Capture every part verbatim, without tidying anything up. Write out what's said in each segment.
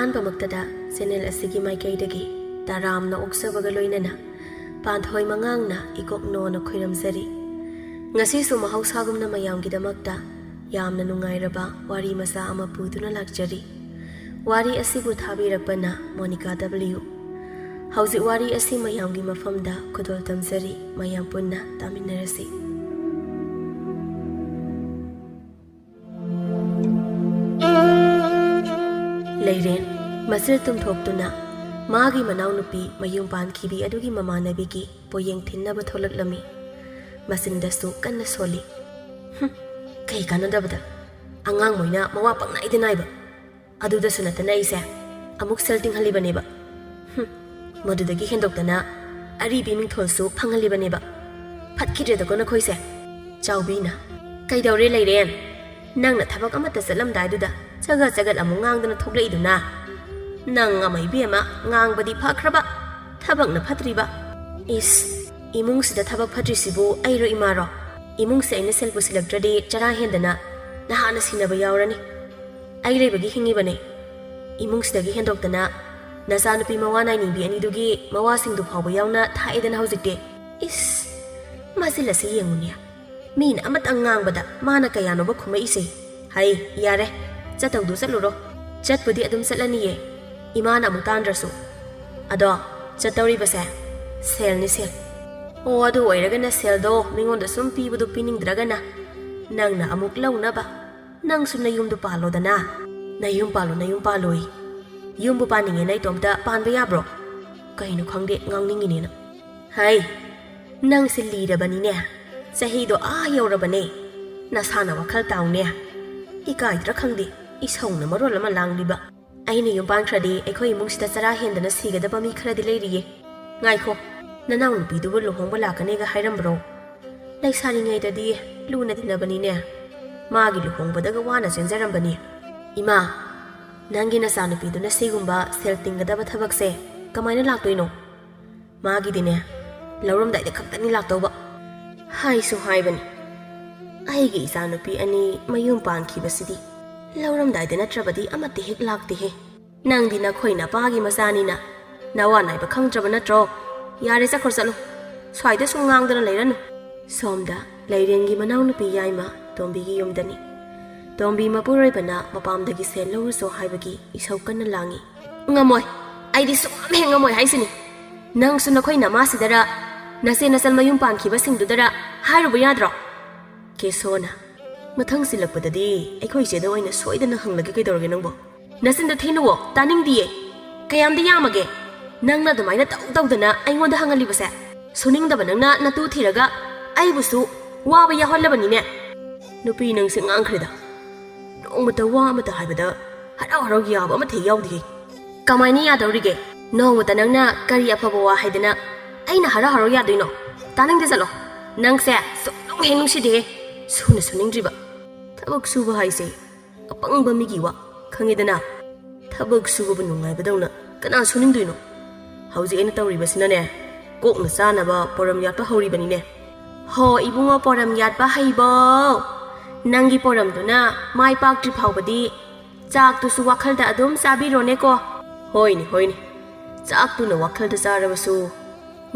ꯑꯍꯥꯟꯕꯃꯛꯇꯗ channel ꯑꯁꯤꯒꯤ ꯃꯥꯏꯀꯩꯗꯒꯤ ꯇꯔꯥꯝꯅ ꯑꯣꯛꯆꯕꯒ ꯂꯣꯏꯅꯅ ꯄꯥꯟꯊꯣꯏ ꯃꯉꯥꯡꯅ ꯏꯀꯣꯛꯅꯣꯅ ꯈꯣꯏꯔꯝꯖꯔꯤ꯫ ꯉꯁꯤꯁꯨ ꯃꯍꯧꯁꯥꯒꯨꯝꯅ ꯃꯌꯥꯝꯒꯤꯗꯃꯛꯇ ꯌꯥꯝꯅ ꯅꯨꯡꯉꯥꯏꯔꯕ ꯋꯥꯔꯤ ꯃꯆꯥ ꯑꯃ ꯄꯨꯗꯨꯅ ꯂꯥꯛꯆꯔꯤ꯫ ꯋꯥꯔꯤ ꯑꯁꯤꯕꯨ ꯊꯥꯕꯤꯔꯛꯄꯅ ꯃꯣꯅꯤꯀꯥ ꯗꯕ꯭ꯂꯤꯎ꯫ ꯍꯧꯖꯤꯛ ꯋꯥꯔꯤ ꯑꯁꯤ ꯃꯌꯥꯝꯒꯤ ꯃꯐꯝꯗ ꯈꯨꯗꯣꯜ ꯇꯝꯖꯔꯤ, ꯃꯌꯥꯝ ꯄꯨꯟꯅ ꯇꯥꯃꯤꯟꯅꯔꯁꯤ꯫ ꯂꯩꯔꯦꯟ ꯃꯆꯤꯜ ꯇꯨꯝꯊꯣꯛꯇꯨꯅ ꯃꯥꯒꯤ ꯃꯅꯥꯎꯅꯨꯄꯤ ꯃꯌꯨꯝ ꯄꯥꯟꯈꯤꯕꯤ ꯑꯗꯨꯒꯤ ꯃꯃꯥꯟꯅꯕꯤꯒꯤ ꯄꯣꯌꯦꯡ ꯊꯤꯟꯅꯕ ꯊꯣꯛꯂꯛꯂꯝꯃꯤ꯫ ꯃꯆꯤꯟꯗꯁꯨ ꯀꯟꯅ ꯁꯣꯜꯂꯤ꯫ "ꯍꯨꯝ, ꯀꯩ ꯀꯥꯟꯅꯗꯕꯗ? ꯑꯉꯥꯡ ꯃꯣꯏꯅ ꯃꯋꯥ ꯄꯪꯅꯥꯏꯗ ꯅꯥꯏꯕ꯫ ꯑꯗꯨꯗꯁꯨ ꯅꯠꯇꯅ ꯑꯩꯁꯦ ꯑꯃꯨꯛ ꯁꯦꯜ ꯇꯤꯡꯍꯜꯂꯤꯕꯅꯦꯕ꯫ ꯍꯨꯝ, ꯃꯗꯨꯗꯒꯤ ꯍꯦꯟꯗꯣꯛꯇꯅ ꯑꯔꯤꯕꯤ ꯃꯤꯡꯊꯣꯜꯁꯨ ꯐꯪꯍꯜꯂꯤꯕꯅꯦꯕ꯫ ꯐꯠꯈꯤꯗ꯭ꯔꯦꯗꯀꯣ ꯅꯈꯣꯏꯁꯦ꯫" ꯆꯥꯎꯕꯤꯅ, "ꯀꯩꯗꯧꯔꯦ ꯂꯩꯔꯦꯟ? ꯅꯪꯅ ꯊꯕꯛ ꯑꯃꯠꯇ ꯆꯠꯂꯝꯗꯥꯏꯗꯨꯗ ꯆꯒꯠ ꯆꯒꯠ ꯑꯃꯨꯛ ꯉꯥꯡꯗꯅ ꯊꯣꯛꯂꯛꯏꯗꯨꯅ? ꯅꯪ ꯑꯃ ꯏꯕꯦꯝꯃ, ꯉꯥꯡꯕꯗꯤ ꯐꯈ꯭ꯔꯕ, ꯊꯕꯛꯅ ꯐꯠꯇ꯭ꯔꯤꯕ꯫ ꯏꯁ, ꯏꯃꯨꯡꯁꯤꯗ ꯊꯕꯛ ꯐꯠꯇ꯭ꯔꯤꯁꯤꯕꯨ ꯑꯩꯔꯣ ꯏꯃꯥꯔꯣ? ꯏꯃꯨꯡꯁꯦ ꯑꯩꯅ ꯁꯦꯜ ꯄꯨꯁꯤꯜꯂꯛꯇ꯭ꯔꯗꯤ ꯆꯔꯥ ꯍꯦꯟꯗꯅ ꯅꯍꯥꯟꯅ ꯁꯤꯅꯕ ꯌꯥꯎꯔꯅꯤ꯫ ꯑꯩ ꯂꯩꯕꯒꯤ ꯍꯤꯡꯉꯤꯕꯅꯦ꯫ ꯏꯃꯨꯡꯁꯤꯗꯒꯤ ꯍꯦꯟꯗꯣꯛꯇꯅ ꯅꯆꯥꯅꯨꯄꯤ ꯃꯋꯥ ꯅꯥꯏꯅꯤꯡꯕꯤ ꯑꯅꯤꯗꯨꯒꯤ ꯃꯋꯥꯁꯤꯡꯗꯨ ꯐꯥꯎꯕ ꯌꯥꯎꯅ ꯊꯥꯛꯑꯦꯗꯅ ꯍꯧꯖꯤꯛꯇꯤ꯫ ꯏꯁ, ꯃꯆꯤꯜ ꯑꯁꯤ ꯌꯦꯡꯉꯨꯅꯦ꯫ ꯃꯤꯅ ꯑꯃꯇꯪ ꯉꯥꯡꯕꯗ ꯃꯥꯅ ꯀꯌꯥꯅꯣꯕ ꯈꯨꯝꯃꯛꯏꯁꯦ꯫ ꯍꯩ, ꯌꯥꯔꯦ, ꯆꯠꯇꯧꯗꯨ ꯆꯠꯂꯨꯔꯣ꯫ ꯆꯠꯄꯨꯗꯤ ꯑꯗꯨꯝ ꯆꯠꯂꯅꯤꯌꯦ, ꯏꯃꯥꯅ ꯑꯃꯨꯛ ꯇꯥꯟꯗ꯭ꯔꯁꯨ꯫ ꯑꯗꯣ, ꯆꯠꯇꯧꯔꯤꯕꯁꯦ ꯁꯦꯜꯅꯤ, ꯁꯦꯜ꯫ ꯑꯣ, ꯑꯗꯨ ꯑꯣꯏꯔꯒꯅ ꯁꯦꯜꯗꯣ ꯃꯤꯉꯣꯟꯗ ꯁꯨꯝ ꯄꯤꯕꯗꯨ ꯄꯤꯅꯤꯡꯗ꯭ꯔꯒꯅ ꯅꯪꯅ ꯑꯃꯨꯛ ꯂꯧꯅꯕ ꯅꯪꯁꯨ ꯅꯌꯨꯝꯗꯨ ꯄꯥꯜꯂꯣꯗꯅ꯫ ꯅꯌꯨꯝ ꯄꯥꯜꯂꯣ, ꯅꯌꯨꯝ ꯄꯥꯜꯂꯣꯌꯦ꯫ ꯌꯨꯝꯕꯨ ꯄꯥꯟꯅꯤꯡꯉꯦꯅ ꯏꯇꯣꯝꯇ ꯄꯥꯟꯕ ꯌꯥꯕ꯭ꯔꯣ? ꯀꯩꯅꯣ ꯈꯪꯗꯦ, ꯉꯥꯡꯅꯤꯡꯉꯤꯅꯦꯅ꯫ ꯍꯩ, ꯅꯪꯁꯦ ꯂꯤꯔꯕꯅꯤꯅꯦ, ꯆꯍꯤꯗꯣ ꯑꯥ ꯌꯧꯔꯕꯅꯦ, ꯅꯁꯥꯅ ꯋꯥꯈꯜ ꯇꯥꯎꯅꯦ꯫ ꯏꯀꯥꯏꯗ꯭ꯔꯥ ꯈꯪꯗꯦ, ꯏꯁꯧꯅ ꯃꯔꯣꯜ ꯑꯃ ꯂꯥꯡꯂꯤꯕ꯫ ꯑꯩꯅ ꯌꯨꯝ ꯄꯥꯟꯈ꯭ꯔꯗꯤ ꯑꯩꯈꯣꯏ ꯏꯃꯨꯡꯁꯤꯗ ꯆꯔꯥ ꯍꯦꯟꯗꯅ ꯁꯤꯒꯗꯕ ꯃꯤ ꯈꯔꯗꯤ ꯂꯩꯔꯤꯌꯦ꯫ ꯉꯥꯏꯈꯣ, ꯅꯅꯥꯎꯅꯨꯄꯤꯗꯨꯕꯨ ꯂꯨꯍꯣꯡꯕ ꯂꯥꯛꯀꯅꯦꯒ ꯍꯥꯏꯔꯝꯕ꯭ꯔꯣ? ꯂꯩꯁꯥꯔꯤꯉꯩꯗꯗꯤ ꯂꯨꯅ ꯇꯤꯟꯅꯕꯅꯤꯅꯦ꯫ ꯃꯥꯒꯤ ꯂꯨꯍꯣꯡꯕꯗꯒ ꯋꯥꯅ ꯆꯦꯟꯖꯔꯝꯕꯅꯤ꯫ ꯏꯃꯥ, ꯅꯪꯒꯤ ꯅꯆꯥꯅꯨꯄꯤꯗꯨꯅ ꯁꯤꯒꯨꯝꯕ ꯁꯦꯜ ꯇꯤꯡꯒꯗꯕ ꯊꯕꯛꯁꯦ ꯀꯃꯥꯏꯅ ꯂꯥꯛꯇꯣꯏꯅꯣ? ꯃꯥꯒꯤꯗꯤꯅꯦ, ꯂꯧꯔꯝꯗꯥꯏꯗ ꯈꯛꯇꯅꯤ ꯂꯥꯛꯇꯧꯕ꯫ ꯍꯥꯏꯁꯨ ꯍꯥꯏꯕꯅꯤ, ꯑꯩꯒꯤ ꯏꯆꯥꯅꯨꯄꯤ ꯑꯅꯤ ꯃꯌꯨꯝ ꯄꯥꯟꯈꯤꯕꯁꯤꯗꯤ ꯂꯧꯔꯝꯗꯥꯏꯗ ꯅꯠꯇ꯭ꯔꯕꯗꯤ ꯑꯃꯠꯇ ꯍꯦꯛ ꯂꯥꯛꯇꯦꯍꯦ꯫ ꯅꯪꯗꯤ ꯅꯈꯣꯏ ꯅꯄꯥꯒꯤ ꯃꯆꯥꯅꯤꯅ ꯅꯋꯥ ꯅꯥꯏꯕ ꯈꯪꯗ꯭ꯔꯕ ꯅꯠꯇ꯭ꯔꯣ? ꯌꯥꯔꯦ, ꯆꯠꯈ꯭ꯔꯣ, ꯆꯠꯂꯣ꯫ ꯁ꯭ꯋꯥꯏꯗ ꯁꯨꯝ ꯉꯥꯡꯗꯅ ꯂꯩꯔꯅꯨ꯫ ꯁꯣꯝꯗ ꯂꯩꯔꯦꯟꯒꯤ ꯃꯅꯥꯎꯅꯨꯄꯤ ꯌꯥꯏꯃ ꯇꯣꯝꯕꯤꯒꯤ ꯌꯨꯝꯗꯅꯤ꯫ ꯇꯣꯝꯕꯤ ꯃꯄꯨꯔꯣꯏꯕꯅ ꯃꯄꯥꯝꯗꯒꯤ ꯁꯦꯜ ꯂꯧꯔꯨꯆꯣ ꯍꯥꯏꯕꯒꯤ ꯏꯁꯧ ꯀꯟꯅ ꯂꯥꯡꯏ꯫ ꯉꯝꯃꯣꯏ, ꯑꯩꯗꯤ ꯁꯨꯡꯉꯝ ꯍꯦꯛ ꯉꯝꯃꯣꯏ ꯍꯥꯏꯁꯤꯅꯤ꯫ ꯅꯪꯁꯨ ꯅꯈꯣꯏ ꯅꯃꯥꯁꯤꯗꯔ, ꯅꯆꯦ ꯅꯆꯜ ꯃꯌꯨꯝ ꯄꯥꯟꯈꯤꯕꯁꯤꯡꯗꯨꯗꯔ ꯍꯥꯏꯔꯨꯕ ꯌꯥꯗ꯭ꯔꯣ? ꯀꯦꯁꯣꯅ, ꯃꯊꯪ ꯁꯤꯜꯂꯛꯄꯗꯗꯤ ꯑꯩꯈꯣꯏ ꯏꯆꯦꯗ ꯑꯣꯏꯅ ꯁꯣꯏꯗꯅ ꯍꯪꯂꯒꯦ, ꯀꯩꯗꯧꯔꯒꯦ ꯅꯪꯕꯣ? ꯅꯆꯤꯟꯗꯣ ꯊꯤꯅꯨꯋꯣ, ꯇꯥꯅꯤꯡꯗꯤꯌꯦ꯫ ꯀꯌꯥꯝꯗꯤ ꯌꯥꯝꯃꯒꯦ ꯅꯪꯅ ꯑꯗꯨꯃꯥꯏꯅ ꯇꯧ ꯇꯧꯗꯅ ꯑꯩꯉꯣꯟꯗ ꯍꯪꯍꯜꯂꯤꯕꯁꯦ? ꯁꯨꯅꯤꯡꯗꯕ ꯅꯪꯅ ꯅꯇꯨ ꯊꯤꯔꯒ ꯑꯩꯕꯨꯁꯨ ꯋꯥꯕ ꯌꯥꯎꯍꯜꯂꯕꯅꯤꯅꯦ꯫ ꯅꯨꯄꯤ ꯅꯪꯁꯦ ꯉꯥꯡꯈ꯭ꯔꯦꯗ꯫ ꯅꯣꯡꯃꯇ ꯋꯥ ꯑꯃꯇ ꯍꯥꯏꯕꯗ ꯍꯔꯥꯎ ꯍꯔꯥꯎ ꯌꯥꯕ ꯑꯃꯠꯇ ꯌꯥꯎꯗꯦ꯫ ꯀꯃꯥꯏꯅ ꯌꯥꯗꯧꯔꯤꯒꯦ? ꯅꯣꯡꯃꯇ ꯅꯪꯅ ꯀꯔꯤ ꯑꯐꯕ ꯋꯥ ꯍꯥꯏꯗꯅ ꯑꯩꯅ ꯍꯔꯥꯎ ꯍꯔꯥꯎ ꯌꯥꯗꯣꯏꯅꯣ? ꯇꯥꯅꯤꯡꯗꯦ, ꯆꯠꯂꯣ꯫ ꯅꯪꯁꯦ ꯁꯨꯛꯅꯨꯡ ꯍꯦꯛ ꯅꯨꯡꯁꯤꯗꯦꯍꯦ꯫ ꯁꯨꯅ ꯁꯨꯅꯤꯡꯗ꯭ꯔꯤꯕ꯫ ꯊꯕꯛ ꯁꯨꯕ ꯍꯥꯏꯁꯦ ꯑꯄꯪꯕ ꯃꯤꯒꯤ ꯋꯥ, ꯈꯪꯉꯦꯗꯅ? ꯊꯕꯛ ꯁꯨꯕꯕꯨ ꯅꯨꯡꯉꯥꯏꯕꯗꯧꯅ ꯀꯅꯥ ꯁꯨꯅꯤꯡꯗꯣꯏꯅꯣ? ꯍꯧꯖꯤꯛ ꯑꯩꯅ ꯇꯧꯔꯤꯕꯁꯤꯅꯅꯦ, ꯀꯣꯛꯅ ꯆꯥꯅꯕ ꯄꯣꯔꯝ ꯌꯥꯠꯄ ꯍꯧꯔꯤꯕꯅꯤꯅꯦ꯫ ꯍꯣ, ꯏꯕꯨꯡꯉꯣ, ꯄꯣꯔꯝ ꯌꯥꯠꯄ ꯍꯩꯕꯣ? ꯅꯪꯒꯤ ꯄꯣꯔꯝꯗꯨꯅ ꯃꯥꯏ ꯄꯥꯛꯇ꯭ꯔꯤ ꯐꯥꯎꯕꯗꯤ ꯆꯥꯛꯇꯨꯁꯨ ꯋꯥꯈꯜꯗ ꯑꯗꯨꯝ ꯆꯥꯕꯤꯔꯣꯅꯦꯀꯣ꯫ ꯍꯣꯏꯅꯦ, ꯍꯣꯏꯅꯦ, ꯆꯥꯛꯇꯨꯅ ꯋꯥꯈꯜꯗ ꯆꯥꯔꯕꯁꯨ,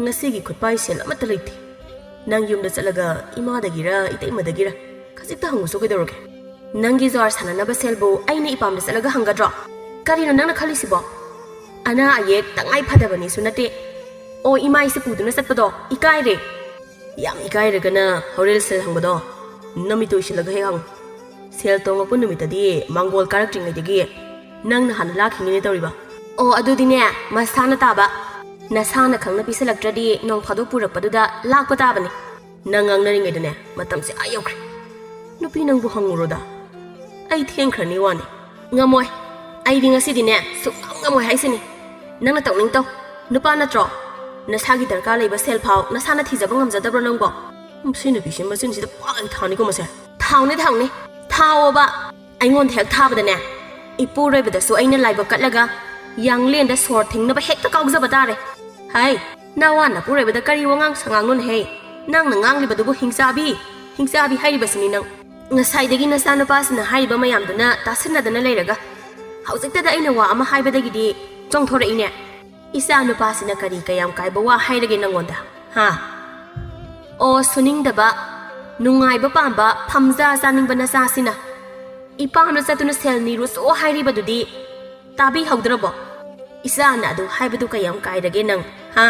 ꯉꯁꯤꯒꯤ ꯈꯨꯠꯄꯥꯏ ꯁꯦꯜ ꯑꯃꯠꯇ ꯂꯩꯇꯦ꯫ ꯅꯪ ꯌꯨꯝꯗ ꯆꯠꯂꯒ ꯏꯃꯥꯗꯒꯤꯔ ꯏꯇꯩꯃꯗꯒꯤꯔ ꯈꯖꯤꯛꯇ ꯍꯪꯉꯨꯁꯨ ꯀꯩꯗꯧꯔꯒꯦ? ꯅꯪꯒꯤ ꯖ꯭ꯋꯥꯔ ꯁꯥꯟꯅꯅꯕ ꯁꯦꯜꯕꯨ ꯑꯩꯅ ꯏꯄꯥꯝꯗ ꯆꯠꯂꯒ ꯍꯪꯒꯗ꯭ꯔꯣ? ꯀꯔꯤꯅꯣ ꯅꯪꯅ ꯈꯜꯂꯤꯁꯤꯕꯣ? ꯑꯅꯥ ꯑꯌꯦꯛ ꯇꯉꯥꯏ ꯐꯗꯕꯅꯤꯁꯨ ꯅꯠꯇꯦ꯫ ꯑꯣ, ꯏꯃꯥ ꯏꯁꯦ ꯄꯨꯗꯨꯅ ꯆꯠꯄꯗꯣ ꯏꯀꯥꯏꯔꯦ꯫ ꯌꯥꯝ ꯏꯀꯥꯏꯔꯒꯅ ꯍꯣꯔꯦꯟ ꯁꯦꯜ ꯍꯪꯕꯗꯣ ꯅꯃꯤꯠꯇꯣ ꯎꯏꯁꯤꯜꯂꯒ ꯍꯦꯛ ꯍꯪꯉꯨ꯫ ꯁꯦꯜ ꯇꯣꯡꯉꯛꯄ ꯅꯨꯃꯤꯠꯇꯗꯤ ꯃꯥꯡꯒꯣꯜ ꯀꯥꯔꯛꯇ꯭ꯔꯤꯉꯩꯗꯒꯤ ꯅꯪꯅ ꯍꯥꯟꯅ ꯂꯥꯛꯈꯤꯅꯤꯅꯦ ꯇꯧꯔꯤꯕ꯫ ꯑꯣ, ꯑꯗꯨꯗꯤꯅꯦ, ꯃꯁꯥꯅ ꯇꯥꯕ꯫ ꯅꯁꯥꯅ ꯈꯪꯅ ꯄꯤꯁꯜꯂꯛꯇ꯭ꯔꯗꯤ ꯅꯣꯡ ꯐꯥꯗꯣꯛ ꯄꯨꯔꯛꯄꯗꯨꯗ ꯂꯥꯛꯄ ꯇꯥꯕꯅꯤ꯫ ꯅꯪ ꯉꯥꯡꯅꯔꯤꯉꯩꯗꯅꯦ, ꯃꯇꯝꯁꯦ ꯑꯥ ꯌꯧꯈ꯭ꯔꯦ꯫ ꯅꯨꯄꯤ ꯅꯪꯕꯨ ꯍꯪꯉꯨꯔꯣꯗ꯫ ꯑꯩ ꯊꯦꯡꯈ꯭ꯔꯅꯤ ꯋꯥꯅꯤ꯫ ꯉꯝꯃꯣꯏ꯫ ꯑꯩꯗꯤ ꯉꯁꯤꯗꯤꯅꯦ, ꯁꯨꯛꯉꯝ ꯉꯝꯃꯣꯏ ꯍꯥꯏꯁꯤꯅꯤ꯫ ꯅꯪꯅ ꯇꯧꯅꯤꯡ ꯇꯧ꯫ ꯅꯨꯄꯥ ꯅꯠꯇ꯭ꯔꯣ? ꯅꯁꯥꯒꯤ ꯗꯔꯀꯥꯔ ꯂꯩꯕ ꯁꯦꯜ ꯐꯥꯎ ꯅꯁꯥꯅ ꯊꯤꯖꯕ ꯉꯝꯖꯗꯕ꯭ꯔꯣ ꯅꯪꯕꯣ? ꯃꯁꯤ ꯅꯨꯄꯤꯁꯦ ꯃꯆꯤꯟꯁꯤꯗ ꯄꯥꯛ ꯍꯦꯛ ꯊꯥꯅꯤꯀꯣ ꯃꯁꯦ꯫ ꯊꯥꯎꯅꯦ, ꯊꯥꯎꯅꯦ꯫ ꯊꯥꯎꯑꯣꯕ꯫ ꯑꯩꯉꯣꯟꯗ ꯍꯦꯛ ꯊꯥꯕꯗꯅꯦ, ꯏꯄꯨꯔꯣꯏꯕꯗꯁꯨ ꯑꯩꯅ ꯂꯥꯏꯕꯛ ꯀꯠꯂꯒ ꯌꯥꯡꯂꯦꯟꯗ ꯁꯣꯔ ꯊꯤꯡꯅꯕ ꯍꯦꯛꯇ ꯀꯥꯎꯖꯕ ꯇꯥꯔꯦ꯫ ꯍꯥꯏ, ꯅꯋꯥ ꯅꯄꯨꯔꯣꯏꯕꯗ ꯀꯔꯤ ꯋꯥꯉꯥꯡ ꯁꯉꯥꯡꯅꯣꯅꯦꯍꯦ? ꯅꯪꯅ ꯉꯥꯡꯂꯤꯕꯗꯨꯕꯨ ꯍꯤꯡꯆꯥꯕꯤ, ꯍꯤꯡꯆꯥꯕꯤ ꯍꯥꯏꯔꯤꯕꯁꯤꯅꯤ ꯅꯪ꯫ ꯉꯁꯥꯏꯗꯒꯤ ꯅꯆꯥꯅꯨꯄꯥꯁꯤꯅ ꯍꯥꯏꯔꯤꯕ ꯃꯌꯥꯝꯗꯨꯅ ꯇꯥꯁꯤꯟꯅꯗꯅ ꯂꯩꯔꯒ, ꯍꯧꯖꯤꯛꯇꯗ ꯑꯩꯅ ꯋꯥ ꯑꯃ ꯍꯥꯏꯕꯗꯒꯤꯗꯤ ꯆꯣꯡꯊꯣꯔꯛꯏꯅꯦ꯫ ꯏꯆꯥ ꯅꯨꯄꯥꯁꯤꯅ ꯀꯔꯤ ꯀꯌꯥꯝ ꯀꯥꯏꯕ ꯋꯥ ꯍꯥꯏꯔꯒꯦ ꯅꯪꯉꯣꯟꯗ? ꯍꯥ? ꯑꯣ, ꯁꯨꯅꯤꯡꯗꯕ, ꯅꯨꯡꯉꯥꯏꯕ ꯄꯥꯝꯕ, ꯐꯝꯖꯥ ꯆꯥꯅꯤꯡꯕ ꯅꯆꯥꯁꯤꯅ ꯏꯄꯥꯝꯗ ꯆꯠꯇꯨꯅ ꯁꯦꯜ ꯅꯤꯔꯨꯆꯣ ꯍꯥꯏꯔꯤꯕꯗꯨꯗꯤ ꯇꯥꯕꯤꯍꯧꯗ꯭ꯔꯕꯣ? ꯏꯆꯥꯅ ꯑꯗꯨ ꯍꯥꯏꯕꯗꯨ ꯀꯌꯥꯝ ꯀꯥꯏꯔꯒꯦ ꯅꯪ, ꯍꯥ?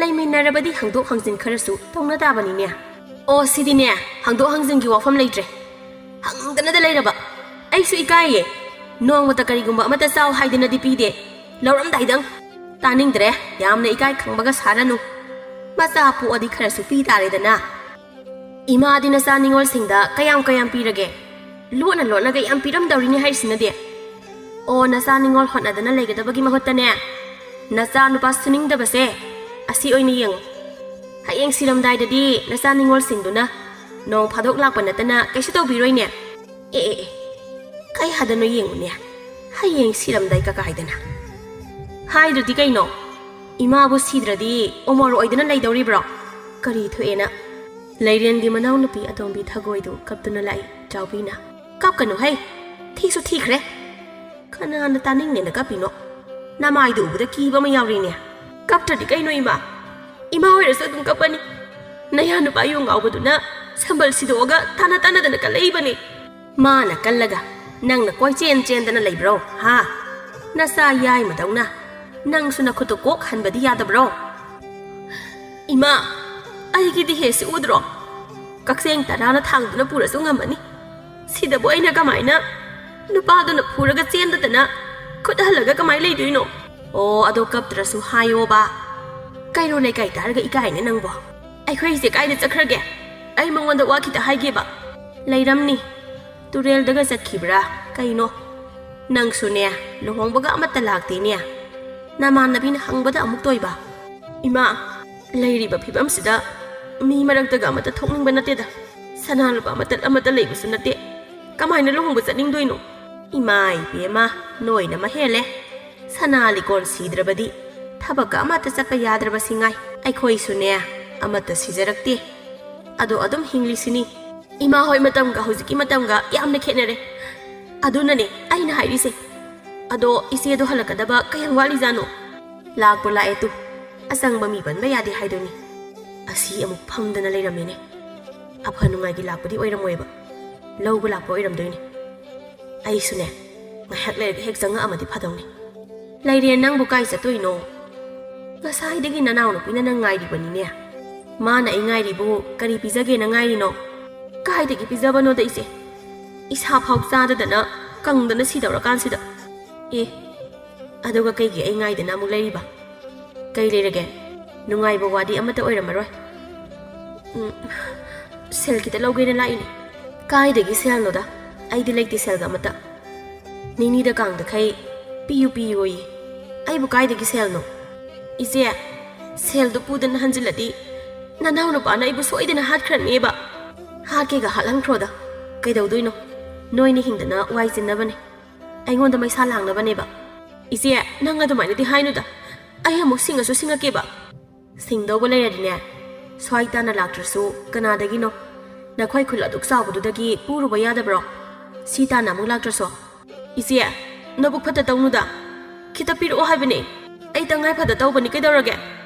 ꯂꯩꯃꯤꯟꯅꯔꯕꯗꯤ ꯍꯪꯗꯣꯛ ꯍꯪꯖꯤꯟ ꯈꯔꯁꯨ ꯇꯧꯅ ꯇꯥꯕꯅꯤꯅꯦ꯫ ꯑꯣ, ꯁꯤꯗꯤꯅꯦ, ꯍꯪꯗꯣꯛ ꯍꯪꯖꯤꯟꯒꯤ ꯋꯥꯐꯝ ꯂꯩꯇ꯭ꯔꯦ꯫ ꯍꯪꯗꯅꯗ ꯂꯩꯔꯕ꯫ ꯑꯩꯁꯨ ꯏꯀꯥꯏꯌꯦ꯫ ꯅꯣꯡꯃꯇ ꯀꯔꯤꯒꯨꯝꯕ ꯑꯃꯠꯇ ꯆꯥꯎ ꯍꯥꯏꯗꯅꯗꯤ ꯄꯤꯗꯦ꯫ ꯂꯧꯔꯝꯗꯥꯏꯗꯪ꯫ ꯇꯥꯅꯤꯡꯗ꯭ꯔꯦ꯫ ꯌꯥꯝꯅ ꯏꯀꯥꯏ ꯈꯪꯕꯒ ꯁꯥꯔꯅꯨ꯫ ꯃꯆꯥ ꯄꯣꯛꯑꯗꯤ ꯈꯔꯁꯨ ꯄꯤ ꯇꯥꯔꯦꯗꯅ꯫ ꯏꯃꯥꯗꯤ ꯅꯆꯥ ꯅꯤꯉꯣꯜꯁꯤꯡꯗ ꯀꯌꯥꯝ ꯀꯌꯥꯝ ꯄꯤꯔꯒꯦ? ꯂꯣꯟꯅ ꯂꯣꯟꯅꯒ ꯌꯥꯝ ꯄꯤꯔꯝꯗꯧꯔꯤꯅꯦ ꯍꯥꯏꯔꯤꯁꯤꯅꯗꯤ꯫ ꯑꯣ, ꯅꯆꯥ ꯅꯤꯉꯣꯜ ꯍꯣꯠꯅꯗꯅ ꯂꯩꯒꯗꯕꯒꯤ ꯃꯍꯨꯠꯇꯅꯦ, ꯅꯆꯥ ꯅꯨꯄꯥ ꯁꯨꯅꯤꯡꯗꯕꯁꯦ ꯑꯁꯤ ꯑꯣꯏꯅ ꯌꯦꯡꯉꯨ꯫ ꯍꯌꯦꯡ ꯁꯤꯔꯝꯗꯥꯏꯗꯗꯤ ꯅꯆꯥ ꯅꯤꯉꯣꯜꯁꯤꯡꯗꯨꯅ ꯅꯣꯡ ꯐꯥꯗꯣꯛ ꯂꯥꯛꯄ ꯅꯠꯇꯅ ꯀꯩꯁꯨ ꯇꯧꯕꯤꯔꯣꯏꯅꯦ꯫ ꯑꯦ, ꯑꯦ, ꯑꯦ, ꯀꯩ ꯍꯥꯏꯗꯅꯣ ꯌꯦꯡꯉꯨꯅꯦ꯫ ꯍꯌꯦꯡ ꯁꯤꯔꯝꯗꯥꯏ ꯀꯀꯥꯏꯗꯅ꯫ ꯍꯥꯏꯗ꯭ꯔꯗꯤ ꯀꯩꯅꯣ? ꯏꯃꯥꯕꯨ ꯁꯤꯗ꯭ꯔꯗꯤ ꯑꯣꯃꯣꯔ ꯑꯣꯏꯗꯅ ꯂꯩꯗꯧꯔꯤꯕ꯭ꯔꯣ? ꯀꯔꯤ ꯊꯣꯛꯑꯦꯅ? ꯂꯩꯔꯦꯟꯒꯤ ꯃꯅꯥꯎꯅꯨꯄꯤ ꯑꯇꯣꯝꯕꯤ ꯊꯒꯣꯏꯗꯨ ꯀꯞꯇꯨꯅ ꯂꯥꯛꯏ꯫ ꯆꯥꯎꯕꯤꯅ, "ꯀꯞꯀꯅꯨ ꯍꯩ, ꯊꯤꯁꯨ ꯊꯤꯈ꯭ꯔꯦ꯫ ꯀꯅꯥꯅ ꯇꯥꯅꯤꯡꯅꯦꯅ ꯀꯞꯄꯤꯅꯣ? ꯅꯃꯥꯏꯗꯨ ꯎꯕꯗ ꯀꯤꯕ ꯑꯃ ꯌꯥꯎꯔꯤꯅꯦ꯫ ꯀꯞꯇ꯭ꯔꯗꯤ ꯀꯩꯅꯣ ꯏꯃꯥ? ꯏꯃꯥ ꯑꯣꯏꯔꯁꯨ ꯑꯗꯨꯝ ꯀꯞꯄꯅꯤ꯫ ꯅꯌꯥ ꯅꯨꯄꯥ ꯌꯨ ꯉꯥꯎꯕꯗꯨꯅ ꯁꯝꯕꯜ ꯁꯤꯗꯣꯛꯑꯒ ꯇꯥꯅ ꯇꯥꯅꯗꯅ ꯀꯜꯂꯛꯏꯕꯅꯤ꯫ ꯃꯥꯅ ꯀꯜꯂꯒ ꯅꯪꯅ ꯀꯣꯏꯆꯦꯟ ꯆꯦꯟꯗꯅ ꯂꯩꯕ꯭ꯔꯣ, ꯍꯥ? ꯅꯆꯥ ꯌꯥꯏꯃꯗꯧꯅ ꯅꯪꯁꯨ ꯅꯈꯨꯠꯇꯨ ꯀꯣꯛ ꯍꯟꯕꯗꯤ ꯌꯥꯗꯕ꯭ꯔꯣ?" "ꯏꯃꯥ, ꯑꯩꯒꯤꯗꯤ ꯍꯦ ꯁꯤ ꯎꯗ꯭ꯔꯣ? ꯀꯛꯆꯦꯡ ꯇꯔꯥꯅ ꯊꯥꯡꯗꯨꯅ ꯄꯨꯔꯁꯨ ꯉꯝꯃꯅꯤ꯫ ꯁꯤꯗꯕꯨ ꯑꯩꯅ ꯀꯃꯥꯏꯅ ꯅꯨꯄꯥꯗꯨꯅ ꯐꯨꯔꯒ ꯆꯦꯟꯗꯗꯅ ꯈꯨꯠ ꯍꯜꯂꯒ ꯀꯃꯥꯏ ꯂꯩꯗꯣꯏꯅꯣ?" "ꯑꯣ, ꯑꯗꯣ ꯀꯞꯇ꯭ꯔꯁꯨ ꯍꯥꯏꯌꯣꯕ꯫ ꯀꯩꯔꯣ ꯂꯩꯀꯥꯏ ꯇꯥꯔꯒ ꯏꯀꯥꯏꯅꯦ ꯅꯪꯕꯣ꯫ ꯑꯩꯈꯣꯏꯁꯦ ꯀꯥꯏꯗ ꯆꯠꯈ꯭ꯔꯒꯦ? ꯑꯩ ꯃꯉꯣꯟꯗ ꯋꯥ ꯈꯤꯇ ꯍꯥꯏꯒꯦꯕ꯫ ꯂꯩꯔꯝꯅꯤ꯫ ꯇꯨꯔꯦꯜꯗꯒ ꯆꯠꯈꯤꯕ꯭ꯔꯥ ꯀꯩꯅꯣ? ꯅꯪꯁꯨꯅꯦ, ꯂꯨꯍꯣꯡꯕꯒ ꯑꯃꯠꯇ ꯂꯥꯛꯇꯦꯅꯦ꯫ ꯅꯃꯥꯟꯅꯕꯤꯅ ꯍꯪꯕꯗ ꯑꯃꯨꯛ ꯇꯣꯏꯕ꯫ ꯏꯃꯥ, ꯂꯩꯔꯤꯕ ꯐꯤꯕꯝꯁꯤꯗ ꯃꯤ ꯃꯔꯛꯇꯒ ꯑꯃꯠꯇ ꯊꯣꯛꯅꯤꯡꯕ ꯅꯠꯇꯦꯗ꯫ ꯁꯅꯥ ꯂꯨꯄꯥ ꯃꯇꯠ ꯑꯃꯠꯇ ꯂꯩꯕꯁꯨ ꯅꯠꯇꯦ꯫ ꯀꯃꯥꯏꯅ ꯂꯨꯍꯣꯡꯕ ꯆꯠꯅꯤꯡꯗꯣꯏꯅꯣ? ꯏꯃꯥ ꯏꯕꯦꯝꯃ, ꯅꯣꯏꯅ ꯃꯍꯦꯜꯂꯦ꯫ ꯁꯅꯥ ꯂꯤꯀꯣꯟ ꯁꯤꯗ꯭ꯔꯕꯗꯤ ꯊꯕꯛꯀ ꯑꯃꯠꯇ ꯆꯠꯄ ꯌꯥꯗ꯭ꯔꯕꯁꯤ ꯉꯥꯏ꯫ ꯑꯩꯈꯣꯏꯁꯨꯅꯦ, ꯑꯃꯠꯇ ꯁꯤꯖꯔꯛꯇꯦ꯫ ꯑꯗꯣ ꯑꯗꯨꯝ ꯍꯤꯡꯂꯤꯁꯤꯅꯤ꯫ ꯏꯃꯥ ꯍꯣꯏ ꯃꯇꯝꯒ ꯍꯧꯖꯤꯛꯀꯤ ꯃꯇꯝꯒ ꯌꯥꯝꯅ ꯈꯦꯠꯅꯔꯦ꯫ ꯑꯗꯨꯅꯅꯦ ꯑꯩꯅ ꯍꯥꯏꯔꯤꯁꯦ, ꯑꯗꯣ ꯏꯆꯦꯗꯣ ꯍꯜꯂꯛꯀꯗꯕ ꯀꯌꯥꯝ ꯋꯥꯠꯂꯤꯖꯥꯠꯅꯣ? ꯂꯥꯛꯄꯨ ꯂꯥꯛꯑꯦ ꯇꯨ, ꯑꯆꯪꯕ ꯃꯤ ꯄꯟꯕ ꯌꯥꯗꯦ ꯍꯥꯏꯗꯨꯅꯤ꯫ ꯑꯁꯤ ꯑꯃꯨꯛ ꯐꯝꯗꯅ ꯂꯩꯔꯝꯃꯦꯅꯦ꯫ ꯑꯐ ꯅꯨꯡꯉꯥꯏꯒꯤ ꯂꯥꯛꯄꯗꯤ ꯑꯣꯏꯔꯝꯃꯣꯏꯕ, ꯂꯧꯕ ꯂꯥꯛꯄ ꯑꯣꯏꯔꯝꯗꯣꯏꯅꯦ꯫ ꯑꯩꯁꯨꯅꯦ, ꯉꯥꯏꯍꯥꯛ ꯂꯩꯔꯒ ꯍꯦꯛ ꯆꯪꯉꯛꯑꯝꯃꯗꯤ ꯐꯗꯧꯅꯤ꯫ ꯂꯩꯔꯦ, ꯅꯪꯕꯨ ꯀꯥꯏ ꯆꯠꯇꯣꯏꯅꯣ? ꯉꯁꯥꯏꯗꯒꯤ ꯅꯅꯥꯎꯅꯨꯄꯤꯅ ꯅꯪ ꯉꯥꯏꯔꯤꯕꯅꯤꯅꯦ꯫ ꯃꯥꯅ ꯑꯩ ꯉꯥꯏꯔꯤꯕꯨ ꯀꯔꯤ ꯄꯤꯖꯒꯦꯅ ꯉꯥꯏꯔꯤꯅꯣ? ꯀꯥꯏꯗꯒꯤ ꯄꯤꯖꯕꯅꯣꯗ ꯏꯆꯦ? ꯏꯁꯥ ꯐꯥꯎ ꯆꯥꯗꯗꯅ ꯀꯪꯗꯅ ꯁꯤꯗꯧꯔꯀꯥꯟꯁꯤꯗ꯫ ꯑꯦ, ꯑꯗꯨꯒ ꯀꯩꯒꯤ ꯑꯩ ꯉꯥꯏꯗꯅ ꯑꯃꯨꯛ ꯂꯩꯔꯤꯕ? ꯀꯩ ꯂꯩꯔꯒꯦ? ꯅꯨꯡꯉꯥꯏꯕ ꯋꯥꯗꯤ ꯑꯃꯠꯇ ꯑꯣꯏꯔꯝꯃꯔꯣꯏ꯫ ꯎꯝ, ꯁꯦꯜ ꯈꯤꯇ ꯂꯧꯒꯦꯅ ꯂꯥꯛꯏꯅꯦ꯫ ꯀꯥꯏꯗꯒꯤ ꯁꯦꯜꯅꯣꯗ? ꯑꯩꯗꯤ ꯂꯩꯇꯦ ꯁꯦꯜꯒ ꯑꯃꯠꯇ꯫ ꯅꯤꯅꯤꯗ ꯀꯥꯡꯗꯈꯩ ꯄꯤꯌꯨ ꯄꯤꯌꯨꯌꯦ꯫ ꯑꯩꯕꯨ ꯀꯥꯏꯗꯒꯤ ꯁꯦꯜꯅꯣ? ꯏꯆꯦ, ꯁꯦꯜꯗꯨ ꯄꯨꯗꯅ ꯍꯟꯖꯤꯜꯂꯗꯤ ꯅꯅꯥꯎ ꯅꯨꯄꯥꯅ ꯑꯩꯕꯨ ꯁꯣꯏꯗꯅ ꯍꯥꯠꯈ꯭ꯔꯅꯦꯕ꯫ ꯍꯥꯠꯀꯦꯒ ꯍꯥꯠꯍꯟꯈ꯭ꯔꯣꯗ꯫ ꯀꯩꯗꯧꯗꯣꯏꯅꯣ? ꯅꯣꯏꯅ ꯍꯤꯡꯗꯅ ꯋꯥꯏ ꯆꯤꯟꯅꯕꯅꯦ꯫ ꯑꯩꯉꯣꯟꯗ ꯃꯩꯁꯥ ꯂꯥꯡꯅꯕꯅꯦꯕ꯫ ꯏꯆꯦ, ꯅꯪ ꯑꯗꯨꯃꯥꯏꯅꯗꯤ ꯍꯥꯏꯅꯨꯗ꯫ ꯑꯩ ꯑꯃꯨꯛ ꯁꯤꯡꯉꯁꯨ ꯁꯤꯡꯉꯛꯀꯦꯕ꯫ ꯁꯤꯡꯗꯧꯕ ꯂꯩꯔꯗꯤꯅꯦ, ꯁ꯭ꯋꯥꯏ ꯇꯥꯅ ꯂꯥꯛꯇ꯭ꯔꯁꯨ ꯀꯅꯥꯗꯒꯤꯅꯣ? ꯅꯈꯣꯏ ꯈꯨꯜ ꯑꯗꯨꯛ ꯆꯥꯎꯕꯗꯨꯗꯒꯤ ꯄꯨꯔꯨꯕ ꯌꯥꯗꯕ꯭ꯔꯣ? ꯁꯤ ꯇꯥꯅ ꯑꯃꯨꯛ ꯂꯥꯛꯇ꯭ꯔꯁꯨ? ꯏꯆꯦ, ꯅꯕꯨꯛ ꯐꯠꯇ ꯇꯧꯅꯨꯗ꯫ ꯈꯤꯇ ꯄꯤꯔꯛꯑꯣ ꯍꯥꯏꯕꯅꯦ꯫ ꯑꯩ ꯇꯉꯥꯏ ꯐꯗ ꯇꯧꯕꯅꯤ, ꯀꯩꯗꯧꯔꯒꯦ?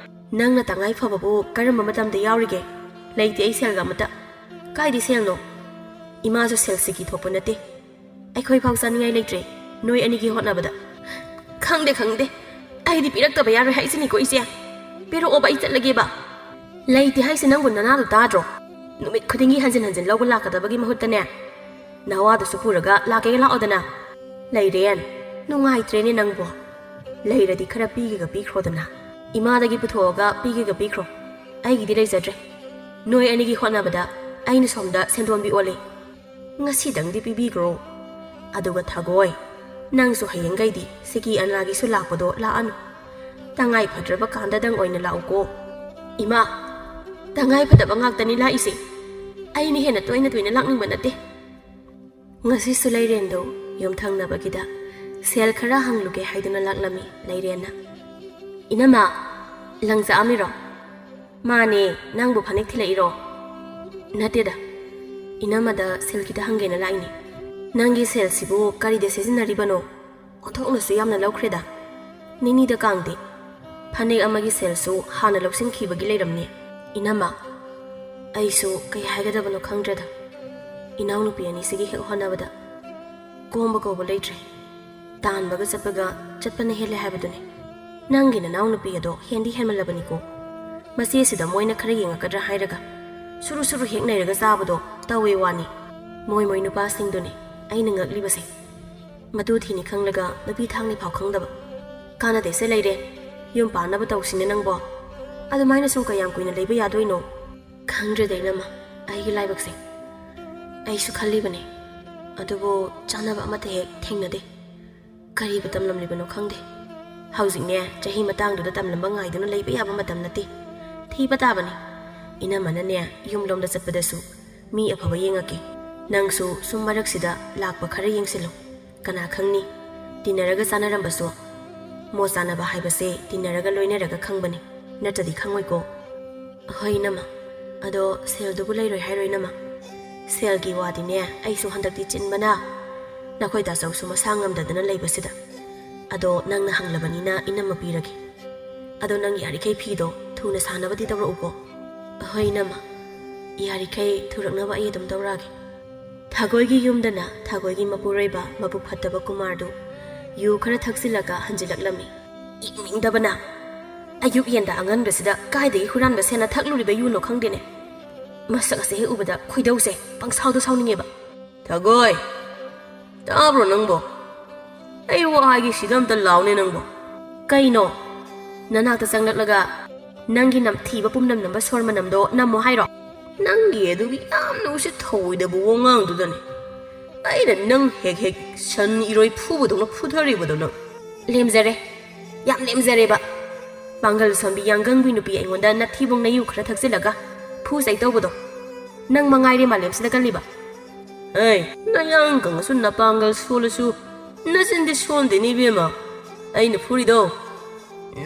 ꯅꯪꯅ ꯇꯉꯥꯏ ꯐꯕꯕꯨ ꯀꯔꯝꯕ ꯃꯇꯝꯗ ꯌꯥꯎꯔꯤꯒꯦ? ꯂꯩꯇꯦ ꯑꯩ ꯁꯦꯜꯒ ꯑꯃꯠꯇ꯫ ꯀꯥꯏꯗꯩ ꯁꯦꯜꯅꯣ? ꯏꯃꯥꯁꯨ ꯁꯦꯜ ꯁꯤꯀꯤ ꯊꯣꯛꯄ ꯅꯠꯇꯦ꯫ ꯑꯩꯈꯣꯏ ꯐꯥꯎ ꯆꯥꯅꯤꯡꯉꯥꯏ ꯂꯩꯇ꯭ꯔꯦ, ꯅꯣꯏ ꯑꯅꯤꯒꯤ ꯍꯣꯠꯅꯕꯗ꯫ ꯈꯪꯗꯦ, ꯈꯪꯗꯦ꯫ ꯑꯩꯗꯤ ꯄꯤꯔꯛꯇꯕ ꯌꯥꯔꯣꯏ ꯍꯥꯏꯁꯤꯅꯤꯀꯣ, ꯏꯆꯦ꯫ ꯄꯤꯔꯛꯑꯣꯕ, ꯑꯩ ꯆꯠꯂꯒꯦꯕ꯫ ꯂꯩꯇꯦ ꯍꯥꯏꯁꯦ ꯅꯪꯕꯨ ꯅꯅꯥꯗꯣ ꯇꯥꯗ꯭ꯔꯣ? ꯅꯨꯃꯤꯠ ꯈꯨꯗꯤꯡꯒꯤ ꯍꯟꯖꯤꯟ ꯍꯟꯖꯤꯟ ꯂꯧꯕ ꯂꯥꯛꯀꯗꯕꯒꯤ ꯃꯍꯨꯠꯇꯅꯦ, ꯅꯋꯥꯗꯨꯁꯨ ꯄꯨꯔꯒ ꯂꯥꯛꯀꯦꯒ ꯂꯥꯛꯑꯣꯗꯅ꯫ ꯂꯩꯔꯦꯟ, ꯅꯨꯡꯉꯥꯏꯇ꯭ꯔꯦꯅꯦ ꯅꯪꯕꯨ꯫ ꯂꯩꯔꯗꯤ ꯈꯔ ꯄꯤꯒꯦꯒ ꯄꯤꯈ꯭ꯔꯣꯗꯅ꯫ ꯏꯃꯥꯗꯒꯤ ꯄꯨꯊꯣꯛꯑꯒ ꯄꯤꯒꯦꯒ ꯄꯤꯈ꯭ꯔꯣ꯫ ꯑꯩꯒꯤꯗꯤ ꯂꯩꯖꯗ꯭ꯔꯦ꯫ ꯅꯣꯏ ꯑꯅꯤꯒꯤ ꯍꯣꯠꯅꯕꯗ ꯑꯩꯅ ꯁꯣꯝꯗ ꯁꯦꯟꯗꯣꯟꯕꯤ ꯑꯣꯜꯂꯦ꯫ ꯉꯁꯤꯗꯪꯗꯤ ꯄꯤꯕꯤꯈ꯭ꯔꯣ꯫ ꯑꯗꯨꯒ ꯊꯥꯒꯣꯏ, ꯅꯪꯁꯨ ꯍꯌꯦꯡꯈꯩꯗꯤ ꯁꯤꯀꯤ ꯑꯅꯥꯒꯤꯁꯨ ꯂꯥꯛꯄꯗꯣ ꯂꯥꯛꯑꯅꯨ꯫ ꯇꯉꯥꯏ ꯐꯗ꯭ꯔꯕ ꯀꯥꯟꯗꯗꯪ ꯑꯣꯏꯅ ꯂꯥꯛꯎꯀꯣ꯫ ꯏꯃꯥ, ꯇꯉꯥꯏ ꯐꯗꯕ ꯉꯥꯛꯇꯅꯤ ꯂꯥꯛꯏꯁꯦ꯫ ꯑꯩꯅ ꯍꯦꯟꯅ ꯇꯣꯏꯅ ꯇꯣꯏꯅ ꯂꯥꯛꯅꯤꯡꯕ ꯅꯠꯇꯦ꯫ ꯉꯁꯤꯁꯨ ꯂꯩꯔꯦꯟꯗꯣ ꯌꯨꯝꯊꯪꯅꯕꯒꯤꯗ ꯁꯦꯜ ꯈꯔ ꯍꯪꯂꯨꯒꯦ ꯍꯥꯏꯗꯨꯅ ꯂꯥꯛꯂꯝꯃꯤ ꯂꯩꯔꯦꯟꯅ꯫ "ꯏꯅꯝꯃ, ꯂꯪꯖꯛꯑꯝꯃꯤꯔꯣ?" "ꯃꯥꯅꯦ, ꯅꯪꯕꯨ ꯐꯅꯦꯛ ꯊꯤꯜꯂꯛꯏꯔꯣ?" "ꯅꯠꯇꯦꯗ, ꯏꯅꯝꯃꯗ ꯁꯦꯜ ꯈꯤꯇ ꯍꯪꯒꯦꯅ ꯂꯥꯛꯏꯅꯦ꯫ ꯅꯪꯒꯤ ꯁꯦꯜꯁꯤꯕꯨ ꯀꯔꯤꯗ ꯁꯤꯖꯤꯟꯅꯔꯤꯕꯅꯣ?" ꯑꯣꯟꯊꯣꯛꯅꯁꯨ ꯌꯥꯝꯅ ꯂꯧꯈ꯭ꯔꯦꯗ꯫ ꯅꯤꯅꯤꯗ ꯀꯥꯡꯗꯤ꯫ ꯐꯅꯦꯛ ꯑꯃꯒꯤ ꯁꯦꯜꯁꯨ ꯍꯥꯟꯅ ꯂꯧꯁꯤꯟꯈꯤꯕꯒꯤ ꯂꯩꯔꯝꯅꯤ꯫ ꯏꯅꯝꯃ, ꯑꯩꯁꯨ ꯀꯩ ꯍꯥꯏꯒꯗꯕꯅꯣ ꯈꯪꯗ꯭ꯔꯦꯗ꯫ ꯏꯅꯥꯎꯅꯨꯄꯤ ꯑꯅꯤꯁꯤꯒꯤ ꯍꯦꯛ ꯍꯣꯠꯅꯕꯗ ꯀꯣꯝꯕ ꯀꯧꯕ ꯂꯩꯇ꯭ꯔꯦ꯫ ꯇꯥꯟꯕꯒ ꯆꯠꯄꯒ ꯆꯠꯄꯅ ꯍꯦꯜꯂꯦ ꯍꯥꯏꯕꯗꯨꯅꯤ꯫ ꯅꯪꯒꯤ ꯅꯅꯥꯎꯅꯨꯄꯤ ꯑꯗꯣ ꯍꯦꯟꯗꯤ ꯍꯦꯟꯃꯜꯂꯕꯅꯤꯀꯣ꯫ ꯃꯆꯦꯁꯤꯗ ꯃꯣꯏꯅ ꯈꯔ ꯌꯦꯡꯉꯛꯀꯗ꯭ꯔꯥ ꯍꯥꯏꯔꯒ ꯁꯨꯔꯨ ꯁꯨꯔꯨ ꯍꯦꯛ ꯅꯩꯔꯒ ꯆꯥꯕꯗꯣ ꯇꯧꯋꯦ ꯋꯥꯅꯤ꯫ ꯃꯣꯏ ꯃꯣꯏ ꯅꯨꯄꯥꯁꯤꯡꯗꯨꯅꯤ ꯑꯩꯅ ꯉꯛꯂꯤꯕꯁꯦ꯫ ꯃꯇꯨ ꯊꯤꯅꯤ ꯈꯪꯂꯒ ꯅꯨꯄꯤ ꯊꯥꯡꯅꯤ ꯐꯥꯎ ꯈꯪꯗꯕ꯫ ꯀꯥꯟꯅꯗꯦꯁꯦ ꯂꯩꯔꯦ꯫ ꯌꯨꯝ ꯄꯥꯟꯅꯕ ꯇꯧꯁꯤꯅꯦ ꯅꯪꯕꯣ꯫ ꯑꯗꯨꯃꯥꯏꯅ ꯁꯨꯝ ꯀꯌꯥꯝ ꯀꯨꯏꯅ ꯂꯩꯕ ꯌꯥꯗꯣꯏꯅꯣ? ꯈꯪꯗ꯭ꯔꯦꯗ ꯏꯅꯝꯃ, ꯑꯩꯒꯤ ꯂꯥꯏꯕꯛꯁꯦ꯫ ꯑꯩꯁꯨ ꯈꯜꯂꯤꯕꯅꯦ꯫ ꯑꯗꯨꯕꯨ ꯆꯥꯅꯕ ꯑꯃꯠꯇ ꯍꯦꯛ ꯊꯦꯡꯅꯗꯦ꯫ ꯀꯔꯤꯕꯨ ꯇꯝꯂꯝꯂꯤꯕꯅꯣ ꯈꯪꯗꯦ꯫ ꯍꯧꯖꯤꯛꯅꯦ ꯆꯍꯤ ꯃꯇꯥꯡꯗꯨꯗ ꯇꯝꯂꯝꯕ ꯉꯥꯏꯗꯨꯅ ꯂꯩꯕ ꯌꯥꯕ ꯃꯇꯝ ꯅꯠꯇꯦ꯫ ꯊꯤꯕ ꯇꯥꯕꯅꯤ꯫ ꯏꯅꯝꯃꯅꯅꯦ ꯌꯨꯝꯂꯣꯝꯗ ꯆꯠꯄꯗꯁꯨ ꯃꯤ ꯑꯐꯕ ꯌꯦꯡꯉꯛꯀꯦ꯫ ꯅꯪꯁꯨ ꯁꯨꯝ ꯃꯔꯛꯁꯤꯗ ꯂꯥꯛꯄ ꯈꯔ ꯌꯦꯡꯁꯤꯜꯂꯨ꯫ ꯀꯅꯥ ꯈꯪꯅꯤ? ꯇꯤꯟꯅꯔꯒ ꯆꯥꯟꯅꯔꯝꯕꯁꯨ꯫ ꯃꯣꯠ ꯆꯥꯟꯅꯕ ꯍꯥꯏꯕꯁꯦ ꯇꯤꯟꯅꯔꯒ ꯂꯣꯏꯅꯔꯒ ꯈꯪꯕꯅꯤ, ꯅꯠꯇ꯭ꯔꯗꯤ ꯈꯪꯉꯣꯏꯀꯣ꯫ ꯍꯣꯏ ꯏꯅꯝꯃ, ꯑꯗꯣ ꯁꯦꯜꯗꯨꯕꯨ ꯂꯩꯔꯣꯏ ꯍꯥꯏꯔꯣ ꯏꯅꯝꯃ? ꯁꯦꯜꯒꯤ ꯋꯥꯗꯤꯅꯦ ꯑꯩꯁꯨ ꯍꯟꯗꯛꯇꯤ ꯆꯤꯟꯕꯅ꯫ ꯅꯈꯣꯏ ꯇꯥꯆꯧꯁꯨ ꯃꯁꯥ ꯉꯝꯗꯗꯅ ꯂꯩꯕꯁꯤꯗ꯫ ꯑꯗꯣ ꯅꯪꯅ ꯍꯪꯂꯕꯅꯤꯅ ꯏꯅꯝꯃ ꯄꯤꯔꯒꯦ꯫ ꯑꯗꯣ ꯅꯪ ꯌꯥꯔꯤꯈꯩ ꯐꯤꯗꯣ ꯊꯨꯅ ꯁꯥꯅꯕꯗꯤ ꯇꯧꯔꯛꯎꯀꯣ꯫ ꯍꯣꯏ ꯏꯅꯝꯃ, ꯌꯥꯔꯤꯈꯩ ꯊꯨꯔꯛꯅꯕ ꯑꯩ ꯑꯗꯨꯝ ꯇꯧꯔꯛꯑꯒꯦ꯫ ꯊꯥꯒꯣꯏꯒꯤ ꯌꯨꯝꯗꯅ ꯊꯥꯒꯣꯏꯒꯤ ꯃꯄꯨꯔꯣꯏꯕ ꯃꯕꯨꯛ ꯐꯠꯇꯕ ꯀꯨꯃꯥꯔꯗꯨ ꯌꯨ ꯈꯔ ꯊꯛꯆꯤꯜꯂꯒ ꯍꯟꯖꯤꯜꯂꯛꯂꯝꯃꯤ꯫ ꯌꯦꯡꯅꯤꯡꯗꯕꯅ꯫ ꯑꯌꯨꯛ ꯌꯦꯟꯗ ꯑꯉꯟꯕꯁꯤꯗ ꯀꯥꯏꯗꯒꯤ ꯍꯨꯔꯥꯟꯕ ꯁꯦꯟꯅ ꯊꯛꯂꯨꯔꯤꯕ ꯌꯨꯅꯣ ꯈꯪꯗꯦꯅꯦ꯫ ꯃꯁꯛ ꯑꯁꯦ ꯍꯦꯛ ꯎꯕꯗ ꯈꯣꯏꯗꯧꯁꯦ ꯄꯪꯁꯥꯎꯗ ꯁꯥꯎꯅꯤꯡꯉꯦꯕ꯫ ꯊꯥꯒꯣꯏ! ꯇꯥꯕ꯭ꯔꯣ ꯅꯪꯕꯣ? ꯑꯩ ꯋꯥ ꯍꯥꯏꯒꯦ ꯁꯤꯗ ꯑꯝꯇ ꯂꯥꯎꯅꯦ ꯅꯪꯕꯣ꯫ ꯀꯩꯅꯣ? ꯅꯅꯥꯛꯇ ꯆꯪꯂꯛꯂꯒ ꯅꯪꯒꯤ ꯅꯝꯊꯤꯕ ꯄꯨꯝꯅꯝ ꯅꯝꯕ ꯁꯣꯔ ꯃꯅꯝꯗꯣ ꯅꯝꯃꯣ ꯍꯥꯏꯔꯣ? ꯅꯪꯒꯤ ꯑꯗꯨꯒꯤ ꯌꯥꯝꯅ ꯎꯁꯤꯠ ꯊꯧꯑꯣꯏꯗꯕ ꯋꯥꯉꯥꯡꯗꯨꯗꯅꯦ ꯑꯩꯅ ꯅꯪ ꯍꯦꯛ ꯍꯦꯛ ꯁꯟ ꯏꯔꯣꯏ ꯐꯨꯕꯗꯧꯅ ꯐꯨꯊꯔꯤꯕꯗꯣ ꯅꯪ꯫ ꯂꯦꯝꯖꯔꯦ, ꯌꯥꯝ ꯂꯦꯝꯖꯔꯦꯕ꯫ ꯄꯥꯡꯒꯜ ꯁꯣꯟꯕꯤ ꯌꯥꯡꯒꯪꯕꯤ ꯅꯨꯄꯤ ꯑꯩꯉꯣꯟꯗ ꯅꯊꯤꯕꯣꯡ ꯅꯌꯨ ꯈꯔ ꯊꯛꯆꯤꯜꯂꯒ ꯐꯨ ꯆꯩ ꯇꯧꯕꯗꯣ꯫ ꯅꯪ ꯃꯉꯥꯏꯔꯦ ꯃꯥꯂꯦꯝꯁꯤꯗ ꯀꯜꯂꯤꯕ꯫ ꯑꯩ ꯅꯌꯥꯡ ꯀꯪꯉꯁꯨ ꯅꯄꯥꯡꯒꯜ ꯁꯣꯜꯂꯁꯨ ꯅꯆꯤꯟꯗꯤ ꯁꯣꯟꯗꯦꯅꯦ ꯏꯕꯦꯝꯃ꯫ ꯑꯩꯅ ꯐꯨꯔꯤꯗꯣ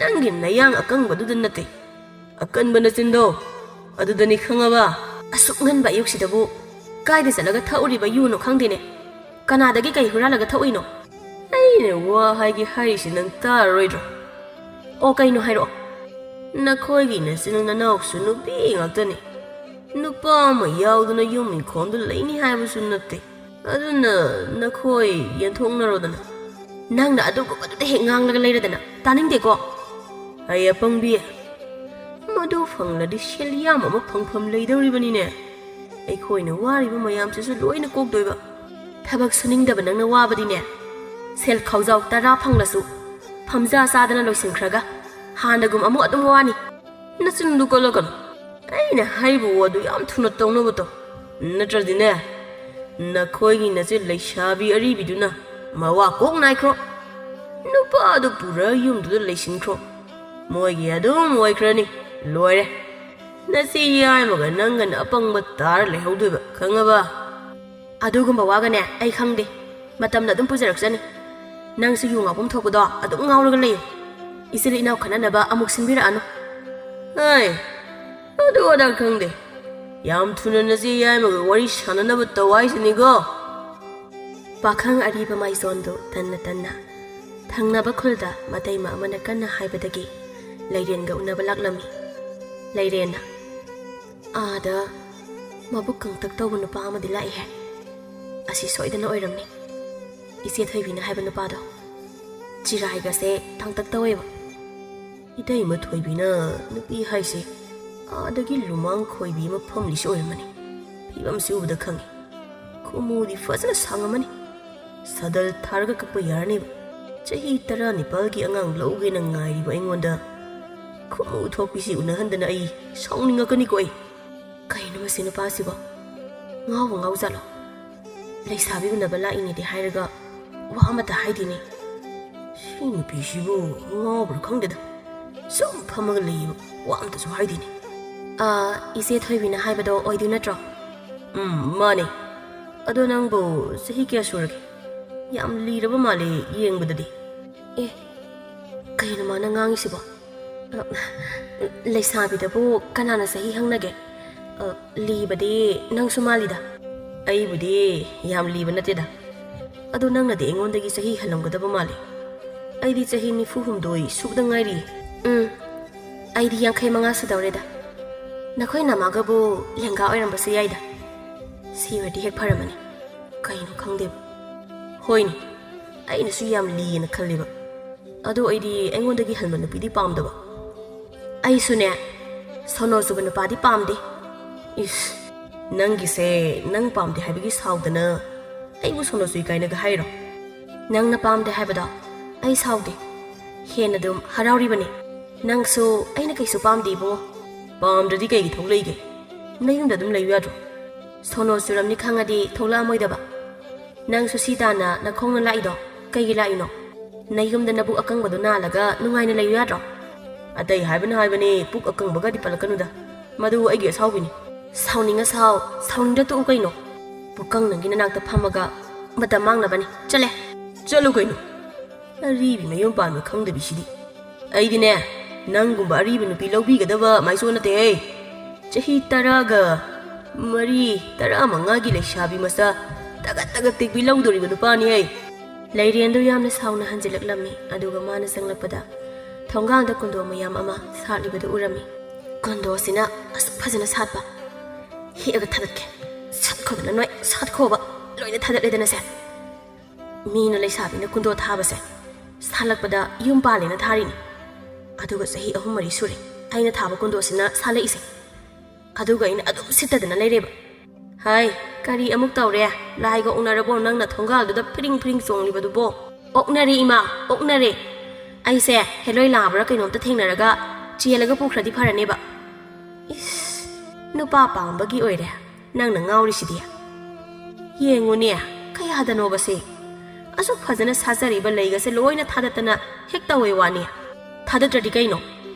ꯅꯪꯒꯤ ꯅꯌꯥꯡ ꯑꯀꯪꯕꯗꯨꯗ ꯅꯠꯇꯦ, ꯑꯀꯟꯕ ꯅꯆꯤꯟꯗꯣ ꯑꯗꯨꯗꯅꯤ ꯈꯪꯉꯕ? ꯑꯁꯨꯛ ꯉꯟꯕ ꯑꯌꯨꯛꯁꯤꯗꯕꯨ ꯀꯥꯏꯗ ꯆꯠꯂꯒ ꯊꯛꯎꯔꯤꯕ ꯌꯨꯅꯣ ꯈꯪꯗꯦꯅꯦ꯫ ꯀꯅꯥꯗꯒꯤ ꯀꯩ ꯍꯨꯔꯥꯜꯂꯒ ꯊꯛꯎꯏꯅꯣ? ꯑꯩꯅ ꯋꯥ ꯍꯥꯏꯒꯦ ꯍꯥꯏꯔꯤꯁꯤ ꯅꯪ ꯇꯥꯔꯔꯣꯏꯗ꯭ꯔꯣ? ꯑꯣ, ꯀꯩꯅꯣ ꯍꯥꯏꯔꯛꯑꯣ꯫ ꯅꯈꯣꯏꯒꯤ ꯅꯆꯤꯟ ꯅꯅꯥꯎꯁꯨ ꯅꯨꯄꯤ ꯉꯥꯛꯇꯅꯤ꯫ ꯅꯨꯄꯥ ꯑꯃ ꯌꯥꯎꯗꯅ ꯌꯨꯝ ꯏꯪꯈꯣꯜꯗ ꯂꯩꯅꯤ ꯍꯥꯏꯕꯁꯨ ꯅꯠꯇꯦ꯫ ꯑꯗꯨꯅ ꯅꯈꯣꯏ ꯌꯦꯟꯊꯣꯛꯅꯔꯣꯗꯅ꯫ ꯅꯪꯅ ꯑꯗꯨꯒꯨꯝꯕꯗꯨꯗ ꯍꯦꯛ ꯉꯥꯡꯂꯒ ꯂꯩꯔꯗꯅ ꯇꯥꯅꯤꯡꯗꯦꯀꯣ꯫ ꯑꯩ ꯑꯄꯪꯕꯤ, ꯃꯗꯨ ꯐꯪꯂꯗꯤ ꯁꯦꯜ ꯌꯥꯝ ꯑꯃ ꯐꯪꯐꯝ ꯂꯩꯗꯧꯔꯤꯕꯅꯤꯅꯦ꯫ ꯑꯩꯈꯣꯏꯅ ꯋꯥꯔꯤꯕ ꯃꯌꯥꯝꯁꯤꯁꯨ ꯂꯣꯏꯅ ꯀꯣꯛꯇꯣꯏꯕ꯫ ꯊꯕꯛ ꯁꯨꯅꯤꯡꯗꯕ ꯅꯪꯅ ꯋꯥꯕꯗꯤꯅꯦ, ꯁꯦꯜ ꯈꯥꯎꯖꯥꯎ ꯇꯔꯥ ꯐꯪꯂꯁꯨ ꯐꯝꯖꯥ ꯆꯥꯗꯅ ꯂꯣꯏꯁꯤꯟꯈ꯭ꯔꯒ ꯍꯥꯟꯅꯒꯨꯝ ꯑꯃꯨꯛ ꯑꯗꯨꯝ ꯋꯥꯅꯤ꯫ ꯅꯆꯤꯟꯗꯨ ꯀꯜꯂꯒꯅꯨ꯫ ꯑꯩꯅ ꯍꯥꯏꯔꯤꯕ ꯋꯥꯗꯨ ꯌꯥꯝ ꯊꯨꯅ ꯇꯧꯅꯕ ꯇꯧ꯫ ꯅꯠꯇ꯭ꯔꯗꯤꯅꯦ, ꯅꯈꯣꯏꯒꯤ ꯅꯆꯦ ꯂꯩꯁꯥꯕꯤ ꯑꯔꯤꯕꯤꯗꯨꯅ ꯃꯋꯥ ꯀꯣꯛ ꯅꯥꯏꯈ꯭ꯔꯣ꯫ ꯅꯨꯄꯥꯗꯨ ꯄꯨꯔ ꯌꯨꯝꯗꯨꯗ ꯂꯩꯁꯤꯟꯈ꯭ꯔꯣ꯫ ꯃꯣꯏꯒꯤ ꯑꯗꯨꯝ ꯑꯣꯏꯈ꯭ꯔꯅꯤ꯫ ꯂꯣꯏꯔꯦ꯫ ꯅꯆꯦ ꯌꯥꯏꯃꯒ ꯅꯪꯒꯅ ꯑꯄꯪꯕ ꯇꯥꯔ ꯂꯩꯍꯧꯗꯣꯏꯕ, ꯈꯪꯉꯕ? ꯑꯗꯨꯒꯨꯝꯕ ꯋꯥꯒꯅꯦ ꯑꯩ ꯈꯪꯗꯦ꯫ ꯃꯇꯝꯅ ꯑꯗꯨꯝ ꯄꯨꯖꯔꯛꯆꯅꯤ꯫ ꯅꯪꯁꯨ ꯌꯨ ꯉꯥꯎꯐꯝ ꯊꯣꯛꯄꯗꯣ ꯑꯗꯨꯝ ꯉꯥꯎꯔꯒ ꯂꯩꯌꯨ꯫ ꯏꯆꯤꯜ ꯏꯅꯥꯎ ꯈꯠꯅꯅꯕ ꯑꯃꯨꯛ ꯁꯤꯟꯕꯤꯔꯛꯑꯅꯨ꯫ ꯍꯩ, ꯑꯗꯨ ꯑꯗꯥ ꯈꯪꯗꯦ꯫ ꯌꯥꯝ ꯊꯨꯅ ꯅꯆꯦ ꯌꯥꯏꯃꯒ ꯋꯥꯔꯤ ꯁꯥꯟꯅꯅꯕ ꯇꯧ ꯍꯥꯏꯁꯤꯅꯤꯀꯣ꯫ ꯄꯥꯈꯪ ꯑꯔꯤꯕ ꯃꯥꯏꯖꯣꯟꯗꯨ ꯇꯟꯅ ꯇꯟꯅ ꯊꯪꯅꯕ ꯈꯨꯜꯗ ꯃꯇꯩꯃ ꯑꯃꯅ ꯀꯟꯅ ꯍꯥꯏꯕꯗꯒꯤ ꯂꯩꯔꯦꯟꯒ ꯎꯅꯕ ꯂꯥꯛꯂꯝꯃꯤ꯫ ꯂꯩꯔꯦꯟꯅ, "ꯑꯥꯗ ꯃꯕꯨꯛ ꯀꯪꯇꯛ ꯇꯧꯕ ꯅꯨꯄꯥ ꯑꯃꯗꯤ ꯂꯥꯛꯏꯍꯦ꯫ ꯑꯁꯤ ꯁꯣꯏꯗꯅ ꯑꯣꯏꯔꯝꯅꯤ꯫ ꯏꯆꯦ ꯊꯣꯏꯕꯤꯅ ꯍꯥꯏꯕ ꯅꯨꯄꯥꯗꯣ꯫ ꯆꯤꯔꯥꯏꯒꯁꯦ ꯊꯪꯇꯛ ꯇꯧꯋꯦꯕ꯫" ꯏꯇꯩꯃ ꯊꯣꯏꯕꯤꯅ ꯅꯨꯄꯤ ꯍꯥꯏꯁꯦ ꯑꯥꯗꯒꯤ ꯂꯨꯃꯥꯡ ꯈꯣꯏꯕꯤ ꯑꯃ ꯐꯝꯂꯤꯁꯤ ꯑꯣꯏꯔꯝꯃꯅꯤ꯫ ꯐꯤꯕꯝꯁꯤ ꯎꯕꯗ ꯈꯪꯉꯤ꯫ ꯈꯨꯃꯨꯗꯤ ꯐꯖꯅ ꯁꯥꯡꯉꯝꯃꯅꯤ꯫ ꯁꯗꯜ ꯊꯥꯔꯒ ꯀꯛꯄ ꯌꯥꯔꯅꯦꯕ꯫ ꯆꯍꯤ ꯇꯔꯥꯅꯤꯄꯥꯜꯒꯤ ꯑꯉꯥꯡ ꯂꯧꯒꯦꯅ ꯉꯥꯏꯔꯤꯕ ꯑꯩꯉꯣꯟꯗ ꯈꯨꯃꯨ ꯊꯣꯛꯄꯤꯁꯤ ꯎꯅꯍꯟꯗꯅ ꯑꯩ ꯁꯥꯎꯅꯤꯡꯉꯛꯀꯅꯤꯀꯣ ꯑꯩ꯫ ꯀꯩꯅꯣ ꯃꯁꯤ ꯅꯨꯄꯥꯁꯤꯕꯣ? ꯉꯥꯎꯕ ꯉꯥꯎꯖꯥꯠꯂꯣ? ꯂꯩꯁꯥꯕꯤ ꯎꯅꯕ ꯂꯥꯛꯏꯅꯦꯗꯤ ꯍꯥꯏꯔꯒ ꯋꯥ ꯑꯃꯠꯇ ꯍꯥꯏꯗꯦꯅꯦ꯫ ꯁꯤ ꯅꯨꯄꯤꯁꯤꯕꯨ ꯉꯥꯎꯕ꯭ꯔꯥ ꯈꯪꯗꯦꯗ꯫ ꯁꯨꯝ ꯐꯝꯃꯒ ꯂꯩꯌꯦꯕ, ꯋꯥ ꯑꯝꯇꯁꯨ ꯍꯥꯏꯗꯦꯅꯦ꯫ ꯑꯥ, ꯏꯆꯦ ꯊꯣꯏꯕꯤꯅ ꯍꯥꯏꯕꯗꯣ ꯑꯣꯏꯗꯣꯏ ꯅꯠꯇ꯭ꯔꯣ? ꯎꯝ, ꯃꯥꯅꯦ꯫ ꯑꯗꯣ ꯅꯪꯕꯨ ꯆꯍꯤ ꯀꯌꯥ ꯁꯨꯔꯒꯦ? ꯌꯥꯝ ꯂꯤꯔꯕ ꯃꯥꯜꯂꯦ ꯌꯦꯡꯕꯗꯗꯤ꯫ ꯑꯦ, ꯀꯩꯅꯣ ꯃꯥꯅ ꯉꯥꯡꯉꯤꯁꯤꯕꯣ? ꯑ, ꯂꯩꯁꯥꯕꯤꯗꯕꯨ ꯀꯅꯥꯅ ꯆꯍꯤ ꯍꯪꯅꯒꯦ? ꯑ, ꯂꯤꯕꯗꯤ ꯅꯪꯁꯨ ꯃꯥꯜꯂꯤꯗ꯫ ꯑꯩꯕꯨꯗꯤ ꯌꯥꯝ ꯂꯤꯕ ꯅꯠꯇꯦꯗ꯫ ꯑꯗꯣ ꯅꯪꯅꯗꯤ ꯑꯩꯉꯣꯟꯗꯒꯤ ꯆꯍꯤ ꯍꯜꯂꯝꯒꯗꯕ ꯃꯥꯜꯂꯤ꯫ ꯑꯩꯗꯤ ꯆꯍꯤ ꯅꯤꯐꯨ ꯍꯨꯝꯗꯣꯏ ꯁꯨꯕꯗ ꯉꯥꯏꯔꯤ꯫ ꯎꯝ, ꯑꯩꯗꯤ ꯌꯥꯡꯈꯩ ꯃꯉꯥ ꯁꯨꯗꯧꯔꯦꯗ꯫ ꯅꯈꯣꯏ ꯅꯃꯥꯒꯕꯨ ꯂꯦꯡꯒꯥ ꯑꯣꯏꯔꯝꯕꯁꯨ ꯌꯥꯏꯗ꯫ ꯁꯤꯃꯗꯤ ꯍꯦꯛ ꯐꯔꯝꯃꯅꯤ꯫ ꯀꯩꯅꯣ ꯈꯪꯗꯦꯕ꯫ ꯍꯣꯏꯅꯦ, ꯑꯩꯅꯁꯨ ꯌꯥꯝ ꯂꯤꯌꯦꯅ ꯈꯜꯂꯤꯕ꯫ ꯑꯗꯣ ꯑꯩꯗꯤ ꯑꯩꯉꯣꯟꯗꯒꯤ ꯍꯟꯕ ꯅꯨꯄꯤꯗꯤ ꯄꯥꯝꯗꯕ꯫ ꯑꯩꯁꯨꯅꯦ, ꯁꯣꯅꯣ ꯆꯨꯕ ꯅꯨꯄꯥꯗꯤ ꯄꯥꯝꯗꯦ꯫ ꯏꯁ, ꯅꯪꯒꯤꯁꯦ ꯅꯪ ꯄꯥꯝꯗꯦ ꯍꯥꯏꯕꯒꯤ ꯁꯥꯎꯗꯅ ꯑꯩꯕꯨ ꯁꯣꯅꯣ ꯆꯨꯏ ꯀꯥꯏꯅꯒ ꯍꯥꯏꯔꯣ? ꯅꯪꯅ ꯄꯥꯝꯗꯦ ꯍꯥꯏꯕꯗꯣ ꯑꯩ ꯁꯥꯎꯗꯦ꯫ ꯍꯦꯟꯅ ꯑꯗꯨꯝ ꯍꯔꯥꯎꯔꯤꯕꯅꯤ꯫ ꯅꯪꯁꯨ ꯑꯩꯅ ꯀꯩꯁꯨ ꯄꯥꯝꯗꯦ ꯏꯕꯨꯡꯉꯣ꯫ ꯄꯥꯝꯗ꯭ꯔꯗꯤ ꯀꯩꯒꯤ ꯊꯣꯛꯂꯛꯏꯒꯦ? ꯅꯌꯨꯝꯗ ꯑꯗꯨꯝ ꯂꯩꯌꯨ ꯌꯥꯗ꯭ꯔꯣ? ꯁꯣꯅꯣ ꯆꯨꯔꯝꯅꯤ ꯈꯪꯉꯗꯤ ꯊꯣꯛꯂꯛꯑꯝꯃꯣꯏꯗꯕ꯫ ꯅꯪꯁꯨ ꯁꯤ ꯇꯥꯟꯅ ꯅꯈꯣꯡꯅ ꯂꯥꯛꯏꯗꯣ ꯀꯩꯒꯤ ꯂꯥꯛꯏꯅꯣ? ꯅꯌꯨꯝꯗ ꯅꯕꯨꯛ ꯑꯀꯪꯕꯗꯣ ꯅꯥꯜꯂꯒ ꯅꯨꯡꯉꯥꯏꯅ ꯂꯩꯌꯨ ꯌꯥꯗ꯭ꯔꯣ? ꯑꯇꯩ ꯍꯥꯏꯕꯅ ꯍꯥꯏꯕꯅꯤ, ꯄꯨꯛ ꯑꯀꯪꯕꯒꯗꯤ ꯄꯜꯂꯛꯀꯅꯨꯗ꯫ ꯃꯗꯨ ꯑꯩꯒꯤ ꯑꯁꯥꯎꯕꯤꯅꯤ꯫ ꯁꯥꯎꯅꯤꯡꯉ ꯁꯥꯎ, ꯁꯥꯎꯅꯤꯡꯗ ꯇꯣꯛꯎ ꯀꯩꯅꯣ꯫ ꯄꯨꯀꯪ ꯅꯪꯒꯤ ꯅꯅꯥꯛꯇ ꯐꯝꯃꯒ ꯃꯇꯝ ꯃꯥꯡꯅꯕꯅꯤ꯫ ꯆꯠꯂꯦ꯫ ꯆꯠꯂꯨ ꯀꯩꯅꯣ꯫ ꯑꯔꯤꯕꯤ ꯃꯌꯨꯝ ꯄꯥꯟꯕ ꯈꯪꯗꯕꯤꯁꯤꯗꯤ꯫ ꯑꯩꯗꯤꯅꯦ, ꯅꯪꯒꯨꯝꯕ ꯑꯔꯤꯕ ꯅꯨꯄꯤ ꯂꯧꯕꯤꯒꯗꯕ ꯃꯥꯏꯁꯣ ꯅꯠꯇꯦꯍꯦ꯫ ꯆꯍꯤ ꯇꯔꯥꯒ ꯃꯔꯤ, ꯇꯔꯥꯃꯉꯥꯒꯤ ꯂꯩꯁꯥꯕꯤ ꯃꯆꯥ ꯇꯒꯠ ꯇꯒꯠ ꯇꯦꯛꯄꯤ ꯂꯧꯗꯣꯔꯤꯕ ꯅꯨꯄꯥꯅꯤꯍꯦ꯫ ꯂꯩꯔꯦꯟꯗꯨ ꯌꯥꯝꯅ ꯁꯥꯎꯅ ꯍꯟꯖꯤꯜꯂꯛꯂꯝꯃꯤ, ꯑꯗꯨꯒ ꯃꯥꯅ ꯆꯪꯂꯛꯄꯗ ꯊꯣꯡꯒꯥꯜꯗ ꯀꯨꯟꯗꯣ ꯃꯌꯥꯝ ꯑꯃ ꯁꯥꯠꯂꯤꯕꯗꯨ ꯎꯔꯝꯃꯤ꯫ ꯀꯨꯟꯗꯣꯁꯤꯅ ꯑꯁꯨꯛ ꯐꯖꯅ ꯁꯥꯠꯄ꯫ ꯍꯦꯛꯑꯒ ꯊꯥꯗꯠꯀꯦ꯫ ꯁꯥꯠꯈꯣꯕꯅ ꯅꯣꯏ, ꯁꯥꯠꯈꯣꯕ꯫ ꯂꯣꯏꯅ ꯊꯥꯗꯠꯂꯦꯗꯅꯁꯦ꯫ ꯃꯤꯅ ꯂꯩꯁꯥꯕꯤꯅ ꯀꯨꯟꯗꯣ ꯊꯥꯕꯁꯦ ꯁꯥꯠꯂꯛꯄꯗ ꯌꯨꯝ ꯄꯥꯜꯂꯦꯅ ꯊꯥꯔꯤꯅꯤ꯫ ꯑꯗꯨꯒ ꯆꯍꯤ ꯑꯍꯨꯝ ꯃꯔꯤ ꯁꯨꯔꯦ ꯑꯩꯅ ꯊꯥꯕ ꯀꯨꯟꯗꯣꯁꯤꯅ ꯁꯥꯠꯂꯛꯏꯁꯦ꯫ ꯑꯗꯨꯒ ꯑꯩꯅ ꯑꯗꯨꯝ ꯁꯤꯠꯇꯗꯅ ꯂꯩꯔꯦꯕ꯫ ꯍꯥꯏ, ꯀꯔꯤ ꯑꯃꯨꯛ ꯇꯧꯔꯦ? ꯂꯥꯏꯒ ꯑꯣꯛꯅꯔꯕꯣ ꯅꯪꯅ ꯊꯣꯡꯒꯥꯜꯗꯨꯗ ꯐꯤꯔꯤꯡ ꯐꯤꯔꯤꯡ ꯆꯣꯡꯂꯤꯕꯗꯨꯕꯣ? ꯑꯣꯛꯅꯔꯦ ꯏꯃꯥ, ꯑꯣꯛꯅꯔꯦ꯫ ꯑꯩꯁꯦ ꯍꯦꯂꯣꯏ ꯂꯥꯕ꯭ꯔꯥ ꯀꯩꯅꯣꯝꯇ ꯊꯦꯡꯅꯔꯒ ꯆꯦꯜꯂꯒ ꯄꯨꯈ꯭ꯔꯗꯤ ꯐꯔꯅꯦꯕ꯫ ꯏꯁ, ꯅꯨꯄꯥ ꯄꯥꯝꯕꯒꯤ ꯑꯣꯏꯔꯦ ꯅꯪꯅ ꯉꯥꯎꯔꯤꯁꯤꯗꯤ꯫ ꯌꯦꯡꯉꯨꯅꯦ, ꯀꯌꯥꯗꯅꯣꯕꯁꯦ꯫ ꯑꯁꯨꯛ ꯐꯖꯅ ꯁꯥꯖꯔꯤꯕ ꯂꯩꯒꯁꯦ ꯂꯣꯏꯅ ꯊꯥꯗꯠꯇꯅ ꯍꯦꯛ ꯇꯧꯋꯦ ꯋꯥꯅꯤ꯫ ꯊꯥꯗꯠꯇ꯭ꯔꯗꯤ ꯀꯩꯅꯣ?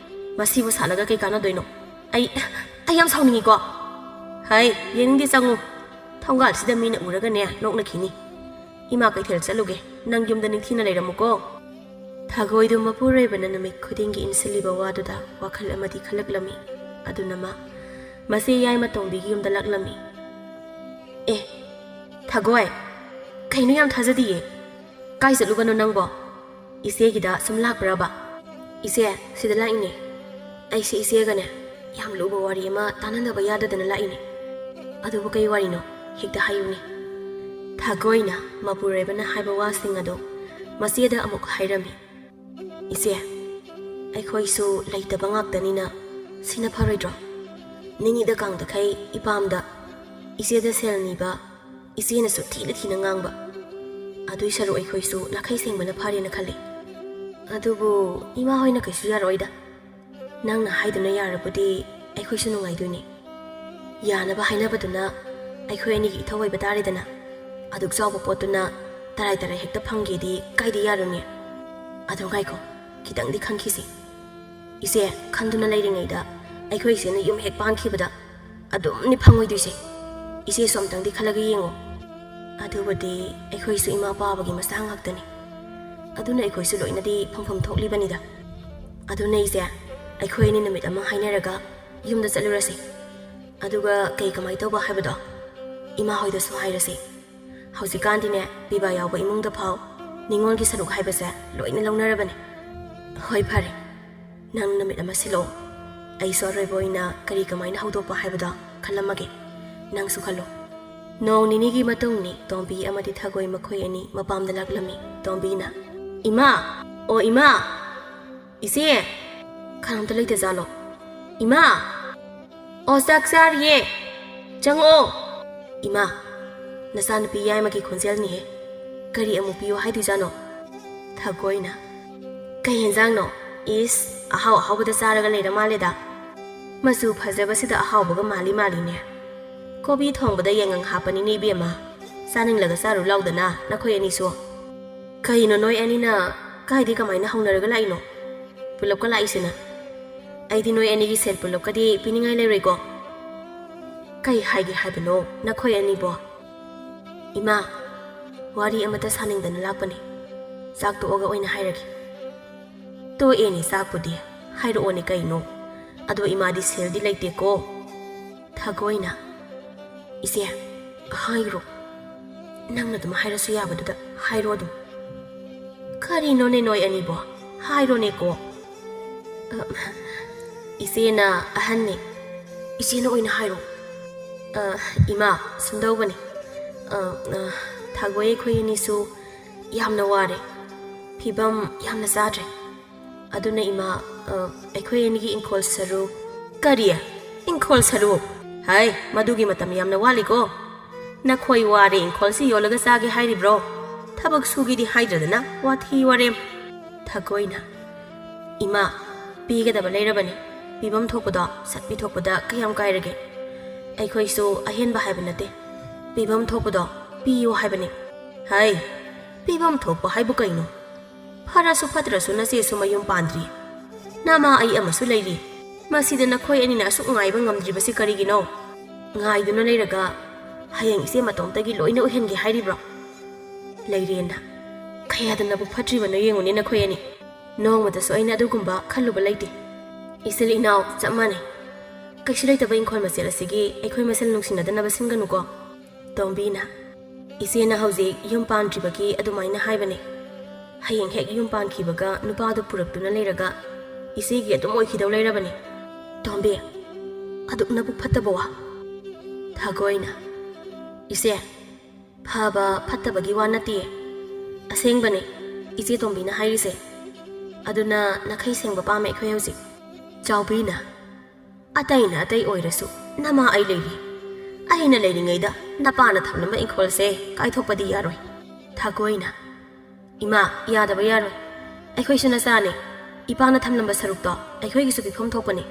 ꯃꯁꯤꯕꯨ ꯁꯥꯠꯂꯒ ꯀꯩ ꯀꯥꯟꯅꯗꯣꯏꯅꯣ? ꯑꯩ, ꯑꯩ ꯌꯥꯝ ꯁꯥꯎꯅꯤꯡꯉꯤꯀꯣ꯫ ꯍꯩ, ꯌꯦꯡꯅꯤꯡꯗꯦ, ꯆꯪꯉꯨ꯫ ꯊꯣꯡꯒꯥꯜꯁꯤꯗ ꯃꯤꯅ ꯎꯔꯒꯅꯦ ꯅꯣꯛꯅꯈꯤꯅꯤ꯫ ꯏꯃꯥ ꯀꯩꯊꯦꯜ ꯆꯠꯂꯨꯒꯦ, ꯅꯪ ꯌꯨꯝꯗ ꯅꯤꯡꯊꯤꯅ ꯂꯩꯔꯝꯃꯨꯀꯣ꯫ ꯊꯥꯒꯣꯏꯗꯨ ꯃꯄꯨꯔꯣꯏꯕꯅ ꯅꯨꯃꯤꯠ ꯈꯨꯗꯤꯡꯒꯤ ꯏꯟꯁꯤꯜꯂꯤꯕ ꯋꯥꯗꯨꯗ ꯋꯥꯈꯜ ꯑꯃꯗꯤ ꯈꯜꯂꯛꯂꯝꯃꯤ꯫ ꯑꯗꯨꯅ ꯃꯥ ꯃꯆꯦ ꯌꯥꯏꯃ ꯇꯣꯝꯕꯤꯒꯤ ꯌꯨꯝꯗ ꯂꯥꯛꯂꯝꯃꯤ꯫ ꯑꯦ, ꯊꯥꯒꯣꯏ, ꯀꯩꯅꯣ, ꯌꯥꯝ ꯊꯥꯖꯗꯤꯌꯦ꯫ ꯀꯥꯏ ꯆꯠꯂꯨꯕꯅꯣ ꯅꯪꯕꯣ? ꯏꯆꯦꯒꯤꯗ ꯁꯨꯝ ꯂꯥꯛꯄ꯭ꯔꯕ? ꯏꯆꯦ, ꯁꯤꯗ ꯂꯥꯛꯏꯅꯦ꯫ ꯑꯩꯁꯦ ꯏꯆꯦꯒꯅꯦ, ꯌꯥꯝ ꯂꯨꯕ ꯋꯥꯔꯤ ꯑꯃ ꯇꯥꯟꯅꯗꯕ ꯌꯥꯗꯗꯅ ꯂꯥꯛꯏꯅꯦ꯫ ꯑꯗꯨꯕꯨ ꯀꯩ ꯋꯥꯔꯤꯅꯣ? ꯍꯦꯛꯇ ꯍꯥꯏꯌꯨꯅꯦ꯫ ꯊꯥꯒꯣꯏꯅ ꯃꯄꯨꯔꯣꯏꯕꯅ ꯍꯥꯏꯕ ꯋꯥꯁꯤꯡ ꯑꯗꯨ ꯃꯆꯦꯗ ꯑꯃꯨꯛ ꯍꯥꯏꯔꯝꯃꯤ꯫ ꯏꯆꯦ, ꯑꯩꯈꯣꯏꯁꯨ ꯂꯩꯇꯕ ꯉꯥꯛꯇꯅꯤꯅ ꯁꯤꯅ ꯐꯔꯣꯏꯗ꯭ꯔꯣ? ꯅꯤꯡꯉꯤꯗ ꯀꯥꯡꯗꯈꯩ ꯏꯄꯥꯝꯗ ꯏꯆꯦꯗ ꯁꯦꯜ ꯅꯤꯕ, ꯏꯆꯦꯅꯁꯨ ꯊꯤꯅ ꯊꯤꯅ ꯉꯥꯡꯕ꯫ ꯑꯗꯨꯏ ꯁꯔꯨꯛ ꯑꯩꯈꯣꯏꯁꯨ ꯅꯥꯈꯩ ꯁꯦꯡꯕꯅ ꯐꯔꯦꯅ ꯈꯜꯂꯤ꯫ ꯑꯗꯨꯕꯨ ꯏꯃꯥ ꯍꯣꯏꯅ ꯀꯩꯁꯨ ꯌꯥꯔꯛꯑꯣꯏꯗ꯫ ꯅꯪꯅ ꯍꯥꯏꯗꯨꯅ ꯌꯥꯔꯕꯨꯗꯤ ꯑꯩꯈꯣꯏꯁꯨ ꯅꯨꯡꯉꯥꯏꯗꯣꯏꯅꯤ꯫ ꯌꯥꯅꯕ ꯍꯥꯏꯅꯕꯗꯨꯅ ꯑꯩꯈꯣꯏ ꯑꯅꯤꯒꯤ ꯏꯊꯧ ꯑꯣꯏꯕ ꯇꯥꯔꯦꯗꯅ꯫ ꯑꯗꯨꯛ ꯆꯥꯎꯕ ꯄꯣꯠꯇꯨꯅ ꯇꯔꯥꯏ ꯇꯔꯥꯏ ꯍꯦꯛꯇ ꯐꯪꯒꯦꯗꯤ ꯀꯥꯏꯗ ꯌꯥꯔꯨꯅꯤ? ꯑꯗꯨ ꯉꯥꯏꯈꯣ, ꯈꯤꯇꯪꯗꯤ ꯈꯟꯈꯤꯁꯤ꯫ ꯏꯆꯦ, ꯈꯟꯗꯨꯅ ꯂꯩꯔꯤꯉꯩꯗ ꯑꯩꯈꯣꯏ ꯏꯆꯦꯅ ꯌꯨꯝ ꯍꯦꯛ ꯄꯥꯟꯈꯤꯕꯗ ꯑꯗꯨꯝꯅꯤ ꯐꯪꯉꯣꯏꯗꯣꯏꯁꯦ꯫ ꯏꯆꯦꯁꯨ ꯑꯝꯇꯪꯗꯤ ꯈꯜꯂꯒ ꯌꯦꯡꯉꯣ꯫ ꯑꯗꯨꯕꯨꯗꯤ ꯑꯩꯈꯣꯏꯁꯨ ꯏꯃꯥ ꯄꯥꯕꯒꯤ ꯃꯆꯥ ꯉꯥꯛꯇꯅꯤ꯫ ꯑꯗꯨꯅ ꯑꯩꯈꯣꯏꯁꯨ ꯂꯣꯏꯅꯗꯤ ꯐꯪꯐꯝ ꯊꯣꯛꯂꯤꯕꯅꯤꯗ꯫ ꯑꯗꯨꯅ ꯏꯆꯦ, ꯑꯩꯈꯣꯏ ꯑꯅꯤ ꯅꯨꯃꯤꯠ ꯑꯃ ꯍꯥꯏꯅꯔꯒ ꯌꯨꯝꯗ ꯆꯠꯂꯨꯔꯁꯤ꯫ ꯑꯗꯨꯒ ꯀꯩ ꯀꯃꯥꯏ ꯇꯧꯕ ꯍꯥꯏꯕꯗꯣ ꯏꯃꯥ ꯍꯣꯏꯗꯁꯨ ꯍꯥꯏꯔꯁꯤ꯫ ꯍꯧꯖꯤꯛꯀꯥꯟꯗꯤꯅꯦ, ꯄꯤꯕꯥ ꯌꯥꯎꯕ ꯏꯃꯨꯡꯗ ꯐꯥꯎ ꯅꯤꯉꯣꯜꯒꯤ ꯁꯔꯨꯛ ꯍꯥꯏꯕꯁꯦ ꯂꯣꯏꯅ ꯂꯧꯅꯔꯕꯅꯦ꯫ ꯍꯣꯏ, ꯐꯔꯦ꯫ ꯅꯪ ꯅꯨꯃꯤꯠ ꯑꯃ ꯁꯤꯜꯂꯛꯑꯣ꯫ ꯑꯩꯁꯨ ꯑꯔꯣꯏꯕ ꯑꯣꯏꯅ ꯀꯔꯤ ꯀꯃꯥꯏꯅ ꯍꯧꯗꯣꯛꯄ ꯍꯥꯏꯕꯗꯣ ꯈꯜꯂꯝꯃꯒꯦ꯫ ꯅꯪꯁꯨ ꯈꯜꯂꯣ꯫ ꯅꯣꯡ ꯅꯤꯅꯤꯒꯤ ꯃꯇꯨꯡꯅꯤ ꯇꯣꯝꯕꯤ ꯑꯃꯗꯤ ꯊꯥꯒꯣꯏ ꯃꯈꯣꯏ ꯑꯅꯤ ꯃꯄꯥꯝꯗ ꯂꯥꯛꯂꯝꯃꯤ꯫ ꯇꯣꯝꯕꯤꯅ, "ꯏꯃꯥ! ꯑꯣ ꯏꯃꯥ! ꯏꯆꯦ! ꯀꯅꯥꯝꯇ ꯂꯩꯇꯖꯥꯠꯂꯣ? ꯏꯃꯥ! ꯑꯣ, ꯆꯥꯛ ꯆꯥꯔꯤꯌꯦ꯫ ꯆꯪꯉꯛꯑꯣ꯫" "ꯏꯃꯥ, ꯅꯆꯥꯅꯨꯄꯤ ꯌꯥꯏꯃꯒꯤ ꯈꯣꯟꯖꯦꯜꯅꯤꯍꯦ꯫ ꯀꯔꯤ ꯑꯃꯨꯛ ꯄꯤꯌꯨ ꯍꯥꯏꯗꯣꯏꯖꯥꯠꯅꯣ?" ꯊꯥꯒꯣꯏꯅ, "ꯀꯩ ꯍꯦꯟꯖꯥꯡꯅꯣ? ꯏꯁ, ꯑꯍꯥꯎ ꯑꯍꯥꯎꯕꯗ ꯆꯥꯔꯒ ꯂꯩꯔ ꯃꯥꯜꯂꯦꯗ꯫ ꯃꯆꯨ ꯐꯖꯕꯁꯤꯗ ꯑꯍꯥꯎꯕꯒ ꯃꯥꯜꯂꯤ ꯃꯥꯜꯂꯤꯅꯦ꯫ ꯀꯣꯕꯤ ꯊꯣꯡꯕꯗ ꯌꯥꯏꯉꯪ ꯍꯥꯞꯄꯅꯤꯅꯦ ꯏꯕꯦꯝꯃ꯫ ꯆꯥꯅꯤꯡꯂꯒ ꯆꯥꯔꯨ ꯂꯥꯎꯗꯅ ꯅꯈꯣꯏ ꯑꯅꯤꯁꯨ꯫ ꯀꯩꯅꯣ ꯅꯣꯏ ꯑꯅꯤꯅ ꯀꯥꯏꯗꯩ ꯀꯃꯥꯏꯅ ꯍꯧꯅꯔꯒ ꯂꯥꯛꯏꯅꯣ? ꯄꯨꯂꯞꯀ ꯂꯥꯛꯏꯁꯤꯅ? ꯑꯩꯗꯤ ꯅꯣꯏ ꯑꯅꯤꯒꯤ ꯁꯦꯜ ꯄꯨꯂꯞꯀꯗꯤ ꯄꯤꯅꯤꯡꯉꯥꯏ ꯂꯩꯔꯣꯏꯀꯣ?" "ꯀꯩ ꯍꯥꯏꯒꯦ ꯍꯥꯏꯕꯅꯣ ꯅꯈꯣꯏ ꯑꯅꯤꯕꯣ?" "ꯏꯃꯥ, ꯋꯥꯔꯤ ꯑꯃꯇ ꯁꯥꯅꯤꯡꯗꯅ ꯂꯥꯛꯄꯅꯤ꯫ ꯆꯥꯛ ꯇꯣꯛꯑꯒ ꯑꯣꯏꯅ ꯍꯥꯏꯔꯒꯦ꯫" "ꯇꯣꯛꯑꯦꯅꯦ ꯆꯥꯛꯄꯨꯗꯤ, ꯍꯥꯏꯔꯛꯑꯣꯅꯦ ꯀꯩꯅꯣ? ꯑꯗꯣ ꯏꯃꯥꯗꯤ ꯁꯦꯜꯗꯤ ꯂꯩꯇꯦꯀꯣ꯫" ꯊꯥꯒꯣꯏꯅ, "ꯏꯆꯦ, ꯍꯥꯏꯔꯣ꯫" ꯅꯪꯅ ꯑꯗꯨꯝ ꯍꯥꯏꯔꯁꯨ ꯌꯥꯕꯗꯨꯗ ꯍꯥꯏꯔꯣ ꯑꯗꯨꯝ꯫ ꯀꯔꯤꯅꯣꯅꯦ ꯅꯣꯏ ꯑꯅꯤꯕꯣ? ꯍꯥꯏꯔꯣꯅꯦꯀꯣ꯫ ꯑ, ꯏꯆꯦꯅ ꯑꯍꯟꯅꯦ꯫ ꯏꯆꯦꯅ ꯑꯣꯏꯅ ꯍꯥꯏꯔꯣ꯫ ꯑ, ꯏꯃꯥ, ꯁꯨꯝꯗꯧꯕꯅꯤ꯫ ꯑ, ꯑ, ꯊꯥꯒꯣꯏ ꯑꯩꯈꯣꯏ ꯑꯅꯤꯁꯨ ꯌꯥꯝꯅ ꯋꯥꯔꯦ꯫ ꯐꯤꯕꯝ ꯌꯥꯝꯅ ꯆꯥꯗ꯭ꯔꯦ꯫ ꯑꯗꯨꯅ ꯏꯃꯥ, ꯑ, ꯑꯩꯈꯣꯏ ꯑꯅꯤꯒꯤ ꯏꯪꯈꯣꯜ ꯁꯔꯨꯛ꯫ ꯀꯔꯤ? ꯏꯪꯈꯣꯜ ꯁꯔꯨꯛ? ꯍꯥꯏ, ꯃꯗꯨꯒꯤ ꯃꯇꯝ ꯌꯥꯝꯅ ꯋꯥꯠꯂꯤꯀꯣ꯫ ꯅꯈꯣꯏ ꯋꯥꯔꯦ ꯏꯪꯈꯣꯜꯁꯤ ꯌꯣꯜꯂꯒ ꯆꯥꯒꯦ ꯍꯥꯏꯔꯤꯕ꯭ꯔꯣ? ꯊꯕꯛ ꯁꯨꯒꯦꯗꯤ ꯍꯥꯏꯗ꯭ꯔꯗꯅ ꯋꯥꯊꯤ ꯋꯥꯔꯦꯝ꯫ ꯊꯥꯒꯣꯏꯅ, ꯏꯃꯥ, ꯄꯤꯒꯗꯕ ꯂꯩꯔꯕꯅꯤ꯫ ꯄꯤꯐꯝ ꯊꯣꯛꯄꯗꯣ ꯁꯠ ꯄꯤꯊꯣꯛꯄꯗ ꯀꯌꯥꯝ ꯀꯥꯏꯔꯒꯦ? ꯑꯩꯈꯣꯏꯁꯨ ꯑꯍꯦꯟꯕ ꯍꯥꯏꯕ ꯅꯠꯇꯦ꯫ ꯄꯤꯐꯝ ꯊꯣꯛꯄꯗꯣ ꯄꯤꯌꯨ ꯍꯥꯏꯕꯅꯤ꯫ ꯍꯥꯏ, ꯄꯤꯐꯝ ꯊꯣꯛꯄ ꯍꯥꯏꯕꯨ ꯀꯩꯅꯣ? ꯐꯔꯁꯨ ꯐꯠꯇ꯭ꯔꯁꯨ ꯅꯆꯦꯁꯨ ꯃꯌꯨꯝ ꯄꯥꯟꯗ꯭ꯔꯤ꯫ ꯅꯃꯥ ꯑꯩ ꯑꯃꯁꯨ ꯂꯩꯔꯤ꯫ ꯃꯁꯤꯗ ꯅꯈꯣꯏ ꯑꯅꯤꯅ ꯑꯁꯨꯛ ꯉꯥꯏꯕ ꯉꯝꯗ꯭ꯔꯤꯕꯁꯤ ꯀꯔꯤꯒꯤꯅꯣ? ꯉꯥꯏꯗꯨꯅ ꯂꯩꯔꯒ ꯍꯌꯦꯡ ꯏꯆꯦ ꯃꯇꯣꯝꯇꯒꯤ ꯂꯣꯏꯅ ꯑꯣꯏꯍꯟꯒꯦ ꯍꯥꯏꯔꯤꯕ꯭ꯔꯣ? ꯂꯩꯔꯦꯟꯅ, ꯀꯌꯥꯗ ꯅꯕꯨꯛ ꯐꯠꯇ꯭ꯔꯤꯕꯅꯣ ꯌꯦꯡꯉꯨꯅꯦ ꯅꯈꯣꯏ ꯑꯅꯤ꯫ ꯅꯣꯡꯃꯇꯁꯨ ꯑꯩꯅ ꯑꯗꯨꯒꯨꯝꯕ ꯈꯜꯂꯨꯕ ꯂꯩꯇꯦ꯫ ꯏꯆꯤꯜ ꯏꯅꯥꯎ ꯆꯞ ꯃꯥꯟꯅꯩ꯫ ꯀꯩꯁꯨ ꯂꯩꯇꯕ ꯏꯪꯈꯣꯜ ꯃꯆꯦꯠ ꯑꯁꯤꯒꯤ ꯑꯩꯈꯣꯏ ꯃꯁꯦꯜ ꯅꯨꯡꯁꯤꯅꯗꯅꯕ ꯁꯤꯟꯒꯅꯨꯀꯣ꯫ ꯇꯣꯝꯕꯤꯅ, ꯏꯆꯦꯅ ꯍꯧꯖꯤꯛ ꯌꯨꯝ ꯄꯥꯟꯗ꯭ꯔꯤꯕꯒꯤ ꯑꯗꯨꯃꯥꯏꯅ ꯍꯥꯏꯕꯅꯦ꯫ ꯍꯌꯦꯡ ꯍꯦꯛ ꯌꯨꯝ ꯄꯥꯟꯈꯤꯕꯒ ꯅꯨꯄꯥꯗꯨ ꯄꯨꯔꯛꯇꯨꯅ ꯂꯩꯔꯒ ꯏꯆꯦꯒꯤ ꯑꯗꯨꯝ ꯑꯣꯏꯈꯤꯗꯧ ꯂꯩꯔꯕꯅꯦ꯫ ꯇꯣꯝꯕꯤ, ꯑꯗꯨꯛ ꯅꯕꯨꯛ ꯐꯠꯇꯕ ꯋꯥ? ꯊꯥꯒꯣꯏꯅ, ꯏꯆꯦ, ꯐꯕ ꯐꯠꯇꯕꯒꯤ ꯋꯥ ꯅꯠꯇꯦ꯫ ꯑꯁꯦꯡꯕꯅꯦ ꯏꯆꯦ ꯇꯣꯝꯕꯤꯅ ꯍꯥꯏꯔꯤꯁꯦ꯫ ꯑꯗꯨꯅ ꯅꯈꯩ ꯁꯦꯡꯕ ꯄꯥꯝꯃꯦ ꯑꯩꯈꯣꯏ ꯍꯧꯖꯤꯛ꯫ ꯆꯥꯎꯕꯤꯅ, ꯑꯇꯩꯅ ꯑꯇꯩ ꯑꯣꯏꯔꯁꯨ ꯅꯃꯥ ꯑꯩ ꯂꯩꯔꯤ꯫ ꯑꯩꯅ ꯂꯩꯔꯤꯉꯩꯗ ꯅꯄꯥꯅ ꯊꯝꯂꯝꯕ ꯏꯪꯈꯣꯜꯁꯦ ꯀꯥꯏꯊꯣꯛꯄꯗꯤ ꯌꯥꯔꯣꯏ꯫ ꯊꯥꯒꯣꯏꯅ, ꯏꯃꯥ, ꯌꯥꯗꯕ ꯌꯥꯔꯣꯏ꯫ ꯑꯩꯈꯣꯏꯁꯨ ꯅꯆꯥꯅꯦ꯫ ꯏꯄꯥꯅ ꯊꯝꯂꯝꯕ ꯁꯔꯨꯛꯇꯣ ꯑꯩꯈꯣꯏꯒꯤꯁꯨ ꯄꯤꯐꯝ ꯊꯣꯛꯄꯅꯤ꯫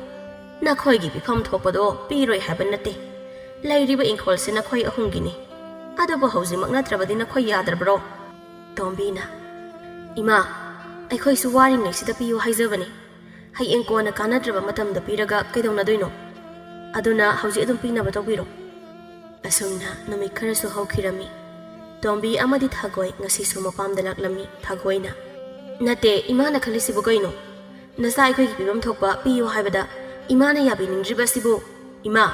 ꯅꯈꯣꯏꯒꯤ ꯄꯤꯐꯝ ꯊꯣꯛꯄꯗꯣ ꯄꯤꯔꯣꯏ ꯍꯥꯏꯕ ꯅꯠꯇꯦ꯫ ꯂꯩꯔꯤꯕ ꯏꯪꯈꯣꯜꯁꯦ ꯅꯈꯣꯏ ꯑꯍꯨꯝꯒꯤꯅꯤ꯫ ꯑꯗꯨꯕꯨ ꯍꯧꯖꯤꯛꯃꯛ ꯅꯠꯇ꯭ꯔꯕꯗꯤ ꯅꯈꯣꯏ ꯌꯥꯗ꯭ꯔꯕ꯭ꯔꯣ? ꯇꯣꯝꯕꯤꯅ, ꯏꯃꯥ, ꯑꯩꯈꯣꯏꯁꯨ ꯋꯥꯔꯤꯉꯩꯁꯤꯗ ꯄꯤꯌꯨ ꯍꯥꯏꯖꯕꯅꯤ꯫ ꯍꯌꯦꯡ ꯀꯣꯟꯅ ꯀꯥꯟꯅꯗ꯭ꯔꯕ ꯃꯇꯝꯗ ꯄꯤꯔꯒ ꯀꯩꯗꯧꯅꯗꯣꯏꯅꯣ? ꯑꯗꯨꯅ ꯍꯧꯖꯤꯛ ꯑꯗꯨꯝ ꯄꯤꯅꯕ ꯇꯧꯕꯤꯔꯣ꯫ ꯑꯁꯨꯝꯅ ꯅꯨꯃꯤꯠ ꯈꯔꯁꯨ ꯍꯧꯈꯤꯔꯝꯃꯤ꯫ ꯇꯣꯝꯕꯤ ꯑꯃꯗꯤ ꯊꯥꯒꯣꯏ ꯉꯁꯤꯁꯨ ꯃꯄꯥꯝꯗ ꯂꯥꯛꯂꯝꯃꯤ꯫ ꯊꯥꯒꯣꯏꯅ, ꯅꯠꯇꯦ, ꯏꯃꯥꯅ ꯈꯜꯂꯤꯁꯤꯕꯨ ꯀꯩꯅꯣ? ꯅꯆꯥ ꯑꯩꯈꯣꯏꯒꯤ ꯄꯤꯐꯝ ꯊꯣꯛꯄ ꯄꯤꯌꯨ ꯍꯥꯏꯕꯗ ꯏꯃꯥꯅ ꯌꯥꯕꯤꯅꯤꯡꯗ꯭ꯔꯤꯕꯁꯤꯕꯨ? ꯏꯃꯥ,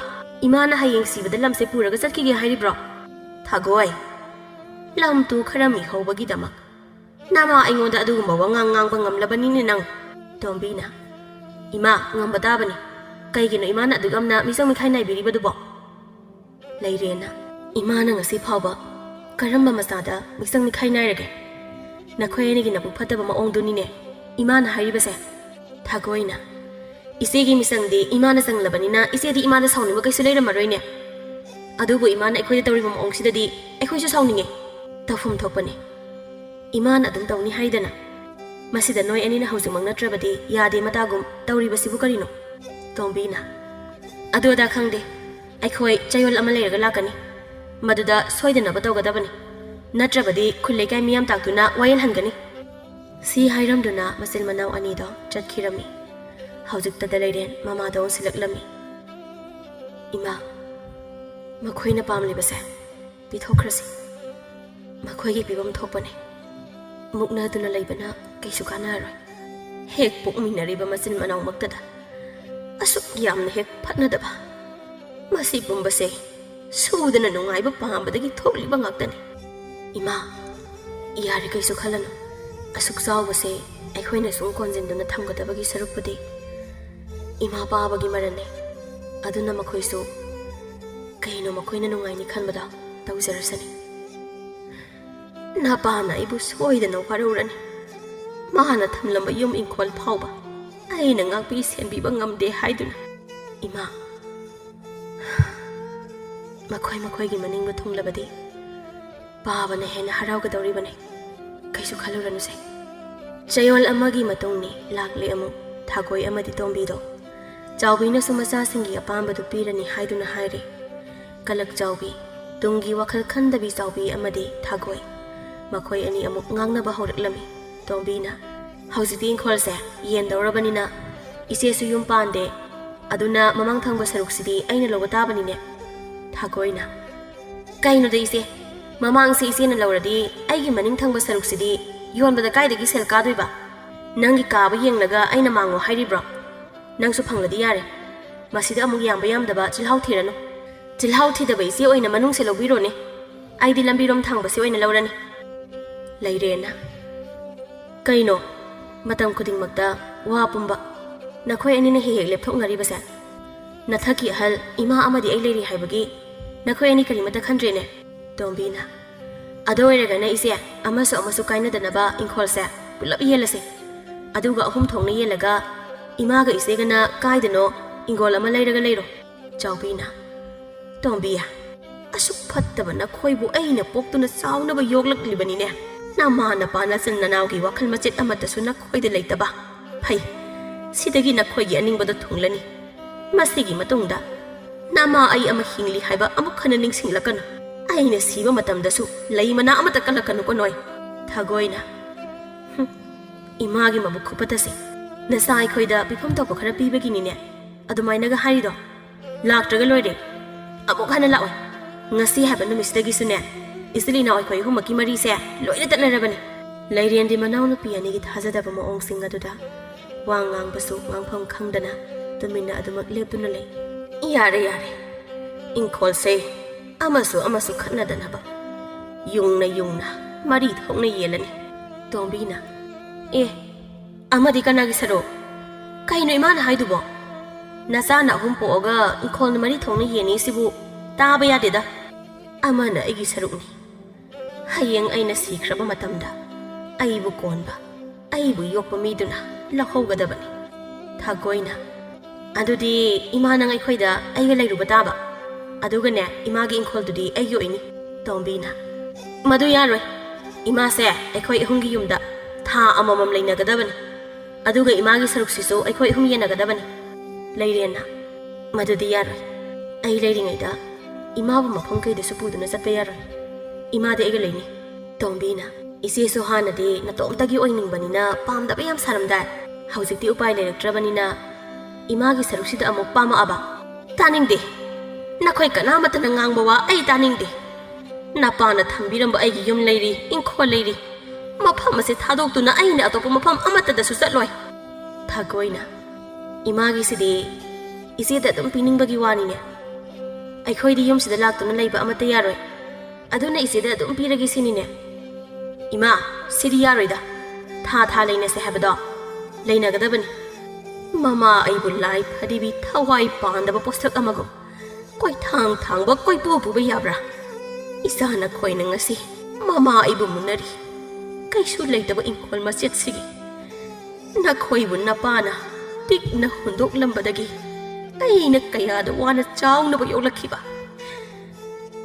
ꯏꯃꯥꯅ ꯍꯌꯦꯡ ꯁꯤꯕꯗ ꯂꯝꯁꯦ ꯄꯨꯔꯒ ꯆꯠꯈꯤꯒꯦ ꯍꯥꯏꯔꯤꯕ꯭ꯔꯣ? ꯊꯥꯒꯣꯏ, ꯂꯝ ꯇꯨ ꯈꯔ ꯃꯤꯍꯧꯕꯒꯤꯗꯃꯛ꯫ ꯅꯃꯥ ꯑꯩꯉꯣꯟꯗ ꯑꯗꯨꯒꯨꯝꯕ ꯋꯥꯉꯥꯡ ꯉꯥꯡꯕ ꯉꯝꯂꯕꯅꯤꯅꯦ ꯅꯪ꯫ ꯇꯣꯝꯕꯤꯅ, ꯏꯃꯥ, ꯉꯝꯕ ꯇꯥꯕꯅꯤ꯫ ꯀꯩꯒꯤꯅꯣ ꯏꯃꯥꯅ ꯑꯗꯨꯛ ꯌꯥꯝꯅ ꯃꯤꯆꯪ ꯃꯤꯈꯥꯏ ꯅꯥꯏꯕꯤꯔꯤꯕꯗꯨꯕꯣ? ꯂꯩꯔꯦꯅ, ꯏꯃꯥꯅ ꯉꯁꯤ ꯐꯥꯎꯕ ꯀꯔꯝꯕ ꯃꯆꯥꯗ ꯃꯤꯆꯪ ꯃꯤꯈꯥꯏ ꯅꯥꯏꯔꯒꯦ? ꯅꯈꯣꯏ ꯑꯅꯤꯒꯤ ꯅꯕꯨꯛ ꯐꯠꯇꯕ ꯃꯑꯣꯡꯗꯨꯅꯤꯅꯦ ꯏꯃꯥꯅ ꯍꯥꯏꯔꯤꯕꯁꯦ꯫ ꯊꯥꯒꯣꯏꯅ, ꯏꯆꯦꯒꯤ ꯃꯤꯆꯪꯗꯤ ꯏꯃꯥꯅ ꯆꯪꯂꯕꯅꯤꯅ ꯏꯆꯦꯗꯤ ꯏꯃꯥꯗ ꯁꯥꯎꯅꯤꯡꯕ ꯀꯩꯁꯨ ꯂꯩꯔꯝꯃꯔꯣꯏꯅꯦ꯫ ꯑꯗꯨꯕꯨ ꯏꯃꯥꯅ ꯑꯩꯈꯣꯏꯗ ꯇꯧꯔꯤꯕ ꯃꯑꯣꯡꯁꯤꯗꯗꯤ ꯑꯩꯈꯣꯏꯁꯨ ꯁꯥꯎꯅꯤꯡꯉꯦ꯫ ꯇꯧꯐꯝ ꯊꯣꯛꯄꯅꯦ꯫ ꯏꯃꯥꯅ ꯑꯗꯨꯝ ꯇꯧꯅꯤ ꯍꯥꯏꯗꯅ꯫ ꯃꯁꯤꯗ ꯅꯣꯏ ꯑꯅꯤꯅ ꯍꯧꯖꯤꯛꯃꯛ ꯅꯠꯇ꯭ꯔꯕꯗꯤ ꯌꯥꯗꯦ ꯃꯇꯥꯒꯨꯝ ꯇꯧꯔꯤꯕꯁꯤꯕꯨ ꯀꯔꯤꯅꯣ? ꯇꯣꯝꯕꯤꯅ, ꯑꯗꯨ ꯑꯗꯥ ꯈꯪꯗꯦ꯫ ꯑꯩꯈꯣꯏ ꯆꯌꯣꯜ ꯑꯃ ꯂꯩꯔꯒ ꯂꯥꯛꯀꯅꯤ꯫ ꯃꯗꯨꯗ ꯁꯣꯏꯗꯅꯕ ꯇꯧꯒꯗꯕꯅꯤ꯫ ꯅꯠꯇ꯭ꯔꯕꯗꯤ ꯈꯨꯜ ꯂꯩꯀꯥꯏ ꯃꯤꯌꯥꯝ ꯇꯥꯛꯇꯨꯅ ꯋꯥꯌꯦꯜꯍꯟꯒꯅꯤ꯫ ꯁꯤ ꯍꯥꯏꯔꯝꯗꯨꯅ ꯃꯆꯤꯟ ꯃꯅꯥꯎ ꯑꯅꯤꯗꯣ ꯆꯠꯈꯤꯔꯝꯃꯤ꯫ ꯍꯧꯖꯤꯛꯇꯗ ꯂꯩꯔꯦꯟ ꯃꯃꯥꯗ ꯑꯣꯟꯁꯤꯜꯂꯛꯂꯝꯃꯤ꯫ ꯏꯃꯥ, ꯃꯈꯣꯏꯅ ꯄꯥꯝꯂꯤꯕꯁꯦ ꯄꯤꯊꯣꯛꯈ꯭ꯔꯁꯤ꯫ ꯃꯈꯣꯏꯒꯤ ꯄꯤꯐꯝ ꯊꯣꯛꯄꯅꯦ꯫ ꯃꯨꯛꯅꯗꯨꯅ ꯂꯩꯕꯅ ꯀꯩꯁꯨ ꯀꯥꯟꯅꯔꯣꯏ꯫ ꯍꯦꯛ ꯄꯣꯛꯃꯤꯟꯅꯔꯤꯕ ꯃꯆꯤꯟ ꯃꯅꯥꯎꯃꯛꯇꯗ ꯑꯁꯨꯛ ꯌꯥꯝꯅ ꯍꯦꯛ ꯐꯠꯅꯗꯕ꯫ ꯃꯁꯤ ꯄꯨꯝꯕꯁꯦ ꯁꯨꯗꯅ ꯅꯨꯡꯉꯥꯏꯕ ꯄꯥꯝꯕꯗꯒꯤ ꯊꯣꯛꯂꯤꯕ ꯉꯥꯛꯇꯅꯤ꯫ ꯏꯃꯥ, ꯌꯥꯔꯦ, ꯀꯩꯁꯨ ꯈꯜꯂꯅꯨ꯫ ꯑꯁꯨꯛ ꯆꯥꯎꯕꯁꯦ ꯑꯩꯈꯣꯏꯅ ꯁꯨꯝ ꯀꯣꯟꯁꯤꯟꯗꯨꯅ ꯊꯝꯒꯗꯕꯒꯤ ꯁꯔꯨꯛꯄꯨꯗꯤ ꯏꯃꯥ ꯄꯥꯕꯒꯤ ꯃꯔꯟꯅꯤ꯫ ꯑꯗꯨꯅ ꯃꯈꯣꯏꯁꯨ ꯀꯩꯅꯣ ꯃꯈꯣꯏꯅ ꯅꯨꯡꯉꯥꯏꯅꯤ ꯈꯟꯕꯗ ꯇꯧꯖꯔꯁꯅꯤ꯫ ꯅꯄꯥꯅ ꯑꯩꯕꯨ ꯁꯣꯏꯗꯅ ꯋꯥꯔꯧꯔꯅꯤ꯫ ꯃꯥꯅ ꯊꯝꯂꯝꯕ ꯌꯨꯝ ꯏꯪꯈꯣꯜ ꯐꯥꯎꯕ ꯑꯩꯅ ꯉꯥꯛꯄꯤ ꯁꯦꯟꯕꯤꯕ ꯉꯝꯗꯦ ꯍꯥꯏꯗꯨꯅ꯫ ꯏꯃꯥ, ꯃꯈꯣꯏ ꯃꯈꯣꯏꯒꯤ ꯃꯅꯤꯡꯕꯨ ꯊꯨꯡꯂꯕꯗꯤ ꯄꯥꯕꯅ ꯍꯦꯟꯅ ꯍꯔꯥꯎꯒꯗꯧꯔꯤꯕꯅꯤ꯫ ꯀꯩꯁꯨ ꯈꯜꯂꯨꯔꯅꯨꯁꯦ꯫ ꯆꯌꯣꯜ ꯑꯃꯒꯤ ꯃꯇꯨꯡꯅꯤ ꯂꯥꯛꯂꯦ ꯑꯃꯨꯛ ꯊꯥꯒꯣꯏ ꯑꯃꯗꯤ ꯇꯣꯝꯕꯤꯗꯣ꯫ ꯆꯥꯎꯕꯤꯅꯁꯨ ꯃꯆꯥꯁꯤꯡꯒꯤ ꯑꯄꯥꯝꯕꯗꯨ ꯄꯤꯔꯅꯤ ꯍꯥꯏꯗꯨꯅ ꯍꯥꯏꯔꯦ꯫ ꯀꯂꯛ ꯆꯥꯎꯕꯤ, ꯇꯨꯡꯒꯤ ꯋꯥꯈꯜ ꯈꯟꯗꯕꯤ ꯆꯥꯎꯕꯤ ꯑꯃꯗꯤ ꯊꯥꯒꯣꯏ꯫ ꯃꯈꯣꯏ ꯑꯅꯤ ꯑꯃꯨꯛ ꯉꯥꯡꯅꯕ ꯍꯧꯔꯛꯂꯝꯃꯤ꯫ ꯇꯣꯝꯕꯤꯅ, "ꯍꯧꯖꯤꯛꯇꯤ ꯏꯪꯈꯣꯜꯁꯦ ꯌꯦꯟꯗꯧꯔꯕꯅꯤꯅ ꯏꯆꯦꯁꯨ ꯌꯨꯝ ꯄꯥꯟꯗꯦ, ꯑꯗꯨꯅ ꯃꯃꯥꯡ ꯊꯪꯕ ꯁꯔꯨꯛꯁꯤꯗꯤ ꯑꯩꯅ ꯂꯧꯕ ꯇꯥꯕꯅꯤꯅꯦ?" ꯊꯥꯒꯣꯏꯅ, "ꯀꯩꯅꯣꯗ ꯏꯆꯦ, ꯃꯃꯥꯡꯁꯦ ꯏꯆꯦꯅ ꯂꯧꯔꯗꯤ ꯑꯩꯒꯤ ꯃꯅꯤꯡ ꯊꯪꯕ ꯁꯔꯨꯛꯁꯤꯗꯤ ꯌꯣꯟꯕꯗ ꯀꯥꯏꯗꯒꯤ ꯁꯦꯜ ꯀꯥꯗꯣꯏꯕ? ꯅꯪꯒꯤ ꯀꯥꯕ ꯌꯦꯡꯂꯒ ꯑꯩꯅ ꯃꯥꯡꯉꯣ ꯍꯥꯏꯔꯤꯕ꯭ꯔꯣ? ꯅꯪꯁꯨ ꯐꯪꯂꯗꯤ ꯌꯥꯔꯦ꯫ ꯃꯁꯤꯗ ꯑꯃꯨꯛ ꯌꯥꯝꯕ ꯌꯥꯝꯗꯕ ꯆꯤꯜꯍꯥꯎ ꯊꯤꯔꯅꯨ꯫ ꯆꯤꯜꯍꯥꯎ ꯊꯤꯗꯕ ꯏꯆꯦ ꯑꯣꯏꯅ ꯃꯅꯨꯡꯁꯦ ꯂꯧꯕꯤꯔꯣꯅꯦ꯫ ꯑꯩꯗꯤ ꯂꯝꯕꯤꯔꯣꯝ ꯊꯥꯡꯕꯁꯤ ꯑꯣꯏꯅ ꯂꯧꯔꯅꯤ꯫ ꯂꯩꯔꯦꯟꯅ, ꯀꯩꯅꯣ? ꯃꯇꯝ ꯈꯨꯗꯤꯡꯃꯛꯇ ꯋꯥ ꯄꯨꯝꯕ ꯅꯈꯣꯏ ꯑꯅꯤꯅ ꯍꯦꯛ ꯍꯦꯛ ꯂꯦꯞꯊꯣꯛꯅꯔꯤꯕꯁꯦ? ꯅꯊꯛꯀꯤ ꯑꯍꯜ ꯏꯃꯥ ꯑꯃꯗꯤ ꯑꯩ ꯂꯩꯔꯤ ꯍꯥꯏꯕꯒꯤ ꯅꯈꯣꯏ ꯑꯅꯤ ꯀꯔꯤꯃꯠꯇ ꯈꯟꯗ꯭ꯔꯦꯅꯦ? ꯇꯣꯝꯕꯤꯅ, ꯑꯗꯨ ꯑꯣꯏꯔꯒꯅ ꯏꯆꯦ, ꯑꯃꯁꯨ ꯑꯃꯁꯨ ꯀꯥꯏꯅꯗꯅꯕ ꯏꯪꯈꯣꯜꯁꯦ ꯄꯨꯂꯞ ꯌꯦꯜꯂꯁꯦ꯫ ꯑꯗꯨꯒ ꯑꯍꯨꯝ ꯊꯣꯛꯅ ꯌꯦꯜꯂꯒ ꯏꯃꯥꯒ ꯏꯆꯦꯒꯅ ꯀꯥꯏꯗꯅꯣ ꯏꯪꯈꯣꯜ ꯑꯃ ꯂꯩꯔꯒ ꯂꯩꯔꯣ꯫ ꯆꯥꯎꯕꯤꯅ, ꯇꯣꯝꯕꯤ, ꯑꯁꯨꯛ ꯐꯠꯇꯕ ꯅꯈꯣꯏꯕꯨ ꯑꯩꯅ ꯄꯣꯛꯇꯨꯅ ꯆꯥꯎꯅꯕ ꯌꯣꯛꯂꯛꯂꯤꯕꯅꯤꯅꯦ꯫ ꯅꯃꯥ ꯅꯄꯥ ꯅꯆꯤꯟ ꯅꯅꯥꯎꯒꯤ ꯋꯥꯈꯜ ꯃꯆꯦꯠ ꯑꯃꯠꯇꯁꯨ ꯅꯈꯣꯏꯗ ꯂꯩꯇꯕ꯫ ꯐꯩ, ꯁꯤꯗꯒꯤ ꯅꯈꯣꯏꯒꯤ ꯑꯅꯤꯡꯕꯗꯣ ꯊꯨꯡꯂꯅꯤ꯫ ꯃꯁꯤꯒꯤ ꯃꯇꯨꯡꯗ ꯅꯃꯥ ꯑꯩ ꯑꯃ ꯍꯤꯡꯂꯤ ꯍꯥꯏꯕ ꯑꯃꯨꯛ ꯍꯟꯅ ꯅꯤꯡꯁꯤꯡꯂꯛꯀꯅꯨ꯫ ꯑꯩꯅ ꯁꯤꯕ ꯃꯇꯝꯗꯁꯨ ꯂꯩ ꯃꯅꯥ ꯑꯃꯠꯇ ꯀꯜꯂꯛꯀꯅꯨꯀꯣ ꯅꯣꯏ꯫ ꯊꯥꯒꯣꯏꯅ, ꯍꯨꯝ, ꯏꯃꯥꯒꯤ ꯃꯕꯨꯛ ꯈꯨꯐꯠꯇꯁꯦ꯫ ꯅꯆꯥ ꯑꯩꯈꯣꯏꯗ ꯄꯤꯐꯝ ꯊꯣꯛꯄ ꯈꯔ ꯄꯤꯕꯒꯤꯅꯤꯅꯦ ꯑꯗꯨꯃꯥꯏꯅꯒ ꯍꯥꯏꯔꯤꯗꯣ꯫ ꯂꯥꯛꯇ꯭ꯔꯒ ꯂꯣꯏꯔꯦ꯫ ꯑꯃꯨꯛ ꯍꯟꯅ ꯂꯥꯛꯑꯣꯏ꯫ ꯉꯁꯤ ꯍꯥꯏꯕ ꯅꯨꯃꯤꯠꯁꯤꯗꯒꯤꯁꯨꯅꯦ, ꯏꯆꯤꯜ ꯏꯅꯥꯎ ꯑꯩꯈꯣꯏ ꯑꯍꯨꯝꯃꯛꯀꯤ ꯃꯔꯤꯁꯦ ꯂꯣꯏꯅ ꯇꯠꯅꯔꯕꯅꯤ꯫ ꯂꯩꯔꯦꯟꯗꯤ ꯃꯅꯥꯎꯅꯨꯄꯤ ꯑꯅꯤꯒꯤ ꯊꯥꯖꯗꯕ ꯃꯑꯣꯡꯁꯤꯡ ꯑꯗꯨꯗ ꯋꯥ ꯉꯥꯡꯕꯁꯨ ꯉꯥꯡꯐꯝ ꯈꯪꯗꯅ ꯇꯨꯃꯤꯟꯅ ꯑꯗꯨꯃꯛ ꯂꯦꯞꯇꯨꯅ ꯂꯩ꯫ ꯌꯥꯔꯦ, ꯌꯥꯔꯦ꯫ ꯏꯪꯈꯣꯜꯁꯦ ꯑꯃꯁꯨ ꯑꯃꯁꯨ ꯈꯠꯅꯗꯅꯕ ꯌꯨꯡꯅ ꯌꯨꯡꯅ ꯃꯔꯤ ꯊꯣꯛꯅ ꯌꯦꯜꯂꯅꯤ꯫ ꯇꯣꯝꯕꯤꯅ, ꯑꯦ, ꯑꯃꯗꯤ ꯀꯅꯥꯒꯤ ꯁꯔꯨꯛ? ꯀꯩꯅꯣ ꯏꯃꯥꯅ ꯍꯥꯏꯗꯨꯕꯣ? ꯅꯆꯥꯅ ꯑꯍꯨꯝ ꯄꯣꯛꯑꯒ ꯏꯪꯈꯣꯜꯅ ꯃꯔꯤ ꯊꯣꯛꯅ ꯌꯦꯟꯅꯤ ꯁꯤꯕꯨ ꯇꯥꯕ ꯌꯥꯗꯦꯗ꯫ ꯑꯃꯅ ꯑꯩꯒꯤ ꯁꯔꯨꯛꯅꯤ꯫ ꯍꯌꯦꯡ ꯑꯩꯅ ꯁꯤꯈ꯭ꯔꯕ ꯃꯇꯝꯗ ꯑꯩꯕꯨ ꯀꯣꯟꯕ, ꯑꯩꯕꯨ ꯌꯣꯛꯄ ꯃꯤꯗꯨꯅ ꯂꯧꯍꯧꯒꯗꯕꯅꯤ꯫ ꯊꯥꯒꯣꯏꯅ, ꯑꯗꯨꯗꯤ ꯏꯃꯥ ꯅꯪ ꯑꯩꯈꯣꯏꯗ ꯑꯩꯒ ꯂꯩꯔꯨꯕ ꯇꯥꯕ꯫ ꯑꯗꯨꯒꯅꯦ, ꯏꯃꯥꯒꯤ ꯏꯪꯈꯣꯜꯗꯨꯗꯤ ꯑꯩꯒꯤ ꯑꯣꯏꯅꯤ꯫ ꯇꯣꯝꯕꯤꯅ, ꯃꯗꯨ ꯌꯥꯔꯣꯏ꯫ ꯏꯃꯥꯁꯦ ꯑꯩꯈꯣꯏ ꯑꯍꯨꯝꯒꯤ ꯌꯨꯝꯗ ꯊꯥ ꯑꯃꯃꯝ ꯂꯩꯅꯒꯗꯕꯅꯤ꯫ ꯑꯗꯨꯒ ꯏꯃꯥꯒꯤ ꯁꯔꯨꯛꯁꯤꯁꯨ ꯑꯩꯈꯣꯏ ꯑꯍꯨꯝ ꯌꯦꯟꯅꯒꯗꯕꯅꯤ꯫ ꯂꯩꯔꯦꯟꯅ, ꯃꯗꯨꯗꯤ ꯌꯥꯔꯣꯏ꯫ ꯑꯩ ꯂꯩꯔꯤꯉꯩꯗ ꯏꯃꯥꯕꯨ ꯃꯐꯝ ꯀꯩꯗꯁꯨ ꯄꯨꯗꯨꯅ ꯆꯠꯄ ꯌꯥꯔꯣꯏ꯫ ꯏꯃꯥꯗꯤ ꯑꯩꯒ ꯂꯩꯅꯤ꯫ ꯇꯣꯝꯕꯤꯅ, ꯏꯆꯦꯁꯨ ꯍꯥꯟꯅꯗꯤ ꯅꯇꯣꯝꯇꯒꯤ ꯑꯣꯏꯅꯤꯡꯕꯅꯤꯅ ꯄꯥꯝꯗꯕ ꯌꯥꯝ ꯁꯥꯔꯝꯗꯥꯏ꯫ ꯍꯧꯖꯤꯛꯇꯤ ꯎꯄꯥꯏ ꯂꯩꯔꯛꯇ꯭ꯔꯕꯅꯤꯅ ꯏꯃꯥꯒꯤ ꯁꯔꯨꯛꯁꯤꯗ ꯑꯃꯨꯛ ꯄꯥꯝꯃꯛꯑꯕ? ꯇꯥꯅꯤꯡꯗꯦ꯫ ꯅꯈꯣꯏ ꯀꯅꯥꯃꯠꯇꯅ ꯉꯥꯡꯕ ꯋꯥ ꯑꯩ ꯇꯥꯅꯤꯡꯗꯦ꯫ ꯅꯄꯥꯅ ꯊꯝꯕꯤꯔꯝꯕ ꯑꯩꯒꯤ ꯌꯨꯝ ꯂꯩꯔꯤ, ꯏꯪꯈꯣꯜ ꯂꯩꯔꯤ꯫ ꯃꯐꯝ ꯑꯁꯤ ꯊꯥꯗꯣꯛꯇꯨꯅ ꯑꯩꯅ ꯑꯇꯣꯞꯄ ꯃꯐꯝ ꯑꯃꯠꯇꯗꯁꯨ ꯆꯠꯂꯣꯏ꯫ ꯊꯥꯒꯣꯏꯅ, ꯏꯃꯥꯒꯤꯁꯤꯗꯤ ꯏꯆꯦꯗ ꯑꯗꯨꯝ ꯄꯤꯅꯤꯡꯕꯒꯤ ꯋꯥꯅꯤꯅꯦ꯫ ꯑꯩꯈꯣꯏꯗꯤ ꯌꯨꯝꯁꯤꯗ ꯂꯥꯛꯇꯨꯅ ꯂꯩꯕ ꯑꯃꯠꯇ ꯌꯥꯔꯣꯏ꯫ ꯑꯗꯨꯅ ꯏꯆꯦꯗ ꯑꯗꯨꯝ ꯄꯤꯔꯒꯦ ꯁꯤꯅꯤꯅꯦ꯫ ꯏꯃꯥ, ꯁꯤꯗꯤ ꯌꯥꯔꯣꯏꯗ꯫ ꯊꯥ ꯊꯥ ꯂꯩꯅꯁꯦ ꯍꯥꯏꯕꯗꯣ ꯂꯩꯅꯒꯗꯕꯅꯤ꯫ ꯃꯃꯥ ꯑꯩꯕꯨ ꯂꯥꯏ ꯐꯗꯤꯕꯤ ꯊꯋꯥꯏ ꯄꯥꯟꯗꯕ ꯄꯣꯠꯁꯛ ꯑꯃꯒꯨꯝ ꯀꯣꯏꯊꯥꯡ ꯊꯥꯡꯕ ꯀꯣꯏꯄꯨ ꯄꯨꯕ ꯌꯥꯕ꯭ꯔꯥ? ꯏꯆꯥ ꯅꯈꯣꯏꯅ ꯉꯁꯤ ꯃꯃꯥ ꯑꯩꯕꯨ ꯃꯨꯟꯅꯔꯤ꯫ ꯀꯩꯁꯨ ꯂꯩꯇꯕ ꯏꯪꯈꯣꯜ ꯃꯆꯦꯠꯁꯤꯒꯤ ꯅꯈꯣꯏꯕꯨ ꯅꯄꯥꯅ ꯄꯤꯛꯅ ꯍꯨꯟꯗꯣꯛꯂꯝꯕꯗꯒꯤ ꯑꯩꯅ ꯀꯌꯥꯗ ꯋꯥꯅ ꯆꯥꯎꯅꯕ ꯌꯣꯛꯂꯛꯈꯤꯕ꯫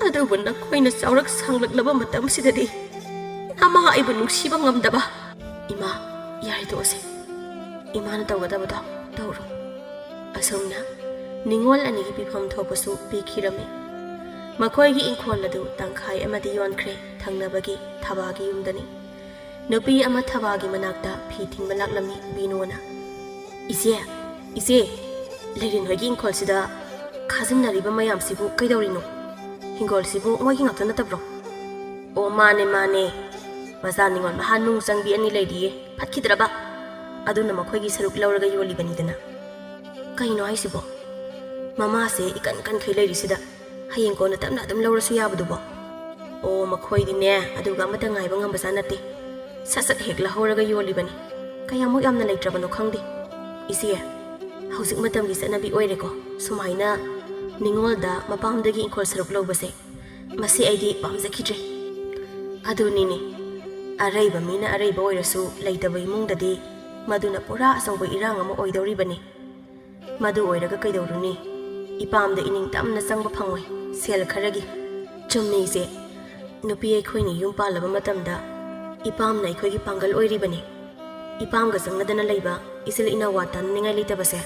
ꯑꯗꯨꯕꯨ ꯅꯈꯣꯏꯅ ꯆꯥꯎꯔꯛ ꯁꯥꯡꯂꯛꯂꯕ ꯃꯇꯝꯁꯤꯗꯗꯤ ꯅꯃꯥ ꯑꯩꯕꯨ ꯅꯨꯡꯁꯤꯕ ꯉꯝꯗꯕ꯫ ꯏꯃꯥ, ꯌꯥꯔꯦ ꯇꯣꯛꯑꯁꯦ꯫ ꯏꯃꯥꯅ ꯇꯧꯒꯗꯕꯗꯣ ꯇꯧꯔꯣ꯫ ꯑꯁꯨꯝꯅ ꯅꯤꯉꯣꯜ ꯑꯅꯤꯒꯤ ꯄꯤꯐꯝ ꯊꯣꯛꯄꯁꯨ ꯄꯤꯈꯤꯔꯝꯃꯤ꯫ ꯃꯈꯣꯏꯒꯤ ꯏꯪꯈꯣꯜ ꯑꯗꯨ ꯇꯪꯈꯥꯏ ꯑꯃꯗꯤ ꯌꯣꯟꯈ꯭ꯔꯦ, ꯊꯪꯅꯕꯒꯤ ꯊꯕꯥꯒꯤ ꯌꯨꯝꯗꯅꯤ꯫ ꯅꯨꯄꯤ ꯑꯃ ꯊꯕꯥꯒꯤ ꯃꯅꯥꯛꯇ ꯐꯤ ꯊꯤꯟꯕ ꯂꯥꯛꯂꯝꯃꯤ ꯕꯤꯅꯣꯅ꯫ "ꯏꯆꯦ, ꯏꯆꯦ, ꯂꯩꯔꯦꯟ ꯍꯣꯏꯒꯤ ꯏꯪꯈꯣꯜꯁꯤꯗ ꯈꯥꯖꯤꯟꯅꯔꯤꯕ ꯃꯌꯥꯝꯁꯤꯕꯨ ꯀꯩꯗꯧꯔꯤꯅꯣ? ꯍꯤꯡꯒꯣꯜꯁꯤꯕꯨ ꯃꯣꯏꯒꯤ ꯉꯥꯛꯇ ꯅꯠꯇꯕ꯭ꯔꯣ?" "ꯑꯣ, ꯃꯥꯅꯦ, ꯃꯥꯅꯦ꯫ ꯃꯆꯥ ꯅꯤꯉꯣꯜ ꯃꯍꯥ ꯅꯨꯡ ꯆꯪꯕꯤ ꯑꯅꯤ ꯂꯩꯔꯤꯌꯦ, ꯐꯠꯈꯤꯗ꯭ꯔꯕ꯫ ꯑꯗꯨꯅ ꯃꯈꯣꯏꯒꯤ ꯁꯔꯨꯛ ꯂꯧꯔꯒ ꯌꯣꯜꯂꯤꯕꯅꯤꯗꯅ꯫" "ꯀꯩꯅꯣ ꯍꯥꯏꯁꯤꯕꯣ? ꯃꯃꯥꯁꯦ ꯏꯀꯟ ꯀꯟꯈꯩ ꯂꯩꯔꯤꯁꯤꯗ ꯍꯌꯦꯡ ꯀꯣꯟꯅ ꯇꯞꯅ ꯑꯗꯨꯝ ꯂꯧꯔꯁꯨ ꯌꯥꯕꯗꯨꯕꯣ?" "ꯑꯣ, ꯃꯈꯣꯏꯗꯤꯅꯦ ꯑꯗꯨꯒ ꯑꯃꯠꯇ ꯉꯥꯏꯕ ꯉꯝꯕꯖꯥꯠ ꯅꯠꯇꯦ꯫ ꯁꯠ ꯁꯠ ꯍꯦꯛ ꯂꯧꯍꯧꯔꯒ ꯌꯣꯜꯂꯤꯕꯅꯤ꯫ ꯀꯌꯥꯃꯨꯛ ꯌꯥꯝꯅ ꯂꯩꯇ꯭ꯔꯕꯅꯣ ꯈꯪꯗꯦ꯫ ꯏꯆꯦ, ꯍꯧꯖꯤꯛ ꯃꯇꯝꯒꯤ ꯆꯠꯅꯕꯤ ꯑꯣꯏꯔꯦꯀꯣ ꯁꯨꯃꯥꯏꯅ ꯅꯤꯉꯣꯜꯗ ꯃꯄꯥꯝꯗꯒꯤ ꯏꯪꯈꯣꯜ ꯁꯔꯨꯛ ꯂꯧꯕꯁꯦ꯫ ꯃꯁꯤ ꯑꯩꯗꯤ ꯄꯥꯝꯖꯈꯤꯗ꯭ꯔꯦ꯫" "ꯑꯗꯨꯅꯤꯅꯦ, ꯑꯔꯩꯕ ꯃꯤꯅ ꯑꯔꯩꯕ ꯑꯣꯏꯔꯁꯨ ꯂꯩꯇꯕ ꯏꯃꯨꯡꯗꯗꯤ ꯃꯗꯨꯅ ꯄꯨꯔꯥ ꯑꯆꯧꯕ ꯏꯔꯥꯡ ꯑꯃ ꯑꯣꯏꯗꯧꯔꯤꯕꯅꯤ꯫ ꯃꯗꯨ ꯑꯣꯏꯔꯒ ꯀꯩꯗꯧꯔꯨꯅꯤ? ꯏꯄꯥꯝꯗ ꯏꯅꯤꯡ ꯇꯝꯅ ꯆꯪꯕ ꯐꯪꯉꯣꯏ, ꯁꯦꯜ ꯈꯔꯒꯤ꯫" "ꯆꯨꯝꯃꯤ ꯏꯆꯦ, ꯅꯨꯄꯤ ꯑꯩꯈꯣꯏꯅ ꯌꯨꯝ ꯄꯥꯜꯂꯕ ꯃꯇꯝꯗ ꯏꯄꯥꯝꯅ ꯑꯩꯈꯣꯏꯒꯤ ꯄꯥꯡꯒꯜ ꯑꯣꯏꯔꯤꯕꯅꯤ꯫ ꯏꯄꯥꯝꯒ ꯆꯪꯅꯗꯅ ꯂꯩꯕ ꯏꯆꯤꯜ ꯏꯅꯥꯎ ꯋꯥ ꯇꯥꯅꯅꯤꯡꯉꯥꯏ ꯂꯩꯇꯕꯁꯦ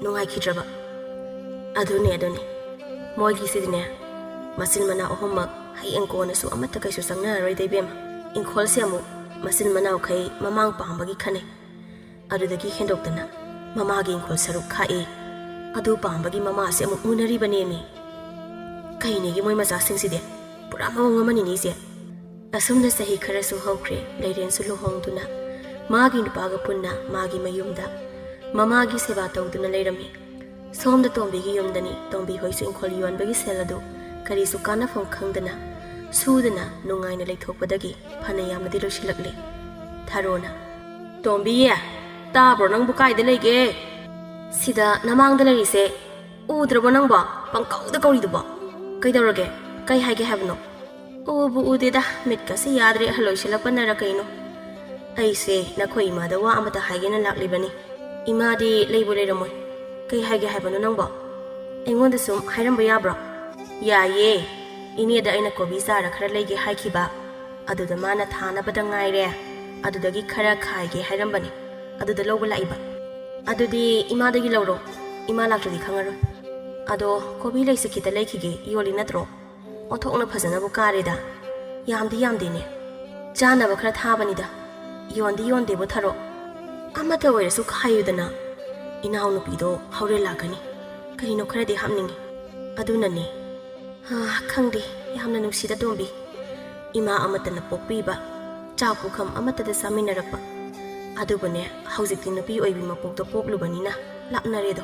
ꯅꯨꯡꯉꯥꯏꯈꯤꯗ꯭ꯔꯕ꯫" "ꯑꯗꯨꯅꯦ, ꯑꯗꯨꯅꯦ꯫ ꯃꯣꯏꯒꯤꯁꯤꯗꯤꯅꯦ, ꯃꯆꯤꯟ ꯃꯅꯥꯎ ꯑꯍꯨꯝꯃꯛ ꯍꯌꯦꯡ ꯀꯣꯟꯅꯁꯨ ꯑꯃꯠꯇ ꯀꯩꯁꯨ ꯆꯪꯅꯔꯔꯣꯏꯗ ꯏꯕꯦꯝꯃ꯫ ꯏꯪꯈꯣꯜꯁꯦ ꯑꯃꯨꯛ ꯃꯆꯤꯟ ꯃꯅꯥꯎꯈꯩ ꯃꯃꯥꯡ ꯄꯥꯝꯕꯒꯤ ꯈꯟꯅꯩ꯫ ꯑꯗꯨꯗꯒꯤ ꯍꯦꯟꯗꯣꯛꯇꯅ ꯃꯃꯥꯒꯤ ꯏꯪꯈꯣꯜ ꯁꯔꯨꯛ ꯈꯥꯛꯏ꯫ ꯑꯗꯨ ꯄꯥꯝꯕꯒꯤ ꯃꯃꯥꯁꯦ ꯑꯃꯨꯛ ꯃꯨꯟꯅꯔꯤꯕꯅꯦꯃꯤ꯫ ꯀꯩꯅꯦꯒꯤ ꯃꯣꯏ ꯃꯆꯥꯁꯤꯡꯁꯤꯗꯤ ꯄꯨꯔꯥ ꯃꯑꯣꯡ ꯑꯃꯅꯤꯅꯦ ꯏꯆꯦ꯫" ꯑꯁꯨꯝꯅ ꯆꯍꯤ ꯈꯔꯁꯨ ꯍꯧꯈ꯭ꯔꯦ꯫ ꯂꯩꯔꯦꯟꯁꯨ ꯂꯨꯍꯣꯡꯗꯨꯅ ꯃꯥꯒꯤ ꯅꯨꯄꯥꯒ ꯄꯨꯟꯅ ꯃꯥꯒꯤ ꯃꯌꯨꯝꯗ ꯃꯃꯥꯒꯤ ꯁꯦꯕꯥ ꯇꯧꯗꯨꯅ ꯂꯩꯔꯝꯃꯤ꯫ ꯁꯣꯝꯗ ꯇꯣꯝꯕꯤꯒꯤ ꯌꯨꯝꯗꯅꯤ꯫ ꯇꯣꯝꯕꯤ ꯍꯣꯏꯁꯨ ꯏꯪꯈꯣꯜ ꯌꯣꯟꯕꯒꯤ ꯁꯦꯜ ꯑꯗꯨ ꯀꯔꯤꯁꯨ ꯀꯥꯟꯅꯐꯝ ꯈꯪꯗꯅ ꯁꯨꯗꯅ ꯅꯨꯡꯉꯥꯏꯅ ꯂꯩꯊꯣꯛꯄꯗꯒꯤ ꯐꯅ ꯌꯥꯝꯅꯗꯤ ꯂꯣꯏꯁꯤꯜꯂꯛꯂꯦ꯫ ꯊꯔꯣꯅ, "ꯇꯣꯝꯕꯤ, ꯇꯥꯕ꯭ꯔꯣ? ꯅꯪꯕꯨ ꯀꯥꯏꯗ ꯂꯩꯒꯦ?" "ꯁꯤꯗ ꯅꯃꯥꯡꯗ ꯂꯩꯔꯤꯁꯦ꯫ ꯎꯗ꯭ꯔꯕꯣ ꯅꯪꯕꯣ? ꯄꯪꯀꯧꯗ ꯀꯧꯔꯤꯗꯨꯕꯣ? ꯀꯩꯗꯧꯔꯒꯦ? ꯀꯩ ꯍꯥꯏꯒꯦ ꯍꯥꯏꯕꯅꯣ?" "ꯎꯕꯨ ꯎꯗꯦꯗ, ꯃꯤꯠꯀꯁꯦ ꯌꯥꯗ꯭ꯔꯦ, ꯑꯍꯜ ꯑꯣꯏꯁꯤꯜꯂꯛꯄꯅꯔ ꯀꯩꯅꯣ꯫ ꯑꯩꯁꯦ ꯅꯈꯣꯏ ꯏꯃꯥꯗ ꯋꯥ ꯑꯃꯇ ꯍꯥꯏꯒꯦꯅ ꯂꯥꯛꯂꯤꯕꯅꯤ꯫ ꯏꯃꯥꯗꯤ ꯂꯩꯕꯨ ꯂꯩꯔꯝꯃꯣꯏ꯫ ꯀꯩ ꯍꯥꯏꯒꯦ ꯍꯥꯏꯕꯅꯣ ꯅꯪꯕꯣ? ꯑꯩꯉꯣꯟꯗ ꯁꯨꯝ ꯍꯥꯏꯔꯝꯕ ꯌꯥꯕ꯭ꯔꯣ?" "ꯌꯥꯏꯌꯦ꯫ ꯏꯅꯦꯗ ꯑꯩꯅ ꯀꯣꯕꯤ ꯆꯥꯔ ꯈꯔ ꯂꯩꯒꯦ ꯍꯥꯏꯈꯤꯕ꯫ ꯑꯗꯨꯗ ꯃꯥꯅ ꯊꯥꯅꯕꯗ ꯉꯥꯏꯔꯦ, ꯑꯗꯨꯗꯒꯤ ꯈꯔ ꯈꯥꯏꯒꯦ ꯍꯥꯏꯔꯝꯕꯅꯤ꯫ ꯑꯗꯨꯗ ꯂꯧꯕ ꯂꯥꯛꯏꯕ꯫ ꯑꯗꯨꯗꯤ ꯏꯃꯥꯗꯒꯤ ꯂꯧꯔꯣ꯫ ꯏꯃꯥ ꯂꯥꯛꯇ꯭ꯔꯗꯤ ꯈꯪꯉꯔꯣꯏ꯫ ꯑꯗꯣ ꯀꯣꯕꯤ ꯂꯩꯁꯦ ꯈꯤꯇ ꯂꯩꯈꯤꯒꯦ, ꯌꯣꯜꯂꯤ ꯅꯠꯇ꯭ꯔꯣ? ꯑꯣꯟꯊꯣꯛꯅ ꯐꯖꯅꯕꯨ ꯀꯥꯔꯦꯗ꯫ ꯌꯥꯝꯗꯤ ꯌꯥꯝꯗꯦꯅꯦ꯫ ꯆꯥꯅꯕ ꯈꯔ ꯊꯥꯕꯅꯤꯗ꯫ ꯌꯣꯟꯗꯤ ꯌꯣꯟꯗꯦꯕꯨ ꯊꯔꯣ꯫ ꯑꯃꯇ ꯑꯣꯏꯔꯁꯨ ꯈꯥꯏꯌꯨꯗꯅ꯫ ꯏꯅꯥꯎꯅꯨꯄꯤꯗꯣ ꯍꯣꯔꯦꯟ ꯂꯥꯛꯀꯅꯤ꯫ ꯀꯩꯅꯣ ꯈꯔꯗꯤ ꯍꯥꯞꯅꯤꯡꯉꯤ꯫ ꯑꯗꯨꯅꯅꯦ꯫ ꯍꯥ, ꯈꯪꯗꯦ, ꯌꯥꯝꯅ ꯅꯨꯡꯁꯤꯗ ꯇꯣꯝꯕꯤ꯫ ꯏꯃꯥ ꯑꯃꯠꯇꯅ ꯄꯣꯛꯄꯤꯕ, ꯆꯥꯛ ꯄꯨꯈꯝ ꯑꯃꯠꯇꯗ ꯆꯥꯃꯤꯟꯅꯔꯛꯄ꯫ ꯑꯗꯨꯕꯨꯅꯦ, ꯍꯧꯖꯤꯛꯇꯤ ꯅꯨꯄꯤ ꯑꯣꯏꯕꯤ ꯃꯄꯣꯛꯇ ꯄꯣꯛꯂꯨꯕꯅꯤꯅ ꯂꯥꯞꯅꯔꯦꯗꯣ꯫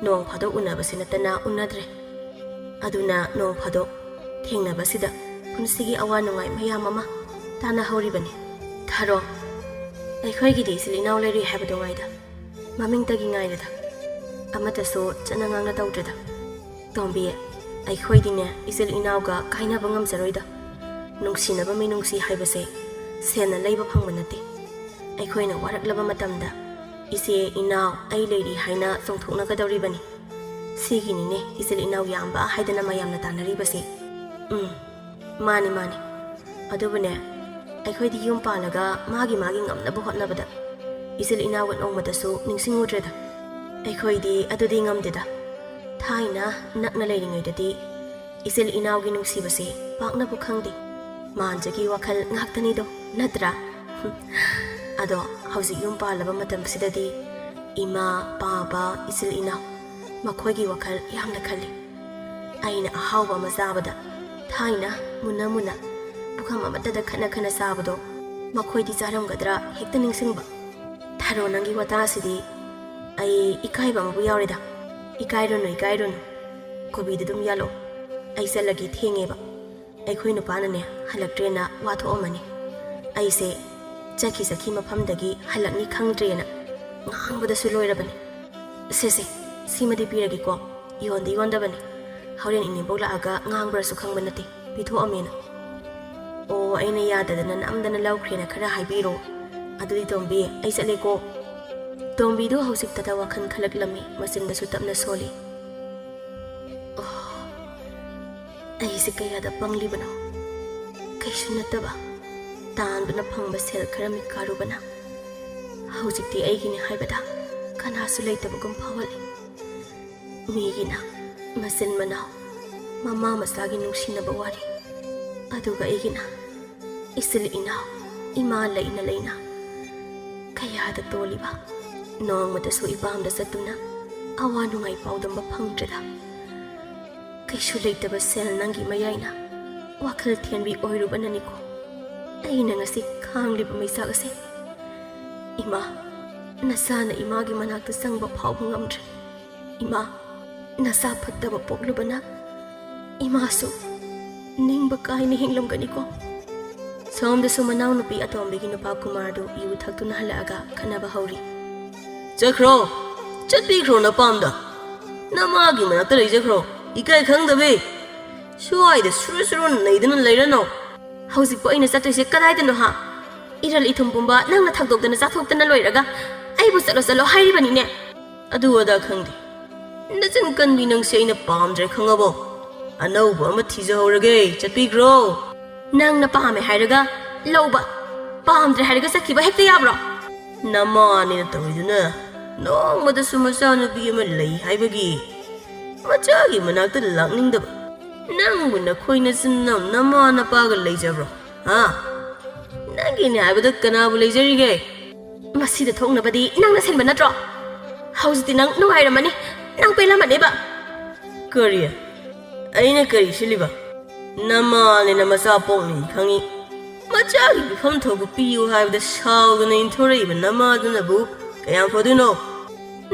ꯅꯣꯡ ꯐꯥꯗꯣꯛ ꯎꯅꯕꯁꯤ ꯅꯠꯇꯅ ꯎꯅꯗ꯭ꯔꯦ꯫ ꯑꯗꯨꯅ ꯅꯣꯡ ꯐꯥꯗꯣꯛ ꯊꯦꯡꯅꯕꯁꯤꯗ ꯄꯨꯟꯁꯤꯒꯤ ꯑꯋꯥ ꯅꯨꯡꯉꯥꯏ ꯃꯌꯥꯝ ꯑꯃ ꯇꯥꯟꯅꯍꯧꯔꯤꯕꯅꯤ꯫ ꯊꯔꯣ, ꯑꯩꯈꯣꯏꯒꯤꯗꯤ ꯏꯆꯤꯜ ꯏꯅꯥꯎ ꯂꯩꯔꯤ ꯍꯥꯏꯕꯗꯨ ꯉꯥꯏꯗ꯫ ꯃꯃꯤꯡꯇꯒꯤ ꯉꯥꯏꯔꯦꯗ꯫ ꯑꯃꯠꯇꯁꯨ ꯆꯠꯅ ꯉꯥꯡꯅ ꯇꯧꯗ꯭ꯔꯦꯗ꯫ ꯇꯣꯝꯕꯤ, ꯑꯩꯈꯣꯏꯗꯤꯅꯦ ꯏꯆꯤꯜ ꯏꯅꯥꯎꯒ ꯀꯥꯏꯅꯕ ꯉꯝꯖꯔꯣꯏꯗ꯫ ꯅꯨꯡꯁꯤꯅꯕ ꯃꯤꯅꯨꯡꯁꯤ ꯍꯥꯏꯕꯁꯦ ꯁꯦꯟꯅ ꯂꯩꯕ ꯐꯪꯕ ꯅꯠꯇꯦ꯫ ꯑꯩꯈꯣꯏꯅ ꯋꯥꯔꯛꯂꯕ ꯃꯇꯝꯗ ꯏꯆꯦ, ꯏꯅꯥꯎ, ꯑꯩ ꯂꯩꯔꯤ ꯍꯥꯏꯅ ꯆꯣꯡꯊꯣꯛꯅꯒꯗꯧꯔꯤꯕꯅꯤ꯫ ꯁꯤꯒꯤꯅꯤꯅꯦ ꯏꯆꯤꯜ ꯏꯅꯥꯎ ꯌꯥꯝꯕ ꯍꯥꯏꯗꯅ ꯃꯌꯥꯝꯅ ꯇꯥꯟꯅꯔꯤꯕꯁꯦ꯫ ꯎꯝ, ꯃꯥꯅꯤ, ꯃꯥꯅꯤ꯫ ꯑꯗꯨꯕꯨꯅꯦ, ꯑꯩꯈꯣꯏꯗꯤ ꯌꯨꯝ ꯄꯥꯜꯂꯒ ꯃꯥꯒꯤ ꯃꯥꯒꯤ ꯉꯝꯅꯕ ꯍꯣꯠꯅꯕꯗ ꯏꯆꯤꯜ ꯏꯅꯥꯎꯒ ꯅꯣꯡꯃꯇꯁꯨ ꯅꯤꯡꯁꯤꯡꯉꯨꯗ꯭ꯔꯦꯗ꯫ ꯑꯩꯈꯣꯏꯗꯤ ꯑꯗꯨꯗꯤ ꯉꯝꯗꯦꯗ꯫ ꯊꯥꯏꯅ ꯅꯛꯅ ꯂꯩꯔꯤꯉꯩꯗꯗꯤ ꯏꯆꯤꯜ ꯏꯅꯥꯎꯒꯤ ꯅꯨꯡꯁꯤꯕꯁꯦ ꯄꯥꯛꯅꯕꯨ ꯈꯪꯗꯦ꯫ ꯃꯥꯟꯖꯒꯤ ꯋꯥꯈꯜ ꯉꯥꯛꯇꯅꯤꯗꯣ, ꯅꯠꯇ꯭ꯔꯥ? ꯑꯗꯣ ꯍꯧꯖꯤꯛ ꯌꯨꯝ ꯄꯥꯜꯂꯕ ꯃꯇꯝꯁꯤꯗꯗꯤ ꯏꯃꯥ, ꯄꯥꯕ, ꯏꯆꯤꯜ ꯏꯅꯥꯎ ꯃꯈꯣꯏꯒꯤ ꯋꯥꯈꯜ ꯌꯥꯝꯅ ꯈꯜꯂꯤ꯫ ꯑꯩꯅ ꯑꯍꯥꯎꯕ ꯑꯃ ꯆꯥꯕꯗ ꯊꯥꯏꯅ ꯃꯨꯟꯅ ꯃꯨꯟꯅ ꯄꯨꯈꯝ ꯑꯃꯠꯇꯗ ꯈꯠꯅ ꯈꯠꯅ ꯆꯥꯕꯗꯣ ꯃꯈꯣꯏꯗꯤ ꯆꯥꯔꯝꯒꯗ꯭ꯔꯥ ꯍꯦꯛꯇ ꯅꯤꯡꯁꯤꯡꯕ꯫ ꯊꯔꯣ, ꯅꯪꯒꯤ ꯋꯥꯇꯥꯁꯤꯗꯤ ꯑꯩ ꯏꯀꯥꯏꯕ ꯑꯃꯕꯨ ꯌꯥꯎꯔꯦꯗ꯫ ꯏꯀꯥꯏꯔꯨꯅꯨ, ꯏꯀꯥꯏꯔꯨꯅꯨ꯫ ꯀꯣꯕꯤꯗꯨ ꯑꯗꯨꯝ ꯌꯥꯜꯂꯣ꯫ ꯑꯩ ꯆꯠꯂꯒꯦ, ꯊꯦꯡꯉꯦꯕ꯫ ꯑꯩꯈꯣꯏ ꯅꯨꯄꯥꯅꯅꯦ, ꯍꯜꯂꯛꯇ꯭ꯔꯦꯅ ꯋꯥ ꯊꯣꯛꯑꯝꯃꯅꯤ꯫ ꯑꯩꯁꯦ ꯆꯠꯈꯤ ꯆꯠꯈꯤ ꯃꯐꯝꯗꯒꯤ ꯍꯜꯂꯛꯅꯤ ꯈꯪꯗ꯭ꯔꯦꯅ ꯉꯥꯡꯕꯗꯁꯨ ꯂꯣꯏꯔꯕꯅꯤ꯫ ꯁꯦ ꯁꯦ, ꯁꯤꯃꯗꯤ ꯄꯤꯔꯒꯦꯀꯣ꯫ ꯌꯣꯟꯗꯤ ꯌꯣꯟꯗꯕꯅꯤ꯫ ꯍꯣꯔꯦꯟ ꯏꯅꯦꯕꯣꯛ ꯂꯥꯛꯑꯒ ꯉꯥꯡꯕ꯭ꯔꯁꯨ ꯈꯪꯕ ꯅꯠꯇꯦ, ꯄꯤꯊꯣꯛꯑꯝꯃꯦꯅ꯫ ꯑꯣ, ꯑꯩꯅ ꯌꯥꯗꯗꯅ ꯅꯝꯗꯅ ꯂꯧꯈ꯭ꯔꯦꯅ ꯈꯔ ꯍꯥꯏꯕꯤꯔꯣ꯫ ꯑꯗꯨꯗꯤ ꯇꯣꯝꯕꯤ, ꯑꯩ ꯆꯠꯂꯦꯀꯣ꯫ ꯇꯣꯝꯕꯤꯗꯨ ꯍꯧꯖꯤꯛꯇꯗ ꯋꯥꯈꯜ ꯈꯜꯂꯛꯂꯝꯃꯤ, ꯃꯆꯤꯟꯗꯁꯨ ꯇꯞꯅ ꯁꯣꯜꯂꯤ꯫ ꯑꯣ, ꯑꯩꯁꯦ ꯀꯌꯥꯗ ꯄꯪꯂꯤꯕꯅꯣ꯫ ꯀꯩꯁꯨ ꯅꯠꯇꯕ ꯇꯥꯟꯗꯨꯅ ꯐꯪꯕ ꯁꯦꯜ ꯈꯔ ꯃꯤꯠ ꯀꯥꯔꯨꯕꯅ ꯍꯧꯖꯤꯛꯇꯤ ꯑꯩꯒꯤꯅꯤ ꯍꯥꯏꯕꯗ ꯀꯅꯥꯁꯨ ꯂꯩꯇꯕꯒꯨꯝ ꯐꯥꯎꯍꯜꯂꯤ꯫ ꯃꯤꯒꯤꯅ ꯃꯆꯤꯟ ꯃꯅꯥꯎ, ꯃꯃꯥ ꯃꯆꯥꯒꯤ ꯅꯨꯡꯁꯤꯅꯕ ꯋꯥꯔꯤ, ꯑꯗꯨꯒ ꯑꯩꯒꯤꯅ ꯏꯆꯤꯜ ꯏꯅꯥꯎ, ꯏꯃꯥ ꯂꯩꯅ ꯂꯩꯅ ꯀꯌꯥꯗ ꯇꯣꯜꯂꯤꯕ꯫ ꯅꯣꯡꯃꯇꯁꯨ ꯏꯄꯥꯝꯗ ꯆꯠꯇꯨꯅ ꯑꯋꯥ ꯅꯨꯡꯉꯥꯏ ꯄꯥꯎꯗꯝꯕ ꯐꯪꯗ꯭ꯔꯦꯗ꯫ ꯀꯩꯁꯨ ꯂꯩꯇꯕ ꯁꯦꯜ ꯅꯪꯒꯤ ꯃꯌꯥꯏꯅ ꯋꯥꯈꯜ ꯊꯦꯟꯕꯤ ꯑꯣꯏꯔꯨꯕꯅꯅꯤꯀꯣ ꯑꯩꯅ ꯉꯁꯤ ꯈꯥꯡꯂꯤꯕ ꯃꯩꯆꯥꯛ ꯑꯁꯦ꯫ ꯏꯃꯥ, ꯅꯆꯥꯅ ꯏꯃꯥꯒꯤ ꯃꯅꯥꯛꯇ ꯆꯪꯕ ꯐꯥꯎꯕ ꯉꯝꯗ꯭ꯔꯦ꯫ ꯏꯃꯥ, ꯅꯆꯥ ꯐꯠꯇꯕ ꯄꯣꯛꯂꯨꯕꯅ ꯏꯃꯥꯁꯨ ꯅꯤꯡꯕ ꯀꯥꯏꯅ ꯍꯤꯡꯂꯝꯒꯅꯤꯀꯣ꯫ ꯁꯣꯝꯗꯁꯨ ꯃꯅꯥꯎꯅꯨꯄꯤ ꯑꯇꯣꯝꯕꯤꯒꯤ ꯅꯨꯄꯥ ꯀꯨꯃꯥꯔꯗꯨ ꯌꯨ ꯊꯛꯇꯨꯅ ꯍꯜꯂꯛꯑꯒ ꯈꯠꯅꯕ ꯍꯧꯔꯤ꯫ ꯆꯠꯈ꯭ꯔꯣ, ꯆꯠꯄꯤꯈ꯭ꯔꯣ ꯅꯄꯥꯝꯗ꯫ ꯅꯃꯥꯒꯤ ꯃꯅꯥꯛꯇ ꯂꯩꯖꯈ꯭ꯔꯣ, ꯏꯀꯥꯏ ꯈꯪꯗꯕꯤ꯫ ꯁ꯭ꯋꯥꯏꯗ ꯁꯨꯔꯨ ꯁꯨꯔꯨ ꯅꯩꯗꯨꯅ ꯂꯩꯔꯅꯨ꯫ ꯍꯧꯖꯤꯛꯄꯨ ꯑꯩꯅ ꯆꯠꯇꯣꯏꯁꯦ ꯀꯗꯥꯏꯗꯅꯣ ꯍꯥ? ꯏꯔꯜ ꯏꯊꯨꯝ ꯄꯨꯝꯕ ꯅꯪꯅ ꯊꯛꯇꯣꯛꯇꯅ ꯆꯥꯊꯣꯛꯇꯅ ꯂꯣꯏꯔꯒ ꯑꯩꯕꯨ ꯆꯠꯂꯣ ꯆꯠꯂꯣ ꯍꯥꯏꯔꯤꯕꯅꯤꯅꯦ꯫ ꯑꯗꯨ ꯑꯗꯥ ꯈꯪꯗꯦ꯫ ꯅꯆꯤꯟ ꯀꯟꯕꯤ ꯅꯪꯁꯦ ꯑꯩꯅ ꯄꯥꯝꯗ꯭ꯔꯦ ꯈꯪꯉꯕꯣ? ꯑꯅꯧꯕ ꯑꯃ ꯊꯤꯖꯍꯧꯔꯒꯦ, ꯆꯠꯄꯤꯈ꯭ꯔꯣ꯫ ꯅꯪꯅ ꯄꯥꯝꯃꯦ ꯍꯥꯏꯔꯒ ꯂꯧꯕ, ꯄꯥꯝꯗ꯭ꯔꯦ ꯍꯥꯏꯔꯒ ꯆꯠꯈꯤꯕ ꯍꯦꯛꯇ ꯌꯥꯕ꯭ꯔꯣ? ꯅꯃꯥꯅꯦꯅ ꯇꯧꯔꯤꯗꯨꯅ ꯅꯣꯡꯃꯗꯁꯨ ꯃꯆꯥꯅꯨꯄꯤ ꯑꯃ ꯂꯩ ꯍꯥꯏꯕꯒꯤ ꯃꯆꯥꯒꯤ ꯃꯅꯥꯛꯇ ꯂꯥꯛꯅꯤꯡꯗꯕ꯫ ꯅꯪꯕꯨ ꯅꯈꯣꯏ ꯅꯆꯤꯟ ꯅꯅꯥꯎ ꯅꯃꯥ ꯅꯄꯥꯒ ꯂꯩꯖꯕ꯭ꯔꯣ? ꯍꯥ? ꯅꯪꯒꯤꯅꯦ ꯍꯥꯏꯕꯗ ꯀꯅꯥꯕꯨ ꯂꯩꯖꯔꯤꯒꯦ? ꯃꯁꯤꯗ ꯊꯣꯛꯅꯕꯗꯤ ꯅꯪꯅ ꯁꯤꯟꯕ ꯅꯠꯇ꯭ꯔꯣ? ꯍꯧꯖꯤꯛꯇꯤ ꯅꯪ ꯅꯨꯡꯉꯥꯏꯔꯝꯃꯅꯤ꯫ ꯅꯪ ꯄꯦꯜꯂꯝꯃꯅꯦꯕ꯫ ꯀꯔꯤ? ꯑꯩꯅ ꯀꯔꯤ ꯁꯤꯜꯂꯤꯕ? ꯅꯃꯥꯅꯦꯅ ꯃꯆꯥ ꯄꯣꯛꯅꯤ ꯈꯪꯉꯤ꯫ ꯃꯆꯥꯒꯤ ꯄꯤꯐꯝ ꯊꯣꯛꯄ ꯄꯤꯌꯨ ꯍꯥꯏꯕꯗ ꯁꯥꯎꯗꯅ ꯏꯟꯊꯣꯔꯛꯏꯕ ꯅꯃꯥꯗꯨꯅꯕꯨ ꯀꯌꯥꯝ ꯐꯗꯣꯏꯅꯣ?